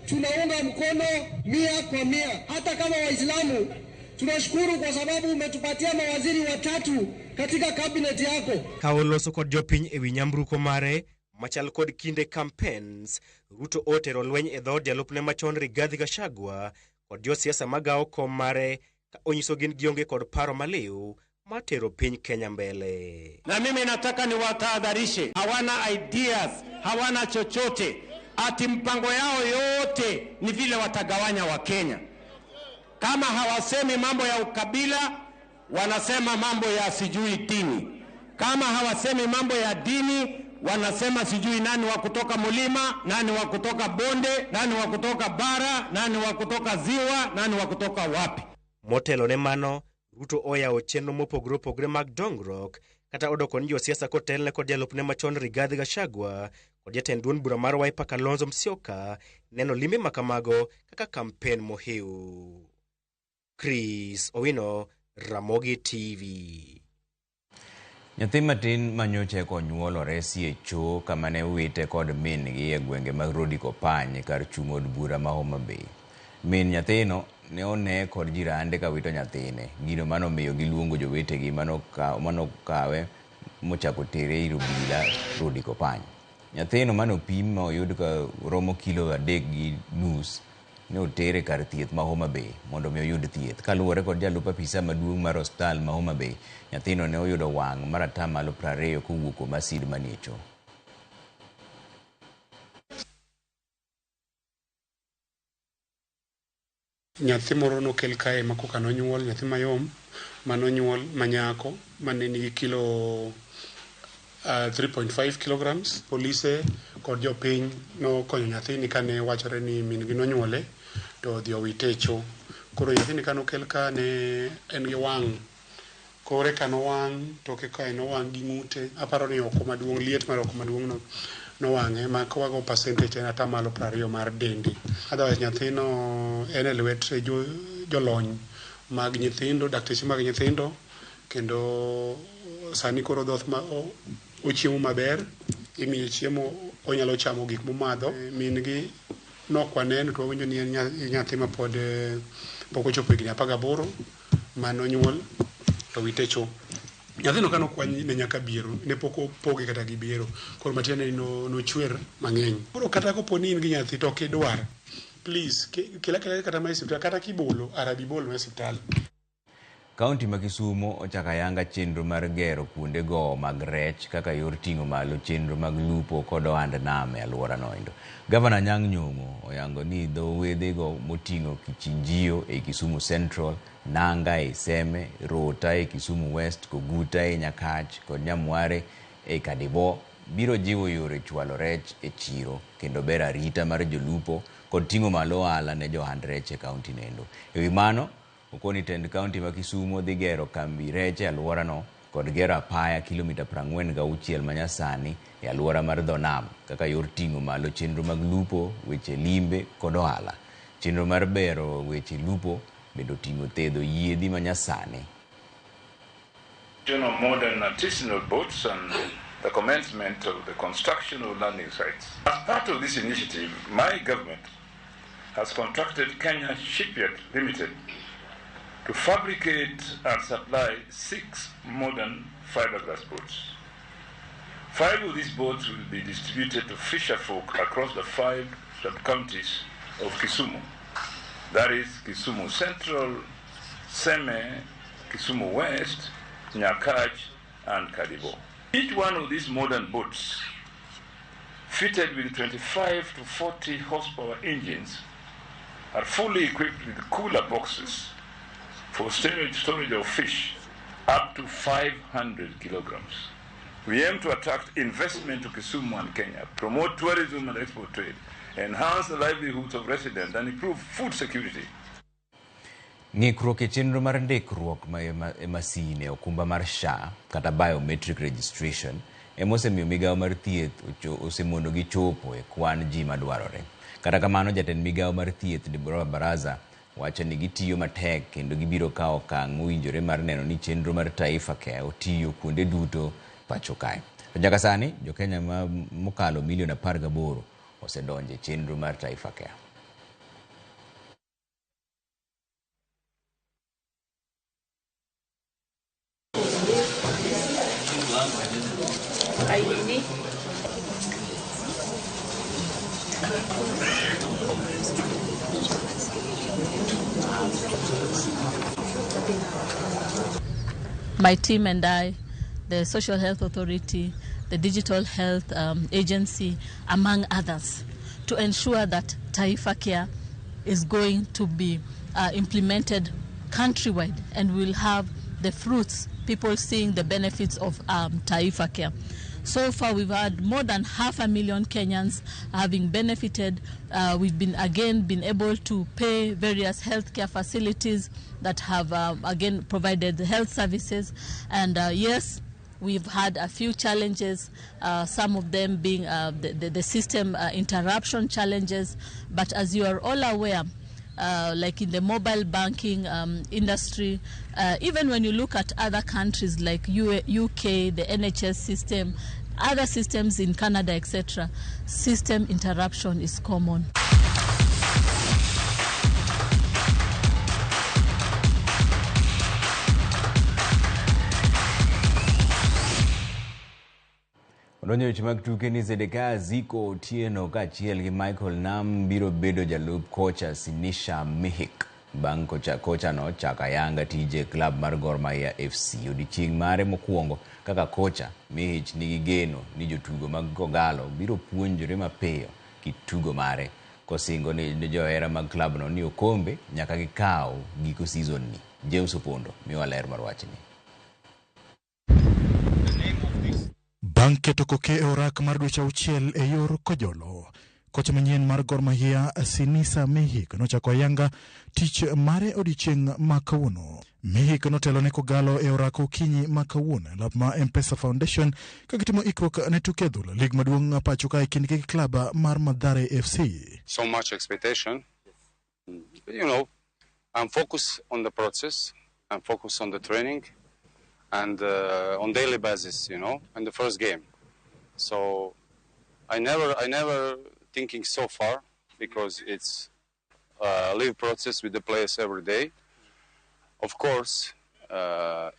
tunaunga mkono 100 kwa 100. Hata kama Waislamu tunashukuru kwa sababu umetupatia mawaziri 3 katika cabinet yako. Ka oloso kod jopiny ewi nyamburko mare machal kod kinde campaigns, Ruto otero lweny e dhood jalupne machon Rigathi Gachagua kod josiasa magawo kom mare ka onyiso gin gionge kod paro maliw mar tero piny Kenya mbele. Na mimi nataka niwatahadharishe, hawana ideas, hawana chochote. Ati mpango yao yote ni vile watagawanya wa Kenya. Kama hawasemi mambo ya ukabila, wanasema mambo ya sijui dini. Kama hawasemi mambo ya dini, wanasema sijui nani wa kutoka mulima, nani wa kutoka bonde, nani wa kutoka bara, nani wa kutoka ziwa, nani wa kutoka wapi. Motelo ne mano, Ruto oyawo chenro mopogore opogore mag dongruok kata odoko ni josiasa kotelne kod jalupne machon Rigathi Gachagua kod jatend duond bura mar Wiper Kalonzo Musyoka neno limbe makamago kaka kampen mohiu. Chris Owino, Ramogi TV. Nyathi matin manyocha eka onyuol oresi e choo kama ne owite kod min-gi e gwenge mag Rodi Kopany kar chung' od bura ma Homa Bay. Min nyathino ne one kod jirande ka wito nyathine, gino manomiyo giluongo jowetegi manokawe mochako tere ir obila Rodi Kopany. Nyathino manopim ma oyud ka romo kilo 3.5 ne otere kar thieth ma Homa Bay mondo mi oyud thieth. Kaluwore kod jalup apisa maduong' mar osiptal ma Homa Bay, nyathino ne oyudo wang' mar 20% kowuok kuom asid manie choo. Nyathi moro nokel kae ma koka nonyuol, nyathi mayom manonyuol manyako mane nigi kilo 3.5 kilograms. Polise kod jopiny nokonyo nyathini kane wachore ni min gi nonyuole to odhi owite e choo. Koro nyathini kanokel ka ne en gi wang', kore ka nowang', toke kae nowang' gi ng'ute. Aparo ni oko maduong', liet mar oko maduong' nowang'e ma kawago percentage en 20% mar dende. Otherwise nyathino en e lwet jolony mag nyithindo, dakteche mag nyithindo, kendo sani koro dhoth ma ochiemo maber, imiye chiemo, onyalo chamo gik momadho. Min gi nokwaneno to wawinjo ni en nyathi ma pod pok ochopo higni 18 manonyuol to wite choo. Nyathino kane okwany ne nyaka biero, ne pok opoge kata gi biero, koro matiende ni nochwer mang'eny. Koro kata kopo ni in gi nyathi to ok idwar, please kela kata ma e osiptal, kata kibolo, arabi bol ma e osiptal. Kaunti ma Kisumo ochako ayanga chenro mar gero kuonde gowo mag rech kaka yor ting'o malo chenro mag lupo kod ohand nam e alworano endo. Gavana Anyang' Nyong'o oyango ni dho wedhego moting'o Kichinjio ei Kisumu Central, Nanga ei Seme, Rota ei Kisumu West, Koguta ei Nyakach kod Nyamware ei Kadibo biro jiwo yore chwalo rech e chiro kendo bero arita mar jolupo kod ting'o malo ohala ne johand rech e kaunti nendo. E wi mano, okoni tend kaunti ma Kisumo dhi gero kambi rech e alworano kod gero apaya kilomita 46 manyasani e alwora mar dho nam kaka yor ting'o malo chenro mag lupo, weche limbe kod ohala. Chenro mar bero weche lupo bende oting'o thedho yiedhi manyasani. Modern artisanal boats and the commencement of the construction of landing sites. As part of this initiative, my government has contracted Kenya Shipyard Limited to fabricate and supply 6 modern fiberglass boats. 5 of these boats will be distributed to fisherfolk across the 5 sub-counties of Kisumu. That is Kisumu Central, Seme, Kisumu West, Nyakach, and Kadibo. Each one of these modern boats, fitted with 25 to 40 horsepower engines, are fully equipped with cooler boxes for storage of fish up to 500 kilograms. We aim to attract investment to Kisumu and Kenya, promote tourism and export trade, enhance the livelihoods of residents, and improve food security. Ng'ikruok e chenro mar ndikruok e masine okumba mar SHA kata biometric registration ema osemiyo migawo mar thieth osemono gi chopo e kwan ji madwarore. Kata kamano, jatend migawo mar thieth Deborah Baraza wacho ni gitiyo matek kendo gibiro kawo okang' mowinjore mar neno ni chenro mar Taifa Care otiyo kuonde duto pacho kae. To nyaka sani, jokenya ma mokalo milion 18 osedonjo e chenro mar Taifa Care. My team and I, the Social Health Authority, the Digital Health Agency, among others, to ensure that Taifa Care is going to be implemented countrywide and we'll have the fruits, people seeing the benefits of Taifa Care. So far, we've had more than 500,000 Kenyans having benefited. We've been again been able to pay various healthcare facilities that have again provided the health services. And yes, we've had a few challenges, some of them being the system interruption challenges. But as you are all aware, like in the mobile banking industry, even when you look at other countries like UK, the NHS system, other systems in Canada, etc., system interruption is common. Odonjo weche mag tuke ni Zedekiah Ziko Otieno kaachiel gi Michael Nam biro bedo jalup kocha Sinisha Mihic bang' kocha no chako ayanga tije e klab mar Gor Mahia FC. Odiechieng' mare mokwongo kaka kocha, Mihic nigi geno ni jotugo mag Kogalo biro puonjore mapiyo kit tugo mare, kosingo ni johera mag klabno ni okombe nyaka gikaw giko season ni. James Opondo miwa ler mar wachni. Bang' keto koke e orak mar dweche 6 e yor Kojolo, kocha manyien mar Gor Mahia Sinisa Mihic nochako ayanga tich mare odiechieng' ma kawuono. Mihic notelo ne Kogalo e orak okinyi ma kawuono e lap ma M-Pesa Foundation ka gitimo ikruok ne tuke adhula lig maduong' pacho ka e kindgi gi klab mar Mathare FC. So much expectation. You know, I'm focused on the process, I'm focused on the training and on daily basis, you know, and the first game. So I never thinking so far, because it's a live process with the players every day. Of course,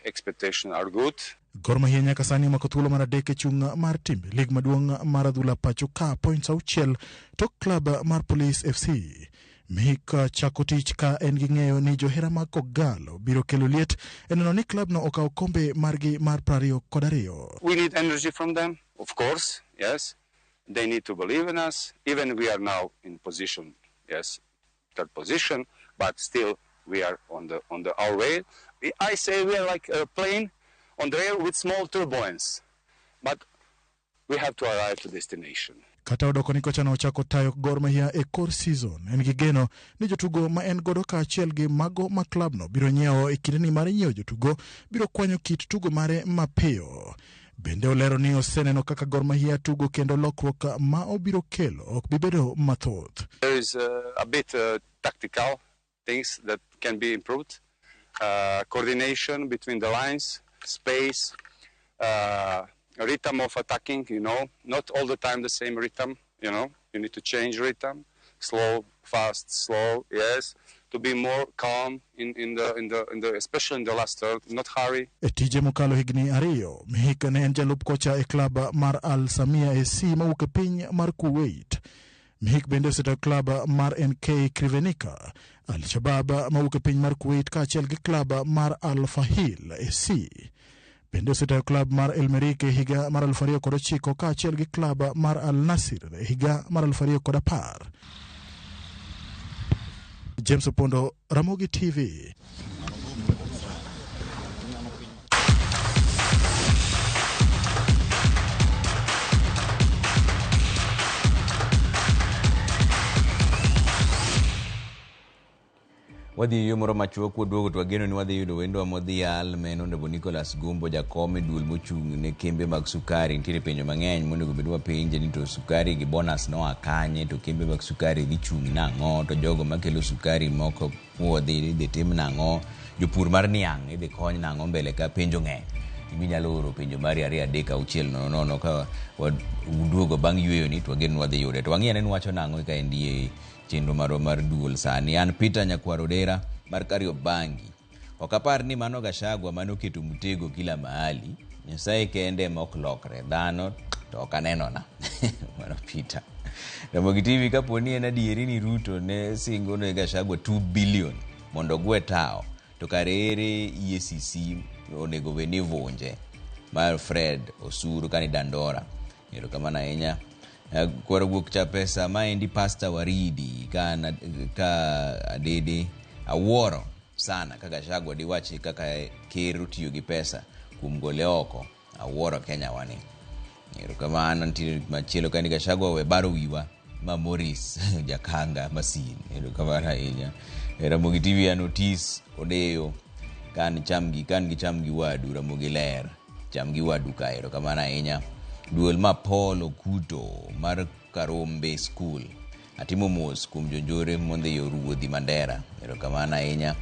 expectations are good. Gor Mahia nyaka sani omako thuolo mar 3 e chung' mar timbe lig maduong' mar adhula pacho ka points 6 tok klab mar Police FC. Mihik chako tich ka en gi ng'eyo ni johera mag Kogalo biro kelo liet e neno ni klabno okawo kombe margi mar 22. We need energy from them, of course, yes. They need to believe in us. Even we are now in position, yes, third position, but still we are on the our way. I say we are like a plane on the rail with small turbulence, but we have to arrive to destination. Kata odoko ni kochano ochako tayo Gor Mahia e kor season, en gi geno ni jotugo ma en godo kaachiel gi mago ma klabno biro nyiewo e kindeni mar nyiewo jotugo biro kwanyo kit tugo mare mapiyo. Bende olero ni oseneno kaka Gor Mahia tugo kendo lokruok ma obiro kelo ok bi bedo mathoth. There is a bit tactical things that can be improved. Coordination between the lines, space, rhythm of attacking, not all the time the same rhythm, you need to change rhythm, slow, fast, slow, yes, to be more calm in the, especially in the last third, not hurry. E tije mokalo higni 2, Mihik ne en jalup kocha e klab mar Al Samia AC mawuok e piny mar Kuwait. Mihik bende osetayo klab mar NK Krivenika, Al Shabab mawuok e piny mar Kuwait kaachiel gi klab mar Al Fahil AC. Bende osetayo klab mar El Merreikh e higa mar 2009 kaachiel gi klab mar Al Nasir e higa mar 2010. James Opondo, Ramogi TV. Wadhi yo moro machuok kwaduogo to wageno ni wadhi yudo wendwa modhial ma en Honorable Nicholas Gumbo, jakom e duol mochung' ne kembe mag sukari. Nitiere penjo mang'eny monego bed wapenje ni to sukari gi bonus noa kanye, to kembe mag sukari dhi chung' nang'o, to jogo makelo sukari moko puodhi idhi tim nang'o, jopur mar niang' idhi kony nang'o mbele ka penjo ng'eny. Iminyalo oro penjo mari 2 3 6 0 0 ka waduogo bang' yweyo ni to wageno ni wadhi yude. To wang'i ane ni wacho nang'o ka endi e chenro marwa mar duol sani. An Peter Nyakwar Odera mar Kariobangi. Ok apar ni mano Gachagua manoketo mtego kila mahali. Nyasaye kende ema ok lokre. Dhano to ok anenona. Mano Peter. Ramogi TV kapo ni en adieri ni Ruto ne singo ne Gachagua 2 billion mondo ogwe tao to kare ere EACC onego bed ni vunje mar Fred Osuru kani Dandora. Erokamano ahinya. Kwaro guok cha pesa maendi Pastor Waridi ka, ka adede awuoro sana kaka Gachagua diwachi kaka ker otiyo gi pesa kuom gole oko. Awuoro Kenya wani. Erokamano. Nitiere machielo kaendi Gachagua we baro wiwa ma Morris Jakanga Masin. Erokamano ahinya. Ramogi TV an Otis Odeyo kan cham gi kan gi cham gi wadu Ramogi ler cham gi wadu ka. Erokamano ahinya. Duol ma Paul Okuto mar Karombe School. Atimo mos kuom jonjore mondhi yo ruodhi Mandera. Erokamano ahinya.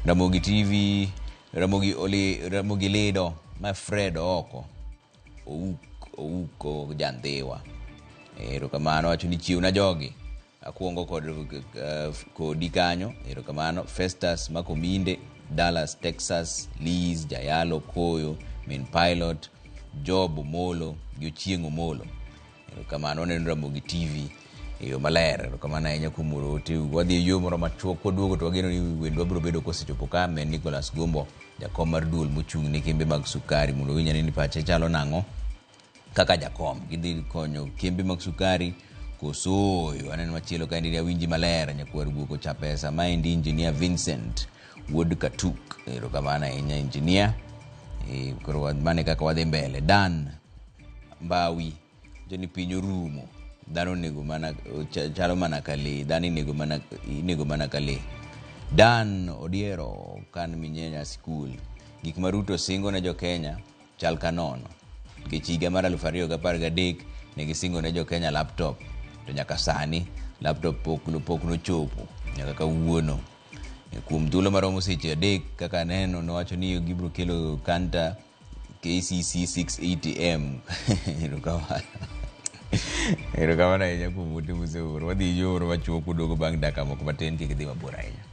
Ramogi TV, Ramogi Oli, Ramogi Lido, ma Fred oko. Ouk, Ouko Jandhiwa. Erokamano wacho ni chiwna jogi. Akwongo kod kodi kanyo. Erokamano. Festus Makominde, Dallas, Texas, Liz, Jayalo Koyo, Min Pilot, Job Omolo gi Ochieng' Omolo. Erokamano waneno Ramogi TV e yo maler. Erokamano ahinya kuom oro oteu. Wadhi e yo moro machuok kwaduogo to wageno ni wendwa biro bedo kosechopo ka en Nicholas Gumbo, jakom mar duol mochung' ne kembe mag sukari mondo owinj ane ni pache chalo nang'o kaka jakom. Gidhi konyo kembe mag sukari koso ooyo. Aneno machielo kaendi ni awinji maler nyakwar guok ocha pesa. Maendi Engineer Vincent wuod Katuk. Erokamano ahinya engineer. Koro mano e kaka wadhi mbele. Dan Mbawi wacho ni piny orumo. Dhano onego mana chalo mana ka lee. Dhano inego mana ka lee. Dan Odiero kan Minyenya School. Gik ma Ruto singo ne jo-Kenya chal ka nono. Nikech higa mar 2013 ne gisingo ne jo-Kenya laptop to nyaka sani laptop pok nochopo nyaka kawuono. Kuom thuolo maromo seche 3 kaka aneno nowacho ni gibiro kelo Canter KCC 680M. Erokamano. Erokamano ahinya kuom ote museoro. Wadhi yo moro machuok kuduogo bang' dakika moko matin kik idhi mabor ahinya.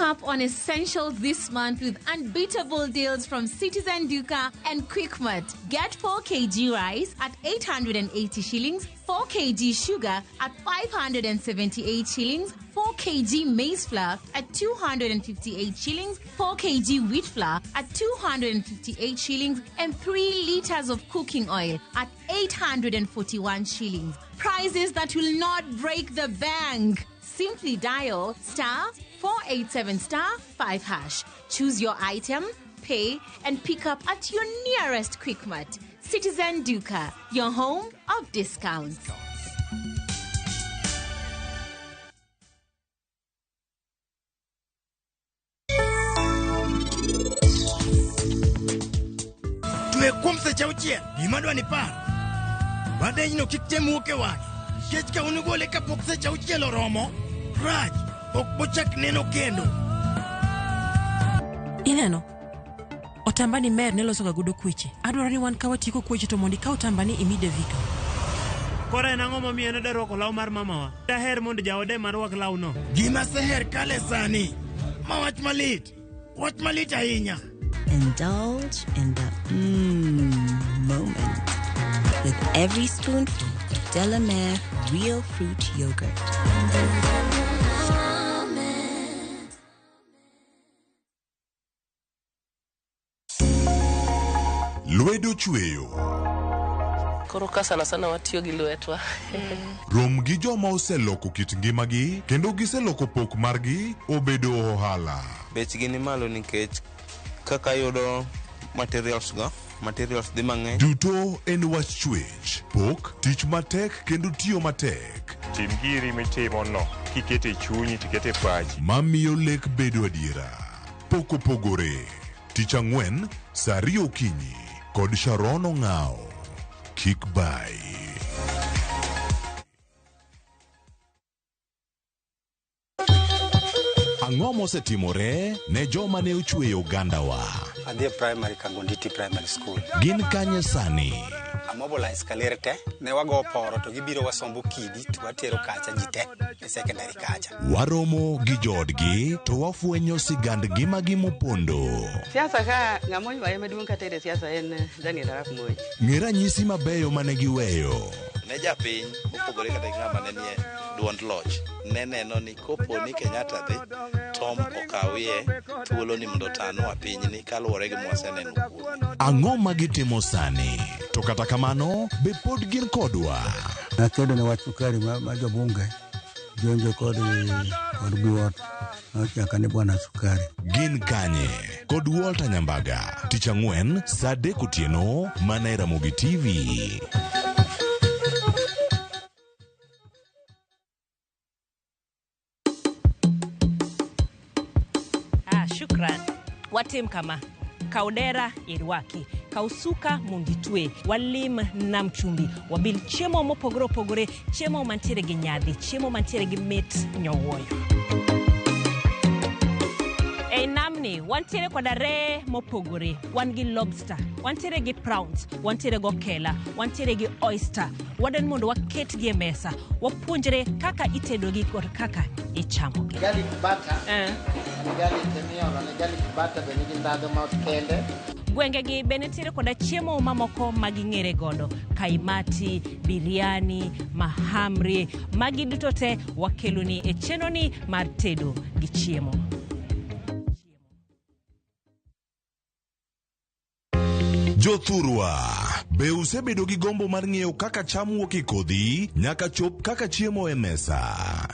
up on essentials this month with unbeatable deals from Citizen Duka and Quickmart. Get 4 kg rice at 880 shillings, 4 kg sugar at 578 shillings, 4 kg maize flour at 258 shillings, 4 kg wheat flour at 258 shillings, and 3 liters of cooking oil at 841 shillings. Prices that will not break the bank. Simply dial star 487 star 5 hash. Choose your item, pay, and pick up at your nearest Quickmart. Citizen Duka, your home of discounts. Twe kuom seche auchiel, gima dwa ni par. Badenyno kik tem wuok e wang'e. Nikech ka unugole kapok seche auchiel oromo, rach, ok bochak neno kendo. Ineno? Otamba ni mer ne losoga godo kweche. Adwaro ni wan ka watieko kweche to mondo ikaw otamba ni imi Devika. Koro en ang'o momiyo en oderwako law mar mamawa? Daher mondo jaode marwak lawno. Gima seher kale sani, ma wach malit, wach malit ahinya. Indulge in the moment with every spoonful of Delamere Real Fruit Yogurt. Lwedo chweyo. Koro ka sana sana watiyo gi lwetwa. Rom gi joma oseloko kit ngimagi kendo giseloko pok margi obedo ohala. Bechgi ni malo nikech kaka yudo materials go, materials dhi mang'eny. Duto en wach chwech, pok, tich matek kendo tiyo matek. Tim giri mitimo no, kikete e chunyi tikete e pachi. Mamiyo lek bedo adiera. Pok opogore. Tich ang'wen, saa ariyo okinyi kod Sharon Ong'ao. Kik bai. Ang'o mosetimore ne joma ne ochweyo ogandawa? Adhi e primary Kangonditi Primary School. Gin kanye sani? Amobilize kaler te, ne wago poro to gibiro wasombo kidi to watero kacha ji te e secondary kacha. Waromo gi joodgi to wafwenyo sigand ngimagi mopondo. Siasa ka ng'ama oywaye maduong' katere siasa en Daniel Arap Moi. Ng'e ranyisi mabeyo mane giweyo. Ne japiny mopogore kata gi ng'ama ne nie duond loch ne neno ni kopo ni Kenyatta dhi Tom okawie thuolo ni mondo otanwa pinyni kaluwore gi mwaseneno kuome. Ang'o ma gitimo sani? To kata kamano, be pod gin kodwa? Nakedo ne wach sukari ma jobunge jonjo kod Biwott nochaka ni bwana sukari. Gin kanye? Kod Walter Nyambaga. Tich ang'wen, saa adek otieno, mana e Ramogi TV. Ah, shukran. Watim kama. Kaw dera irwaki, kaw suka mondo itwe, walim nam chumbi, wabil chiemo mopogore opogore, chiemo mantiere gi nyadhi, chiemo mantiere gi mit nyowuoyo. Ei namni wantiere koda reye mopogore, wan gi lobster, wantiere gi prawns, wantiere gi okela, wantiere gi oyster. Wadwani mondo waketgi e mesa, wapuonjre kaka itedogi kod kaka ichamogi. Garlic butter. Garlic miolo ne garlic butter be nigi ndhadhu ma kende. Gwengegi be nitiere koda chiemo mamoko ma ging'ere godo, kaimati, biryani, mahamri, magi duto te wakeloni e chenroni mar tedo gi chiemo. Jothurwa, be usebedo gi gombo mar ng'eyo kaka cham wuok e kodhi nyaka chop kaka chiemo e mesa?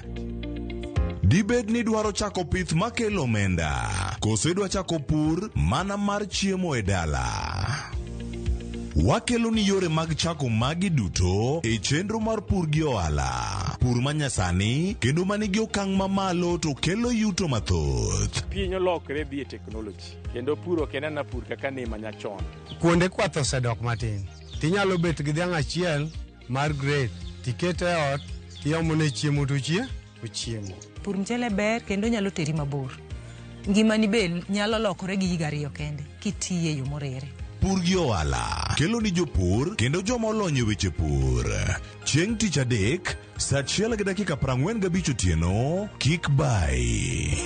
Dibed ni dwaro chako pith makelo omenda, koso idwa chako pur mana mar chiemo e dala? Wakelo ni yore mag chako magi duto e chenro mar pur gi ohala. Pur manyasani kendo manigi okang' mamalo to kelo yuto mathoth. Piny olokre dhi e teknoloji kendo pur ok en ana pur kaka ne manyachon. Kuonde kwath osedok matin. Tinyalo bet gi dhiang' achiel mar grade, tikete e ot, tiomone chiemo to ochiemo. Pur mchele ber kendo nyalo teri mabor. Ngimani be nyalo lokore gi higa ariyo kende kitiye yo morere. Pur gi ohala kelo ni jopur kendo joma olony e weche pur. Chieng' tich adek, saa achiel gi dakika 45 otieno, kik bai.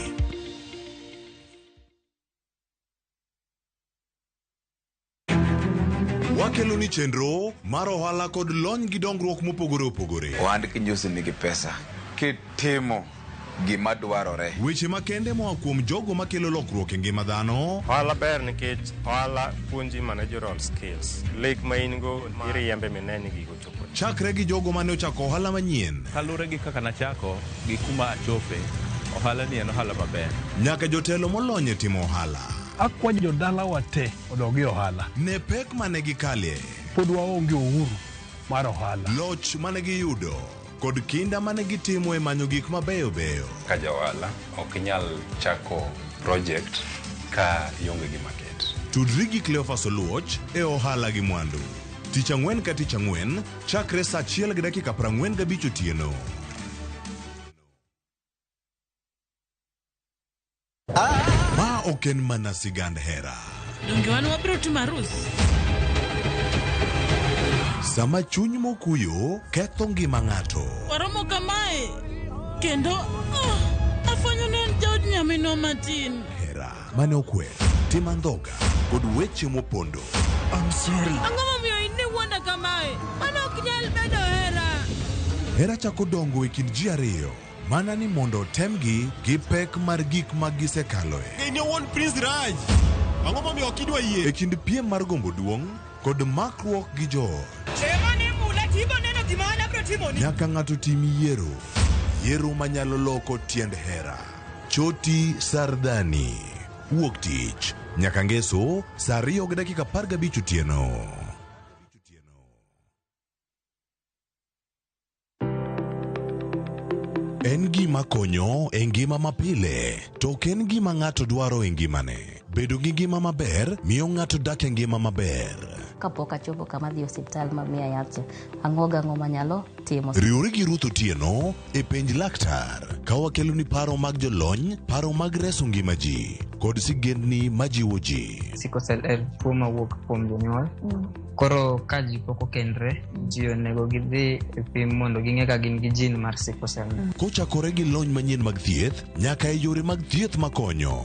Wakelo ni chenro mar ohala kod lony gi dongruok mopogore opogore. Ohand kinjusi nigi pesa kitimo gima dwarore. Weche makende moa kuom jogo makelo lokruok e ngima dhano. Ohala ber nikech ohala puonji managerial skills. Lek ma in go iriembe mine ni gigo chopo. Chakre gi jogo mane ochako ohala manyien. Kaluwore gi kaka nachako gi kuma achope, ohala ni en ohala maber. Nyaka jotelo molony e timo ohala. Akwayo jodalawa te odog e ohala. Ne pek mane gikale. Pod waonge uhuru mar ohala. Loch mane giyudo kod kinda mane gitimo e manyo gik mabeyo beyo. Ka ja ohala ok inyal chako project ka ionge gi market. Tudri gi Cleophas Oluoch e ohala gi mwandu. Tich ang'wen ka tich ang'wen chakre saa 1:45 otieno. Ma ok en mana sigand hera. Donge wan wabiro timo arus? Sama chuny mokuyo ketho ngima ng'ato. Waromo kamae kendo afwenyo ni en jaod nyaminwa matin. Hera mane okwer, tim andhoga kod weche mopondo. I'm sorry. Ang'o momiyo in iwuonda kamae? Mano ok nyal bedo hera. Hera chako dongo e kind ji ariyo mana ni mondo otemgi gi pek mar gik ma gisekaloe. In owuon Prince Raj. Ang'o momiyo ok idwa yie? E kind piem mar gombo duong' kod makruok gi joot. Nyaka ng'ato tim yiero. Yiero manyalo loko tiend hera. Choti Sardani. Wuok tich. Nyaka ngeso saa 2:15 otieno. En gima konyo e ngima mapile, to ok en gima ng'ato dwaro e ngimane. Bedo gi ngima maber miyo ng'ato dak e ngima maber. Kapok achopo kama dhi osiptal ma miya yath cha, ang'o gang'o manyalo timo. Riwri gi Ruth Otieno e penj laktar ka wakeloni paro mag jolony, paro mag reso ngima ji kod sigendni majiwo ji. Sickle cell en tuo mawuok kuom jonyuol. Koro ka ji pok okendre, ji onego gidhi e pim mondo ging'e ka gin gi gene mar sickle cell. Kochakore gi lony manyien mag thieth nyaka e yore mag thieth makonyo.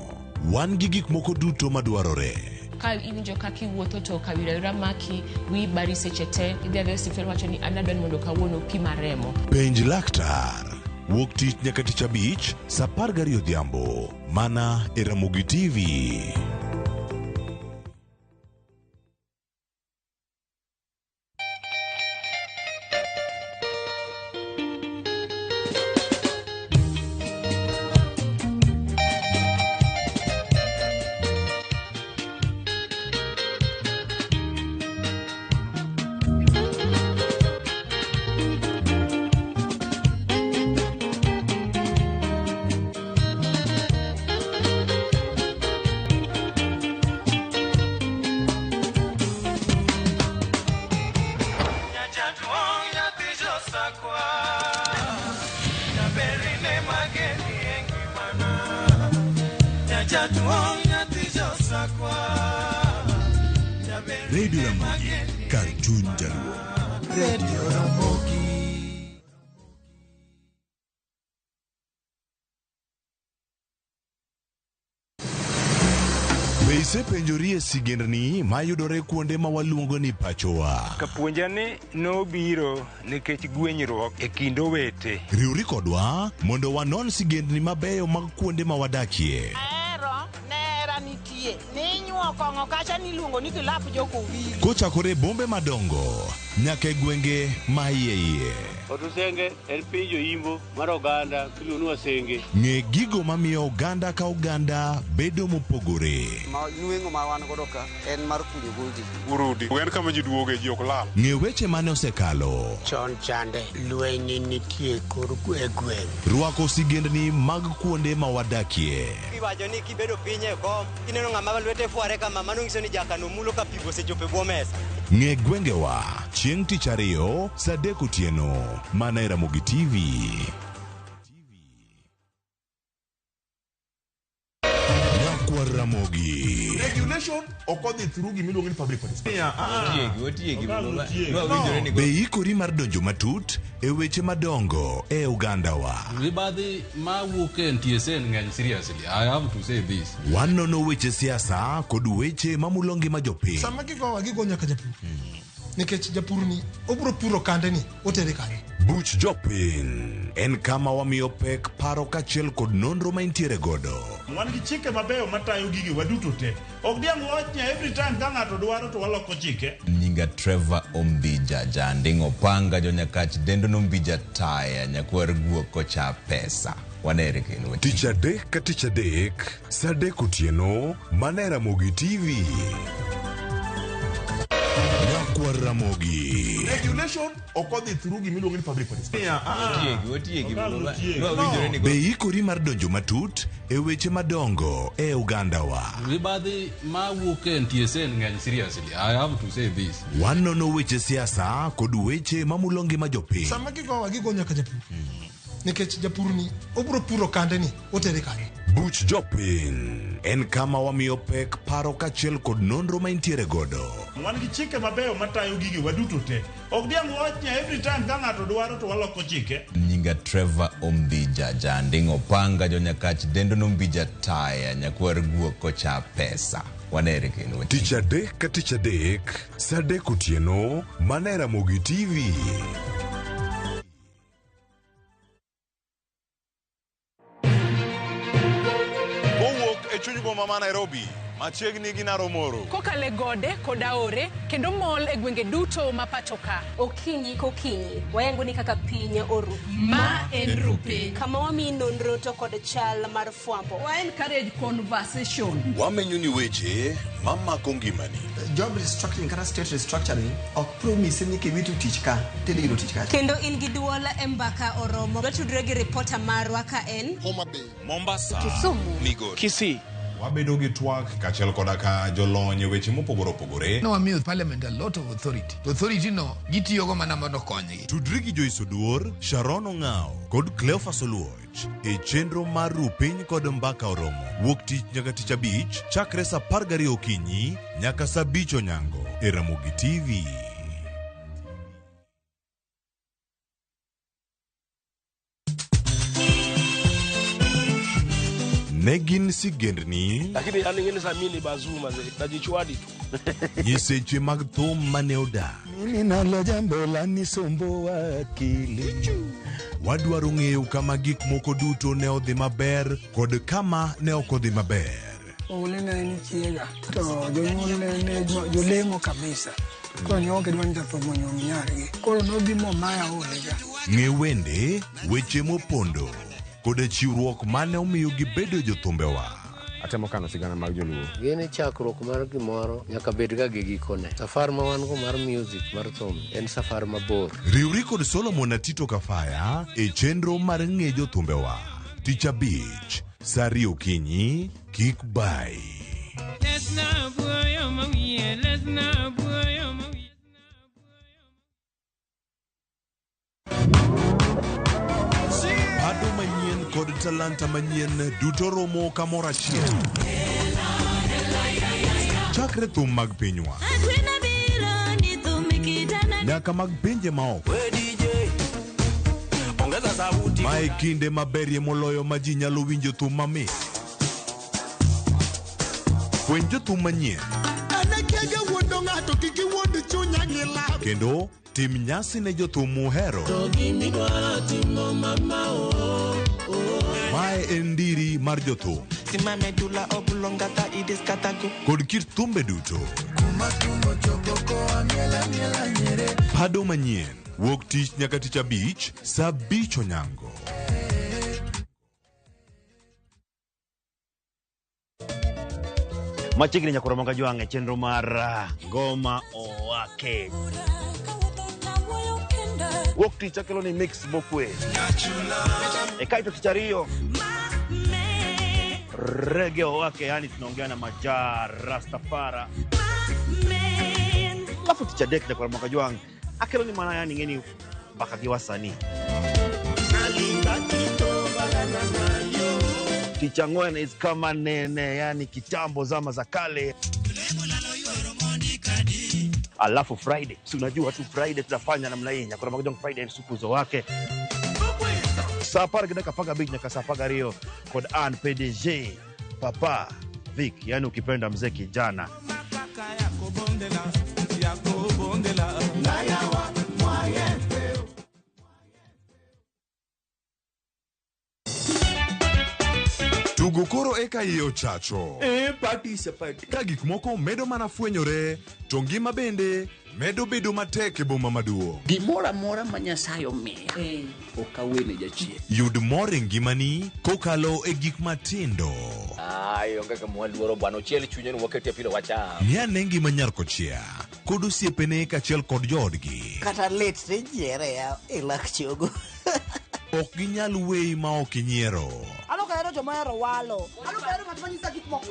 Wan gi gik moko duto madwarore. Ka iwinjo kaka iwuotho to kawira wira maki, wiyi bari seche te, idhi adhiya e osiptal wacho ni an adwa ni mondo kawuono pima remo. Penj laktar. Wuok tich nyaka tich abich saa 12 odhiambo mana e Ramogi TV. Radio Ramogi, kar chuny jaluo. Radio Ramogi. Be isepenjori e sigendni mayudore kuonde ma waluongo ni pachowa? Kapuonja ni nobiro nikech gwenyruok e kind owete. Riwri kodwa mondo wanon sigendni mabeyo mag kuonde ma wadakie. Ahero nera nitie ninyuo kong'o kacha niluongo ni kilap jokowili. Kochakore e bombe madongo nyaka e gwenge ma iye iye. Otusenge en piny joimbo mar oganda miluongo ni Wasenge. Ng'e gigo mamiyo oganda ka oganda bedo mopogore. Ma nweng'o ma wan godo ka en mar kunyo goldi. Urudi. En kama ji duoge ji ok lal. Ng'e weche mane osekalo. Chon chande lweny nitie kor e gweng'. Rwako sigendni mag kuonde ma wadakie. Iwacho ni kibedo piny e kom, kineno ng'ama lwete fware kama, mano nyiso ni jakano mulo ka pigo osechopo e bwo mesa. Ng'e gwengewa chieng' tich ariyo saa 3 otieno mana e Ramogi TV. Nyakwar Ramogi. Regulation ok odhi through gima iluongo ni public participation. Otiegi, otiegi. Nwa winjore ni Be ikori mar donjo matut e weche madongo e ogandawa. Mibadhi mawuok e NTSA ng'eny seriously. I have to say this. Wanono weche siasa kod weche mamulo ngima jopiny. Sama gigowa gigo nyaka japur. Nikech japur ni obiro puro kande ni otere kanye. Buch jopiny en kama wamiyo pek paro kaachiel kod nonro ma intiere godo. Wan gi chike mabeyo matayo gige waduto te. Ok diang' wach ni every time ka ng'ato dwaro to waloko chike. Nyinga Trevor Ombija Janding Opanga jonyakach dendo nombija taya nyakwar guok kocha pesa. Wanere kendo. Tich adek ka tich adek, saa adek otieno, mana e Ramogi TV. Nyakwar Ramogi. Regulation ok odhi through gimiluongo ni public participation. Otiegi, otiegi. No. Be ikori mar donjo matut e weche madongo e ogandawa? Mibadhi mawuok e NTSA ng'eny seriously. I have to say this. Wanono weche siasa kod weche mamulo ngima jopiny. Sama gigowa gigo nyaka japur. Nikech japur ni obiro puro kande ni otere kanye. Buch jopiny en kama wamiyo pek paro kaachiel kod nonro ma intiere godo. Wan gi chike mabeyo matayo gige waduto te. Ok diang' wach ni every time ka ng'ato dwaro to waloko chike. Nyinga Trevor Ombija Janding Opanga jonyakach dendo nombija taya nyakwar guok kocha pesa. Wanere kendo. Tich adek ka tich adek, saa adek otieno, mana e Ramogi TV. Kowuok e chuny boma ma Nairobi, machiegni gi Naromoro. Kokalo e gode kod aore kendo mol e gwenge duto ma pacho ka. Okinyi kokinyi wayango ni kaka piny oru. Ma en Rupiny. Kama wamiyi nonro to kod chal mar fwambo. Wa encourage conversation. Wamenyo ni weche mamako ngimani. Job restructuring kata state restructuring ok promise ni kiwito tich ka tidhi yudo tich kacha. Kendo in gi duol e mbaka oromo. Watudre gi ripota marwa ka en Homa Bay, Mombasa, Kisumu, Migori, Kisii. Wabedo gi twak kaachiel koda ka jolony e weche mopogore opogore. Nowamiyo parliament a lot of authority. To authority no gitiyogo mana mondo okonygi. Tudri gi Joyce Oduor, Sharon Ong'ao kod Cleophas Oluoch e chenro mar Rupiny kod Mbaka Oromo. Wuok tich nyaka tich abich chakre saa 12 okinyi nyaka saa 5 onyango e Ramogi TV. Ne gin sigendni, Lakini yani ngine saa mimi ni bazuu mazee, najichwadi tu. nyiseche mag thum mane odak. Mimi nalo jambo la nisumbua akili. Wadwaro ng'eyo kama gik moko duto ne odhi maber kod kama ne ok odhi maber. Oule ne en chiega to jonyuol ne jolemo kabisa. Koro ne ok gidwa ni jathum onyuom nyargi. Koro nobi momaya olega. Ng'e wende, weche mopondo kod chiwruok mane omiyo gibedo jothumbewa. Atemo kano sigana mag joluo. Gini chakruok mar gimoro nyaka bed ga gi gikone. Safar ma wan go mar music mar thum en safar mabor. Riwri kod Solomon Atito Kafaya e chenro mar ng'e jothumbewa. Tich abich, saa ariyo okinyi, kik bai. Pado manyien kod talanta manyien duto romo kamoro achiel. Chakre thum mag pinywa nyaka mag pinje maoko. Mae kinde maberie moloyo ma ji nyalo winjo thum mamit. Fweny jothum manyien Anakiaga wuondo ng'ato kik iwuond chunya gi lab. kendo tim nyasi ne jothum muhero. Mae en ndiri mar jothum kod kit thumbe duto. Pado manyien wuok tich nyaka tich abich saa 5 onyango. Machiegni nyakoro moga jwang' e chenro mar Ngoma Owake. Wuok tich akelo ni mix mokwe. E kaito tich ariyo rege owake, yani tunaongea na Majaa Rastafara. Alafu tich adek nyakwar moga jwang' akelo ni mana yani ng'eni mbaka gi wasanii. Tich ang'wen is kama nene, yani kitambo zama za kale. Alafu Friday, si unajua tu Friday tunafanya namna hii, nyakora magojong Friday sukuzo wake saa 10:15 nyaka saa 12 kod an PDG Papa Vic, yani ukipenda mzee kijana. Tugo koro eka iye ochacho. E party sapati. Ka gik moko medo mana fwenyore, to ngima bende medo bedo matek e boma maduong'. Gimoro amora ma Nyasaye omiya ok awene jachien. Yud mor e ngimani kokalo e gik matindo. Ai, onge kama waluoro bwana, ochiel chunye ni waketie pilo wacham. Ng'i ane ngima nyar kochia kod osiepene kaachiel kod joodgi. Kata lit tijiere ya e lak chogo. Ok ginyal weyi ma ok inyiero. Ano kahero joma ohero walo. Ano kahero ng'at manyisa gik moko.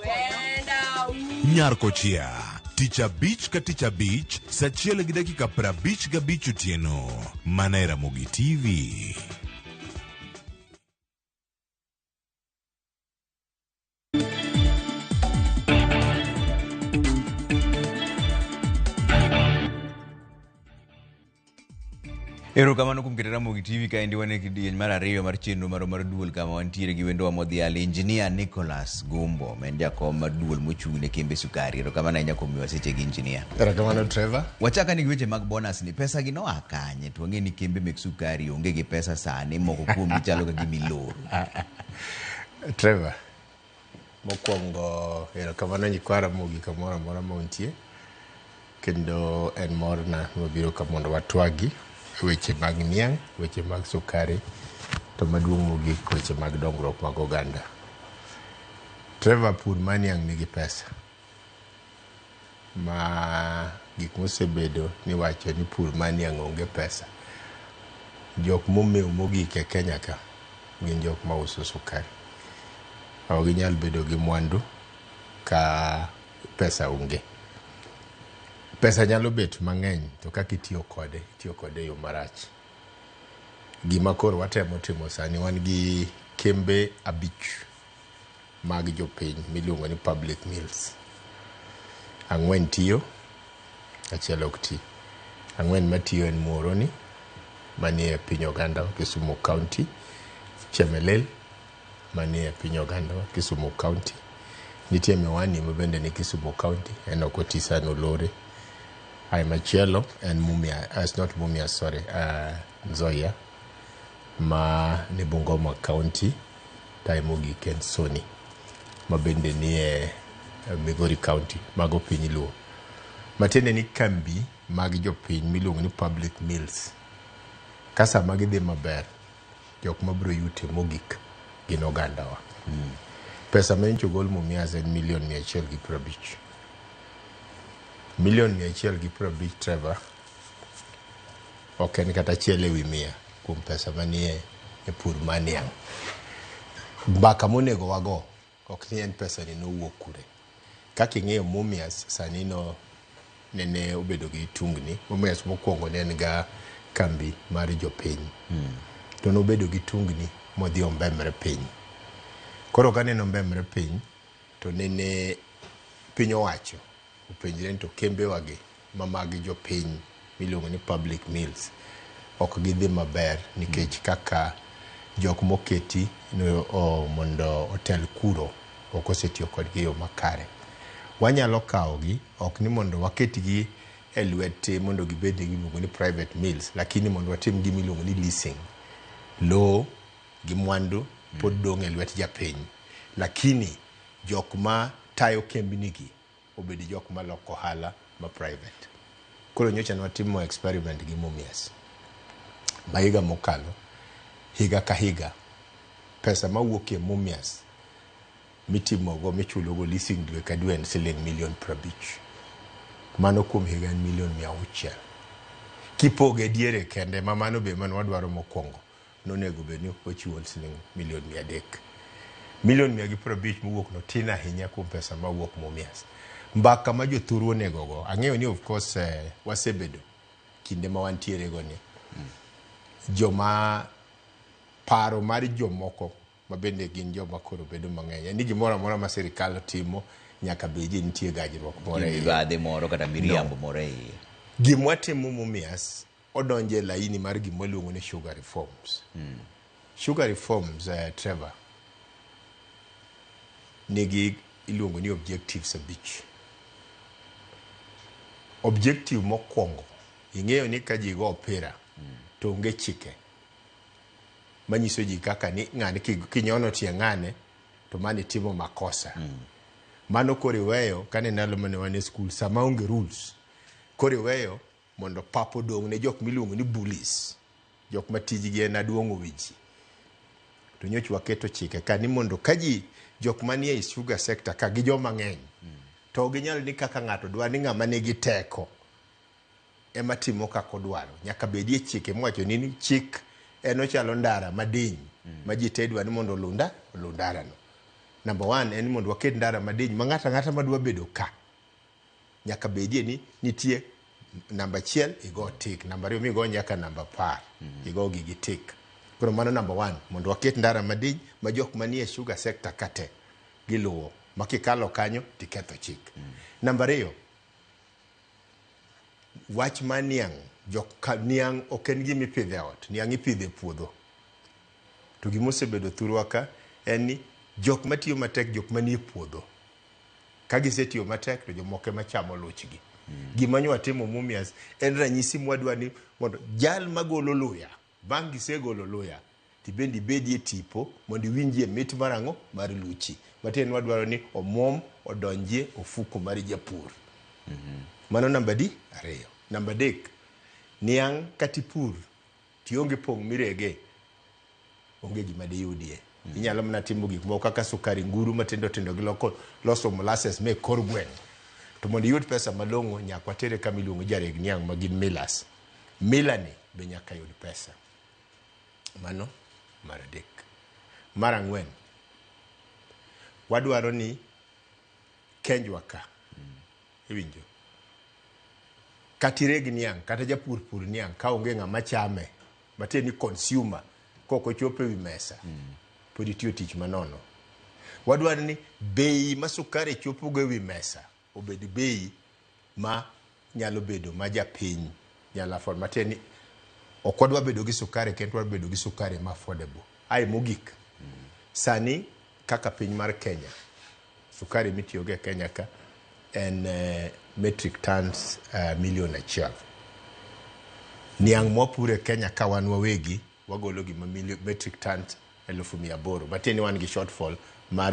Nyar kochia tich abich ka tich abich saa 1:55 otieno mana e Ramogi TV. Erokamano kuom keto Ramogi TV kaendi wan e kidieny mar ariyo mar chenro marwa mar duol kama wantiere gi wendowa modhial Engineer Nicholas Gumbo ma en jakom mar duol mochung' ne kembe sukari. Erokamano ahinya kuom miyowa seche gi engineer. Erokamano Trevor. Wachak ane gi weche mag bonus ni pesa gi noa kanye to wang'e ni kembe mek sukari onge gi pesa sani moko kuomgi chalo ka gima iloro. Trevor, mokwongo erokamano nyikwa Ramogi kamoro amora ma untie kendo en morna mabiro ka mondo watwagi weche mag niang', weche mag sukari, to maduong' mogik weche mag dongruok mag oganda. Trevor, pur mar niang' nigi pesa ma gik mosebedo niwacho ni pur mar niang' onge pesa. Jok momew mogik e Kenya ka gin jok mauso sukari. Ok ginyal bedo gi mwandu ka pesa onge. Pesa nyalo bet mang'eny to kaka itiyo kode, itiyo kode e yo marach. Gima koro watemo timo sani, wan gi kembe 5 mag jopiny miluongo ni public mills. 4 tiyo, achiel ok ti. 4 matiyo en Muhoroni manie piny oganda Kisumu County, Chemelil manie piny oganda Kisumu County, nitie Miwani mabende ni Kisumu County, en ok oti sani olore. Ai machielo en Mumia, it's not Mumia, sorry, Nzoia ma ni Bungoma County, tai mogik en Soni ma bende nie Migori County, mago piny Luo. Matiende ni kambi mag jopiny miluongo ni public mills, ka sama gidhi maber, jok mabiro yute mogik gin ogandawa. Pesa ma nyocha ogol Mumias en milion 150. Milion 150 Trevor ok en kata achiel ewi 100 kuom pesa manie e pur mar niang'. Mbaka monego wago ok ni en pesa ni nowuok kure. Kaka ing'eyo Mumias sani no nene obedo gi tungni. Mumias mokwongo ne en ga kambi mar jopiny. To nobedo gi tungni modhi ombemre piny. Koro kaneno ombemre piny to nene piny owacho openjre ni to kembewagi ma mag jopiny miluongo ni public mills ok gidhi maber nikech kaka jok moketi mondo otel kuro ok osetiyo kodgi e yo makare. Wanyalo kawogi ok ni mondo waketgi e lwet mondo gibed gi miluongo ni private mills, lakini mondo watim gima iluongo ni leasing. Lowo gi mwandu pod dong' e lwet japiny, lakini jok ma tayo kembnigi obed jok maloko ohala ma private. Koro nyocha nwatimo experiment gi Mumias ma higa mokalo, higa ka higa pesa mawuok e Mumias mitimogo michulogo leasing dwe ka dwe en siling milion 50. Mano kuom higa en milion 600. Kipoge diere kende ma mano be mane wadwaro mokwongo nonego bed ni ochiwo siling milion 300. Milion 150 mowuok no tin ahinya kuom pesa mawuok Mumias. Mbaka ma jothuru onego go, ang'eyo ni of course wasebedo kinde ma wantiere go ni joma paro mar jomoko ma bende gin joma koro bedo mang'eny en ni gimoro amora ma sirikal timo nyaka bed ni nitie gajruok moro e iye. Mibadhi moro kata miriambo moro e iye. Gima watimo Mumias odonjo e laini mar gima waluongo ni sugar reforms. Sugar reforms, Trevor, nigi iluongo ni objectives 5. Objective mokwongo, ing'eyo ni ka ji go opira to onge chike manyiso ji kaka ni ng'ane kinyono tie ng'ane to mane timo makosa. Mano koro iweyo kane ndalo mane wan e skul sama onge rules koro iweyo mondo pap odong' ne jok miluongo ni bullies, jok ma tijgi en aduong'o wi ji. To nyocha waketo chike ka ni mondo ka ji jok manie e sugar sector ka gi joma ng'eny to ok ginyal ni kaka ng'ato dwa ni ng'ama nigi teko ema timo kaka odwaro. Nyaka bedie chike miwacho ni chik en ochalo ndara madiny ma ji te dwa ni mondo olunda oluw ndarano. Number 1 en ni mondo waket ndara madiny ma ng'ato ang'ata madwa bedo ka nyaka bedie ni nitie namba 1 igo tik, namba 2 migo nyaka namba 10 igo gigi tik. Koro mano namba 1 mondo waket ndara madiny ma jok manie sugar sector ka te giluwo ma kikalo kanyo tiketho chik. Namba 2, wach mar niang', niang' ok en gima ipidho e ot, niang' ipidho e puodho. To gima osebedo thurwa ka en ni jok matiyo matek, jok manie puodho, ka gisetiyo matek to jomoko ema chamo luchgi. Gima nyo watimo Mumias en ranyisi mwadwa ni mondo jal magolo luya, bang' gisegolo luya, tibende ibedie tipo mondo iwinjie mit mar ang'o? Mar luchi. Matiende ni wadwaro ni omuom odonjie ofuko mar japur. Mano namba 2. Namba 3, niang' kata ipur tionge pong' mirege, onge gima diyudie. Inyalo mana timo gik moko kaka sukari nguru matindo tindo gi loso molasses me kor gweng'. To mondo iyud pesa malong'o nyaka watere kama iluongo jareg niang' ma gin millers. Miller ni be nyaka yud pesa. Mano mar 3. Mar 4, wadwaro ni kenjwa ka, iwinjo, kata ireg niang' kata japur pur niang' ka onge ng'ama chame, matiende ni consumer kok ochopo ewi mesa, pod itiyo tich manono. Wadwaro ni bei ma sukari chopogo ewi mesa obed bei ma nyalo bedo ma japiny nyalo afford. Matiende ni ok wadwa bedo gi sukari kendo wadwa bedo gi sukari ma affordable. Ae mogik, sani kaka piny mar Kenya, sukari mitiyogo e Kenya ka en metric tons 1 million. Niang' mwapuro e Kenya ka wan wawegi wagolo gima metric tons 800,000. Matiende ni wan gi shortfall mar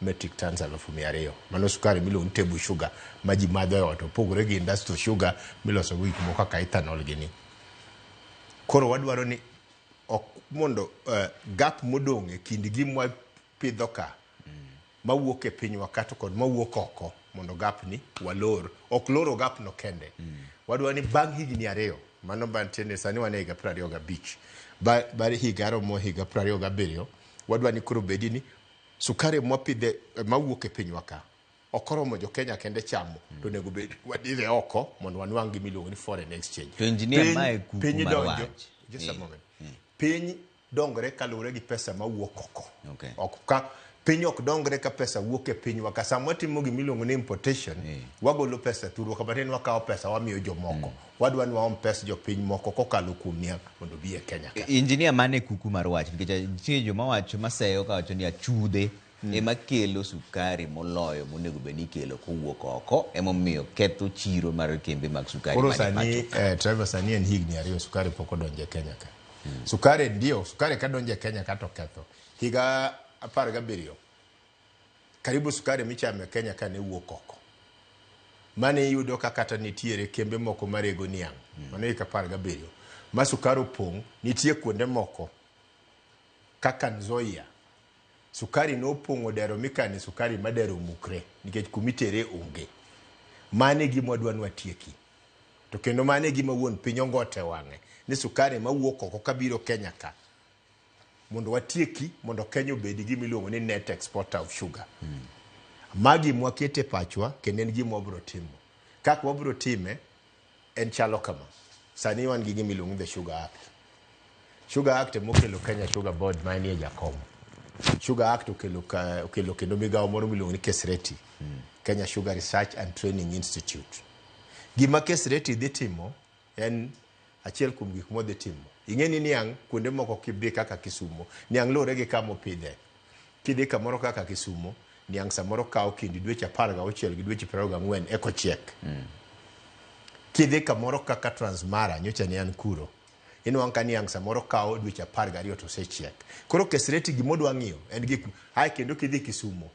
metric tons 200,000. Mano sukari miluongo ni table sugar ma ji madho e ot, opogore gi industrial sugar miloso go gik moko kaka ethanol gini. Koro wadwaro ni ok mondo gap modong' e kind gima wapidho ka mawuok e pinywa ka to kod mawuok oko mondo gap ni walor. Ok loro gap no kende. Wadwaro ni bang' higni 2, mano mantiende sani wan e higa 25, bar higa romo higa 27, wadwaro ni koro bedi ni sukari mwapidhe mawuok e pinywa ka ok oromo jo Kenya kende chamo, to onego bed wadire oko mondo wanwang' gima iluongo ni foreign exchange. To engineer, mae kuku Piny mar donjo, wach. just a moment. Piny dongre kaluwore gi pesa mawuok oko. Okay. Ok ka piny ok dongre ka pesa wuok e pinywa ka. Sama watimo gima iluongo ni importation, wagolo pesa thurwa ka, matin wakawo pesa wamiyo jomoko. Wadwa ni waom pes jopiny moko kokalo kuom niang' mondo obi e Kenya ka. Engineer, mane kuku mar wach nikech nitie joma wacho maseyo kawacho ni achudhe ema kelo sukari moloyo monego bed ni ikelo kowuok oko, emomiyo ketho chiro mar kembe mag sukari. Koro manie sani pacho ka. Trevor, sani en higni 2 sukari pok odonjo e Kenya ka. Sukari ndio, sukari ka donjo e Kenya ka to ketho. Higa 17 karibu sukari michamo e Kenya ka ne wuok oko. Mane iyudo ka kata nitiere kembe moko marego niang', mano higa 17 ma sukari opong', nitie kuonde moko kaka Nzoia. Sukari nopong'o dero mikane sukari ma dero mukre nikech kumitere onge. Mano e gima wadwa ni watieki. To kendo mano e gima wuon piny ongote wang'e ni sukari mawuok oko kabiro Kenya ka mondo watieki mondo Kenya obed gi gima iluongo ni net exporter of sugar. Magi mwakete pachwa kendo en gima wabiro timo. Kaka wabiro time en chalo kama. Sani wan gi gima iluongo ni the Sugar Act. Sugar Act emokelo Kenya Sugar Board ma enie jakom. Sugar Act okelo kendo migawo moro miluongo ni KESRETI, Kenya Sugar Research and Training Institute. Gima Kesreti dhi timo en achiel kuom gik modhi timo. Ing'e ni niang' kuonde moko kidhi kaka Kisumo, niang' luwore gi kama opidhe. Kidhi kamoro kaka Kisumo, niang' samoro kawo kind dweche 16 gi dweche 24 eka ochiek. Kidhi kamoro kaka Transmara, nyocha ne an kuro, inwang'o ka niang' samoro kawo dweche 12 to osechiek. Koro Kesreti gima odwa ng'iyo en gik ae kendo kidhi Kisumo,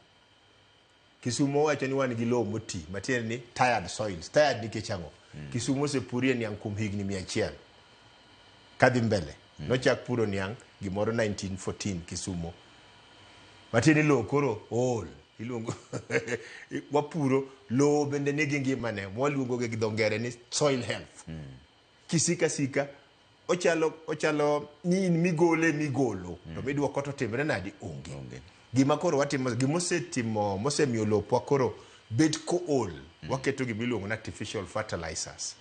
Kisumo wacho ni wan gi lowo moti, matiende ni tired soils. Tired nikech ang'o? Kisumo osepurie niang' kuom higni 100 kadhi mbele. Nochak puro niang' gimoro 1914 Kisumo. Matiende ni lowo koro ool. Iluongo wapuro lowo bende nigi ngimane mwaluongo gi dho ngere ni soil health. Kisika sika ochalo ochalo ni in migole migolo to midwoko to timre nadi onge. Gima koro watimo gimosetimo mosemiyo lopwa koro bet kool waketo gimiluongo ni artificial fertilizers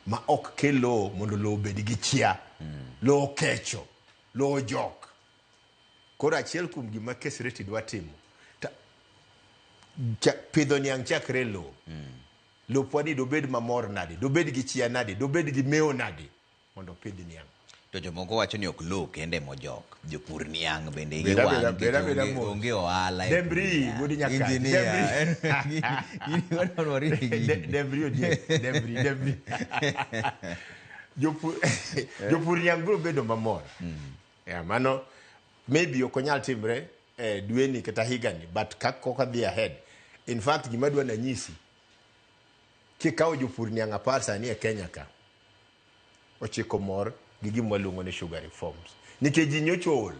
ma ok kel lowo mondo lowo obed gi chia lowo kecho lowo jok koro achiel kuom gima Kesreti dwa timo pidho niang' chakre e lowo lopwa ni dobed mamor nade dobed gi chia nade dobed gi mewo nade mondo opidh niang' To jomoko wacho ni ok lowo kende mojok, jopur niang' bende igi Bed abeda- wang' bed nikech abeda onge, mos. onge ohala e pur Dembri, niang'. wuod Nyakach, Engineer. Dembri. Gini gini. Dembri odiek, Dembri, Dembri. Jopur jopur niang' biro bedo mamor. Yeah, mano maybe ok onyal timre eh, dweni kata higani but ka koka dhi ahead. In fact gima adwa nanyisi kikawo jopur niang' 10 sani e Kenya ka 9 mor gi gima waluongo ni sugar reforms nikech ji nyocha ool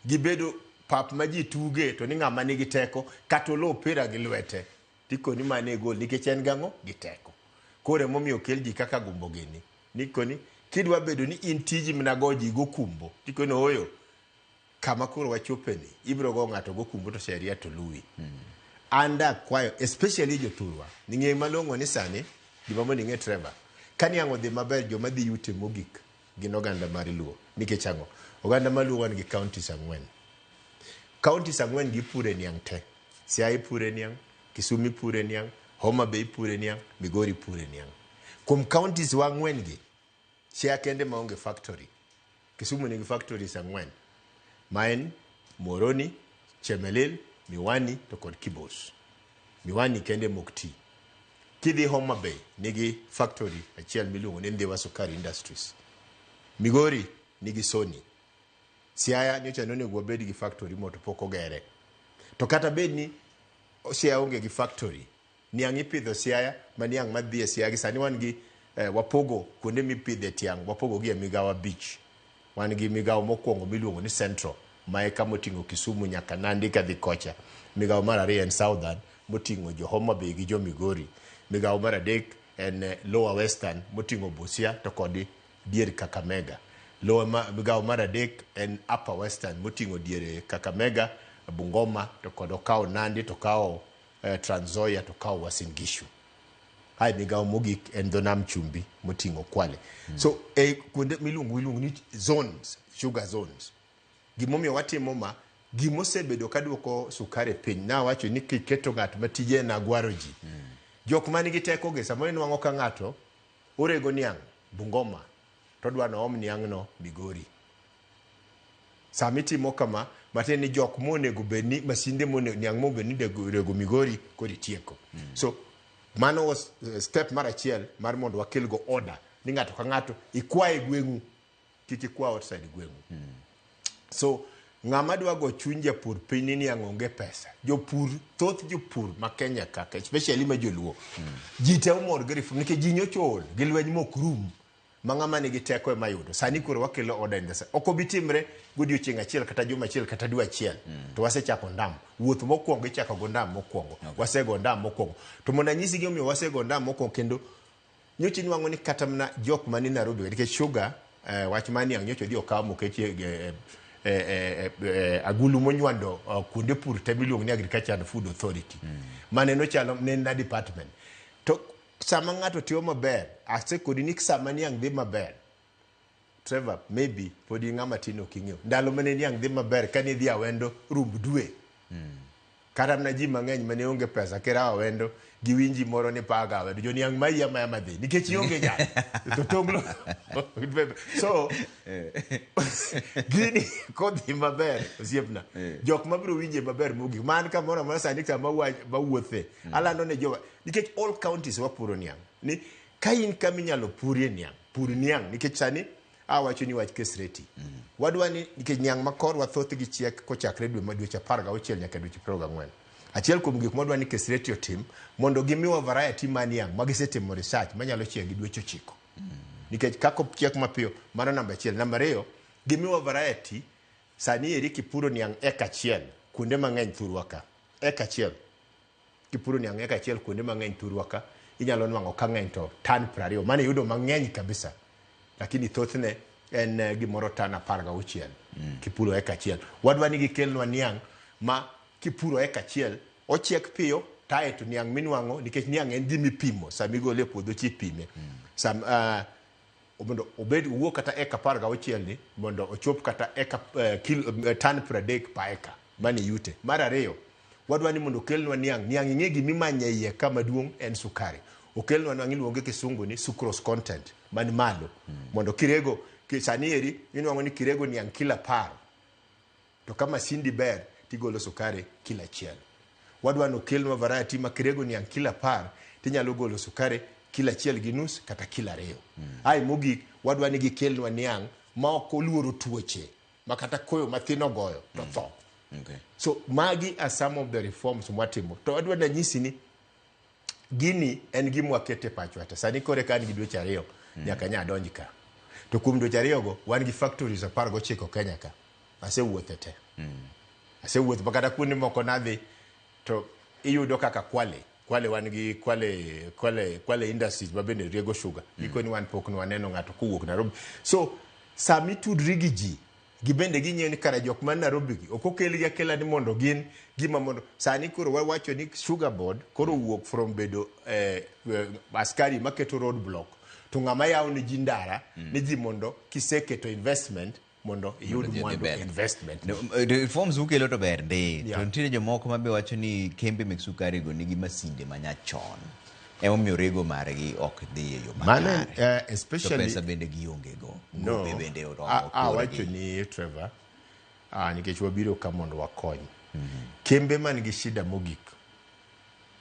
gibedo pap ma ji tuge to ni ng'ama nigi teko kata olo opira gi lwete tikoni mane e gol nikech en gang'o gi teko koro emomiyo okel ji kaka gumbo gini nikoni kidwa bedo ni in tiji mana go ji gokumbo tikoni ooyo kama koro wachopeni ibiro go ng'ato gokumbo to sheria to luwi an dakwayo especially jothurwa ning'e malong'o ni sani gima mondo ing'e Trevor ka niang' odhi maber joma dhi yute mogik gin oganda mar Luo nikech ang'o oganda mar Luo wan gi counties 4 counties 4 gi ipure niang' te Siaya ipure niang' Kisumu ipure niang' Homa Bay ipure niang' Migori ipure niang' kuom counties wa 4 gi Siaya kende maonge factory Kisumu nigi factories 4 ma en Muhoroni, Chemelil, Miwani to kod Kibos. Miwani kende mok ti. Kidhi Homa Bay nigi factory achiel miluongo ni Ndhiwa Sukari Industries. Migori nigi Sony. Siaya nyocha nonego wabed gi factory mo to pok ogere. To kata bed ni Siaya onge gi factory, niang' ipidho Siaya ma niang' madhi e Siaya gi sani wan gi wapogo kuonde mipidhe tiang' wapogo gi e migawo 5. Wan gi migawo mokwongo miluongo ni Central ma e kama oting'o Kisumu nyaka Nandi kadhi kocha. Migawo mar ariyo en Southern moting'o jo Homa Bay gi jo Migori. Migawo mar adek en Lower Western moting'o Busia to kod dier Kakamega. Migawo mar adek en Upper Western moting'o diere Kakamega, Bungoma to kod okawo Nandi to okawo Trans Nzoia to okawo Uasin Gishu. Ae migawo mogik en dho nam chumbi moting'o Kwale. So e kuonde miluongo iluongo ni zones, sugar zones. Gimomiyo watimo ma, gimosebedo kaduoko sukari e piny, nawacho ni kiketo ng'at ma tije en agwaro ji. Jok man gi teko gi samoro inwang'o ka ng'ato orego niang' Bungoma to odwa noom niang'no Migori. Sama itimo kama, matiende ni jok monego bed ni masinde monego niang' monego bed ni rego Migori koro itieko. So mano was step mar achiel mar mondo wakel go order ni ng'ato ka ng'ato ikwa e gweng'u kik ikwa outside gweng'u. So ng'ama dwa go chuny japur piny ni niang' onge pesa. Jopur, thoth jopur ma Kenya kaka especially ma joluo ji te omor gi reform nikech ji nyocha ool gi lweny mok rum ma ng'ama nigi teko ema yudo. Sani koro wakelo order in the ok obi timre godiochieng' achiel kata juma achiel kata dwe achiel to wasechako ndam. Wuoth mokwongo ichako go ndam mokwongo. Wasego ndam mokwongo. To mondo anyisi gimomiyo wasego ndam mokwongo kendo nyocha inwang'o ni kata mana jok mani Nairobi nikech sugar wach mar niang' nyocha odhi okaw moketie agulu monywando kuonde pur te miluongo ni Agriculture and Food Authority. Mane nochalo ne en na department. To sama ng'ato timo maber, asekoni ni sama niang' dhi maber, Trevor, maybe pod in ng'ama tin ok ing'eyo. Ndalo mane niang' dhi maber kane idhi Awendo rumb dwe. Kata mana ji mang'eny mane onge pesa kirawo wendo giwinji moro ni paga wendo joniang' mayi amaya madhi nikech ionge jal to tonglo. So gini kodhi maber osiepna, jok mabiro winje maber mogik man kamoro amora sani kama mawuothe alando ne jowa nikech all counties wapuro niang' ni ka in kama inyalo purie niang', pur niang' nikech sani awacho ni wach Kesreti. Wadwa ni nikech niang' ma korwa thothgi chiek kochakre dwe ma dweche 16 nyaka dweche 24. Achiel kuom gik mwadwa ni Kesreti otim mondo gimiwa variety mar niang' ma gisetimo research manyalo chiek gi dweche 9. Nikech kaka ochiek mapiyo, mano namba achiel. Namba ariyo, gimiwa variety sani eri kipuro niang' eka achiel kuonde mang'eny thurwa ka. Eka achiel. Kipuro niang' eka achiel kuonde mang'eny thurwa ka, inyalo nwang'o ka ng'eny to tan 20. Mano iyudo mang'eny kabisa. Lakini thothne en gimoro tan 16 kipuro eka achiel. Wadwa ni gikelnwa niang' ma kipuro eka achiel ochiek piyo tae to niang' minwang'o nikech niang' en gima ipimo sama igole e puodho chi ipime. Sam, mondo obed owuok kata eka 16 ni mondo ochop kata eka tan 30 pa eka mane yute. Mar ariyo, wadwa ni mondo okelnwa niang'. Niang' ing'e gima imanye iye ka maduong' en sukari. Okelnwa niang' iluonge kisungu ni sucrose content man malo. Mondo kirego, sani eri inwang'o ni kirego niang' kilo 10. To ka masindi ber tigolo sukari kilo 1. Wadwa ni okelnwa variety ma kirego niang' kilo 10 tinyalo golo sukari kilo 1.5 kata kilo 2. Ai mogik, wadwa ni gikelnwa niang' ma ok oluoro tuoche ma kata koyo mathin ogoyo to tho. So magi are some of the reforms mwatimo. To adwa nanyisi ni gini en gima wakete pachwa te. Sani kore ka an gi dweche 2 nyaka nya adonj ka. To kuom dweche 2 go wan gi factories 19 Kenya ka. Asewuothe te. Asewuotho kata kuonde moko nadhi to iyudo kaka Kwale. Kwale wan gi Kwale Industries ma bende rego sugar. Gikoni wan pok nwaneno ng'ato kowuok Nairobi. So sami itudri gi ji gibende ging'eyo ni kara jok man Nairobi gi ok okelgi akela ni mondo gin gima mondo sani koro wawacho ni sugar board koro wuok from bedo askari maketo road block to ng'ama yawo ne ji ndara ni ji mondo kiseketo investment mondo iyud mwandu investment. No, reforms ukelo to ber ndi. To nitiere jomoko ma be wacho ni kembe mek sukari go nigi masinde manyachon. Emomiyo rego margi ok dhi e yo makare. Especially to pesa bende gionge go. No, bende oromo. Awacho ni Trevor, nikech wabiro ka mondo wakony. Kembe man gi shida mogik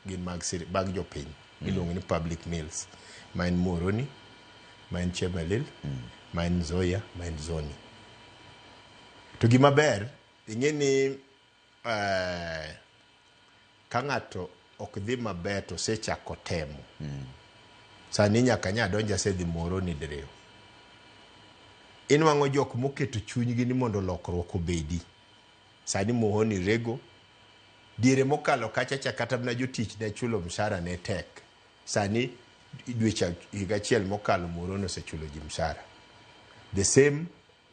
gin mag jopiny iluongo ni public mills. Ma en Muhoroni, ma en Chemelil, ma en Nzoia, ma en Zoni. To gima ber, ing'e ni ka ng'ato ok dhi maber to osechako temo. Sani nyaka nya donjo asedhi Muhoroni diriyo. Inwang'o jok moketo chunygi ni mondo lokruok obedi. Sani Muhoroni rego. Diere mokalo kacha cha kata mana jotich ne chulo mshahara ne tek. Sani dweche higa achiel mokalo Muhoroni osechulo ji mshahara. The same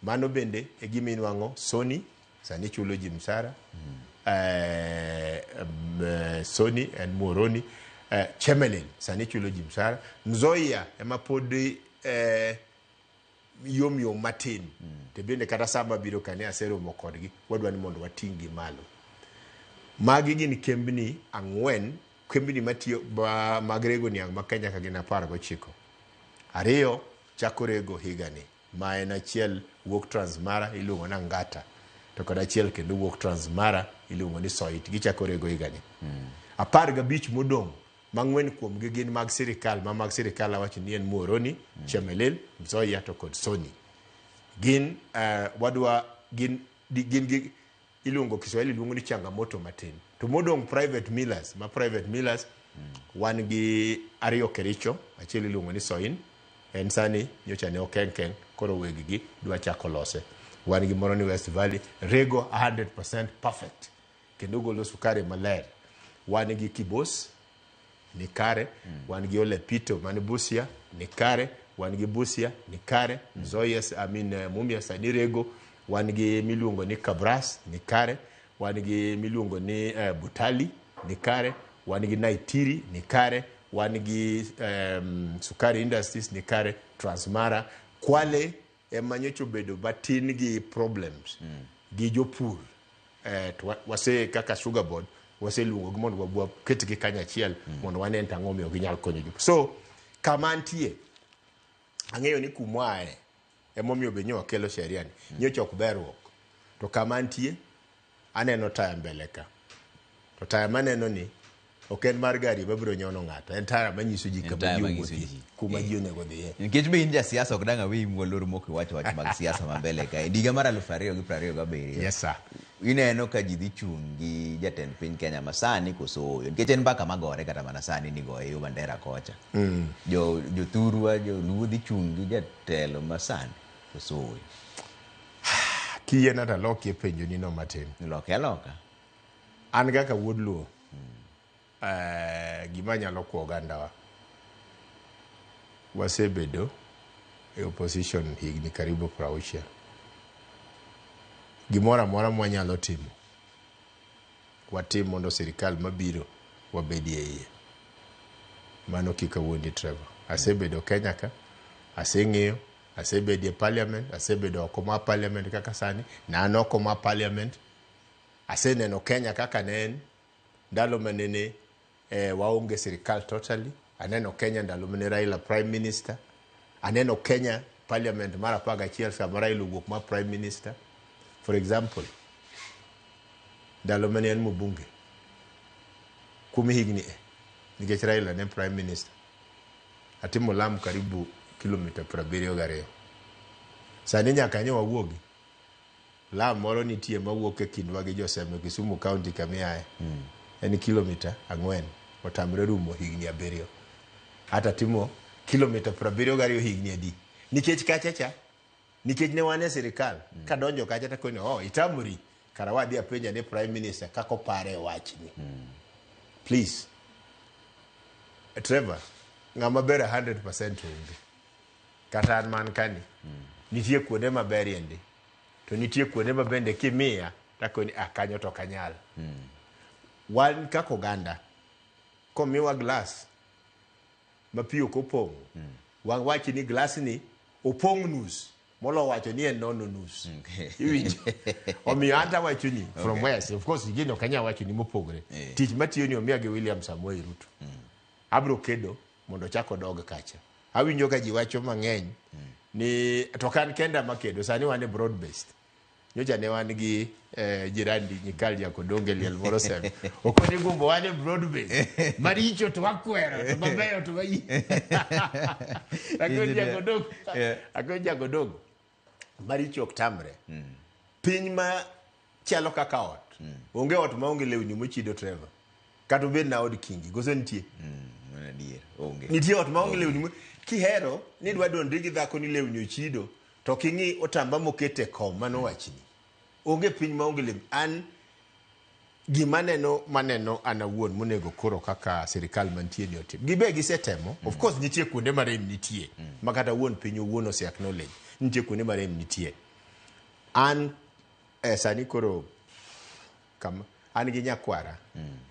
mano bende e gima inwang'o Sony sani chulo ji mshahara. Sony en Muhoroni. Chemelil sani chulo ji mshahara. Nzoia ema pod yom yom matin. To bende kata sama biro kane aseromo kodgi wadwa ni mondo wating' gi malo. Magi gin kembni 4, kembni matiyo mag rego niang' ma Kenya ka gin 19. 2 chako rego higani, ma en achiel wuok Transmara iluongo ni Angata, to kod achiel kendo wuok Transmara iluongo ni Soit, gichako rego higani. 15 modong' mang'wen kuomgi gin mag sirikal, ma mag sirikal awacho ni en Muhoroni, Chemelil, Nzoia to kod Sony. Gin wadwa gin gi iluongo Kiswahili luongo ni changamoto matin. To modong' private millers, ma private millers wan gi 2 Kericho, achiel iluongo ni Soin, en sani nyocha ne okenkeng, koro weg gi dwa chako lose. Wan gi moro ni West Valley, rego 100% perfect, kendo golo sukari maler. Wan gi Kibos, ni kare, wan gi Olepito man Busia, ni kare, wan gi Busia, ni kare, Nzoia, Mumia sani rego, wan gi miluongo ni Kabras, ni kare, wan gi miluongo ni Butali, ni kare, wan gi Naitiri, ni kare, wan gi Sukari Industries, ni kare, Transmara, Kwale ema nyocha obedo matin gi problems gi jopur. To wase kaka Sugar Board Waseluongogi mondo waketgi kanyachiel mondo wane to ang'o omiyo ginyal konyo jopur. So kama antie, ang'eyo ni kumwae emomiyo be nyo wakelo sheria ni. Nyocha ok berruok. To kama antie, aneno taya mbele ka. To taya maneno ni ok en mar gari mabiro nyono ng'ato, en taya manyiso ji En kama taya ji manyiso owuothie, ji. kuma ji onego dhiye. Nikech be in jasiasa ok dang' aweyi mwalor mok iwacho wach mag siasa ma mbele kae. Higa mar 2027. Yes sir. Ineno ka ji dhi chung' gi jatend piny Kenya ma sani koso ooyo. Nikech en mbaka magore kata mana sani ni goye yo bandera kocha. Jo jothurwa joluo dhi chung' gi jatelo ma sani koso ooyo. Kiyiena to alokie penjo ni no matin. Loke aloka. An kaka wuod Luo, gima anyalo kwa ogandawa, wasebedo e opposition higni karibu 60. Gimoro amora mwanyalo timo, watim mondo sirikal mabiro wabedie iye. Mano kik awuondi Trevor. Asebedo Kenya ka, aseng'eyo, asebedo e parliament, asebedo oko mar parliament kaka sani, ne an oko mar parliament. Aseneno Kenya kaka ne en ndalo manene waonge sirikal totally. Aneno Kenya ndalo mane Raila prime minister. Aneno Kenya parliament mar 11 sama Raila owuok mar prime minister. For example, ndalo mane en mbunge kuom higni nikech Raila ne prime minister, atimo lam karibu kilomita 72. Sani nyaka nyo wawuogi. Lam moro nitie mawuok e kindwa gi Joseme Kisumu County kamiaye. En kilomita 4 otamre rumo higni 7. Hata timo kilomita 72 higni adi? Nikech kacha cha, nikech ne wan e sirikal, kadonjo kacha takoni, oh, itamori. Kara wadhi apenja ne prime minister kako pare wachni. Please. Trevor, ng'ama ber 100% onge. Kata an man kani. Nitie kuonde maberie ndi. To nitie kuonde ma bende kimiya takoni ah kanyo to ok anyal. Wan kaka oganda, komiwa glass ma pi ok opong'o, wawach ni glass ni opong' nus molo wacho ni en nono nus. Iwinjo? Omiyo an tawacho ni from where of course gino ok anyal wacho ni mopogre. Tich matiyo ni omiya gi William Samoei Ruto. Abro kedo mondo ochak odog kacha. Awinjo ka ji wacho mang'eny ni to kan kenda makedo sani wan e broad based. Nyocha ne wan gi jirandi Nyikal Jakodonge liel moro seme. Okoni gumbo wan e broad based. Maricho to wakwero to mabeyo to wayie. Akoni Jakodongo. Akoni Jakodongo. Maricho ok tamre. Piny ma chalo kaka ot. Onge ot maonge lewni mochido Trevor. Kata obed na od kingi, koso nitie? Nitie ot maonge lewni. Kihero ni idwa dondri gi dhako ni lewni ochido, to king'i otamba mokete kom, mano wachni. Onge piny maonge lewni. An gima neno maneno an awuon monego koro kaka sirikal mantie ni otim. Gibe gisetemo, of course nitie kuonde ma rem nitie, ma kata wuon piny owuon ose acknowledge, nitie kuonde ma rem nitie. An sani koro kama an gi nyakwara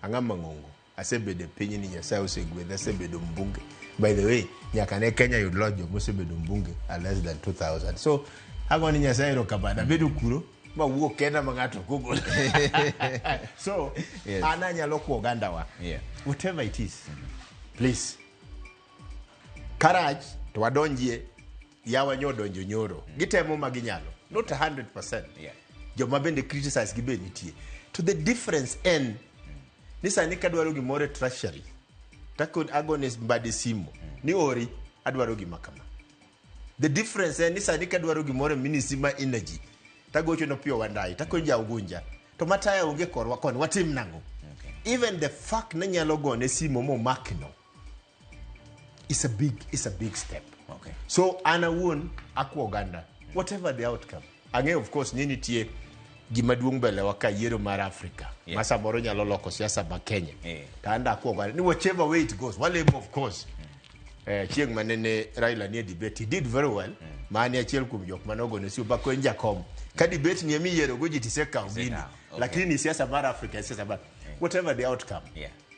ang'ama ng'ongo asebedo e piny ni Nyasaye osegwedha asebedo mbunge. By the way, nyaka ne Kenya yud loch joma osebedo mbunge are less than 2000. So agoni ni Nyasaye erokamano abedo kuro mawuok kenda ma ng'ato ok ogolo. So Yes. an anyalo kwa ogandawa whatever it is, please karach to wadonjie yawa nyo donjo nyoro gitemo ma ginyalo not 100%. Joma bende criticize gi be nitie. To the difference en ni sani kadwaro gimoro e treasury takon agone mbade simu ni ori adwaro gima kama. The difference en ni sani kadwaro gimoro e ministry ma energy tagocho no Opiyo Wandayi takon ja Ugunja to mataya onge korwa koni watim nang'o? Even the fact ni nyalo gone simu momakno is a big step. Okay. So an awuon akwa oganda whatever the outcome. Ang'eyo of course ni nitie gima duong' mbele wa ka yiero mar Africa ma samoro nyalo loko siasa ma Kenya. To an dakwa oganda ni whichever way it goes walemo of course. Chieng' manene Raila nie debate he did very well. Mane achiel kuom jok mane ogone simu ba kwen jakom. Ka debate ni emi yiero go ji tisekawo gini. Lakini siasa mar Africa siasa mar whatever the outcome.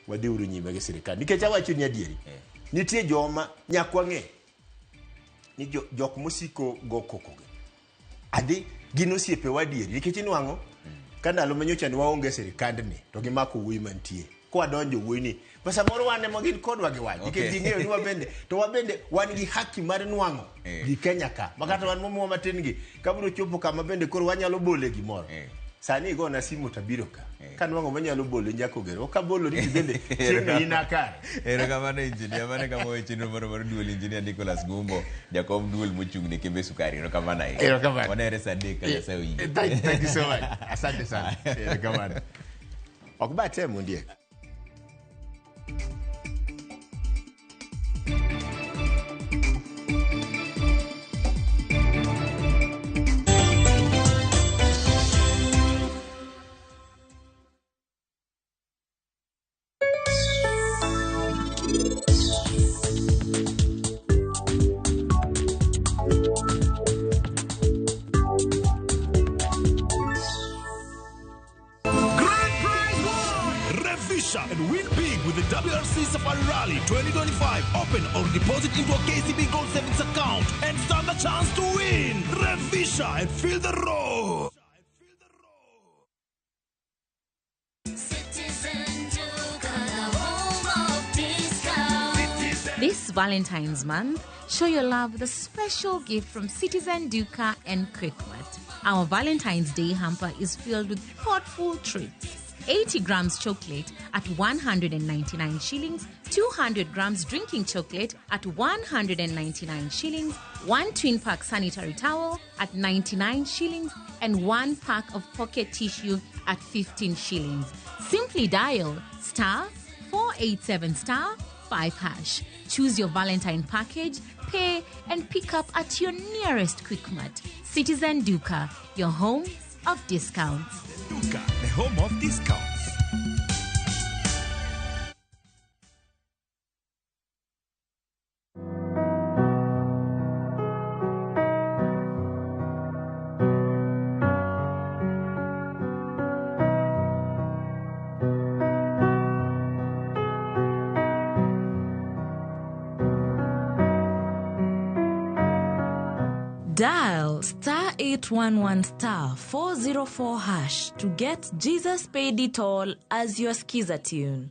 Wadhi uru nyime gi sirikal. Nikech awacho ni adieri. Nitie joma nyaka wang'e ni jok mosiko go koko gi. Adhi gin osiepe wa adieri nikech inwang'o Ka ndalo manyocha ne waonge e sirikandni to gimako wuoyi mantie. Kwadonjo wuoyi ni, to samoro wan ema gin kodwa gi wach. Nikech ging'eyo ni wabende, to wabende wan gi haki mar nwang'o gi Kenya ka. Ma kata wan momiwa matin gi, kabiro chopo kama bende koro wanyalo bole gimoro. Sani igona simu tabiro ka. Kanwang'o manyalo bole Njako Gero. Ok abolo ni bende chieng'no in akare. Erokamano injinia, mano kama weche chenro moro mar duol injinia Nicholas Gumbo, jakom duol mochung' ne kembe sukari. Erokamano ahinya. Erokamano. Wanere saa 3 ka Nyasaye oyie. Thank you so much. Asante sana. Erokamano. Ok ba tem ondiek. Grand Prize One! Revisha and win big with the WRC Safari Rally 2025. Open or deposit into a KCB Gold Savings account and stand a chance to win. Revisha and feel the roar. This Valentine's month, show your love with a special gift from Citizen Duka and Quickmart. Our Valentine's Day hamper is filled with thoughtful treats. 80 grams chocolate at 199 shillings, 200 grams drinking chocolate at 199 shillings, one twin pack sanitary towel at 99 shillings, and one pack of pocket tissue at 15 shillings. Simply dial star 487 star 5 hash. Choose your Valentine package, pay, and pick up at your nearest Quickmart. Citizen Duka, your home of discounts. Duka, the home of discounts. Dial star 811 star 404 hash to get Jesus Paid It All as your skiza tune.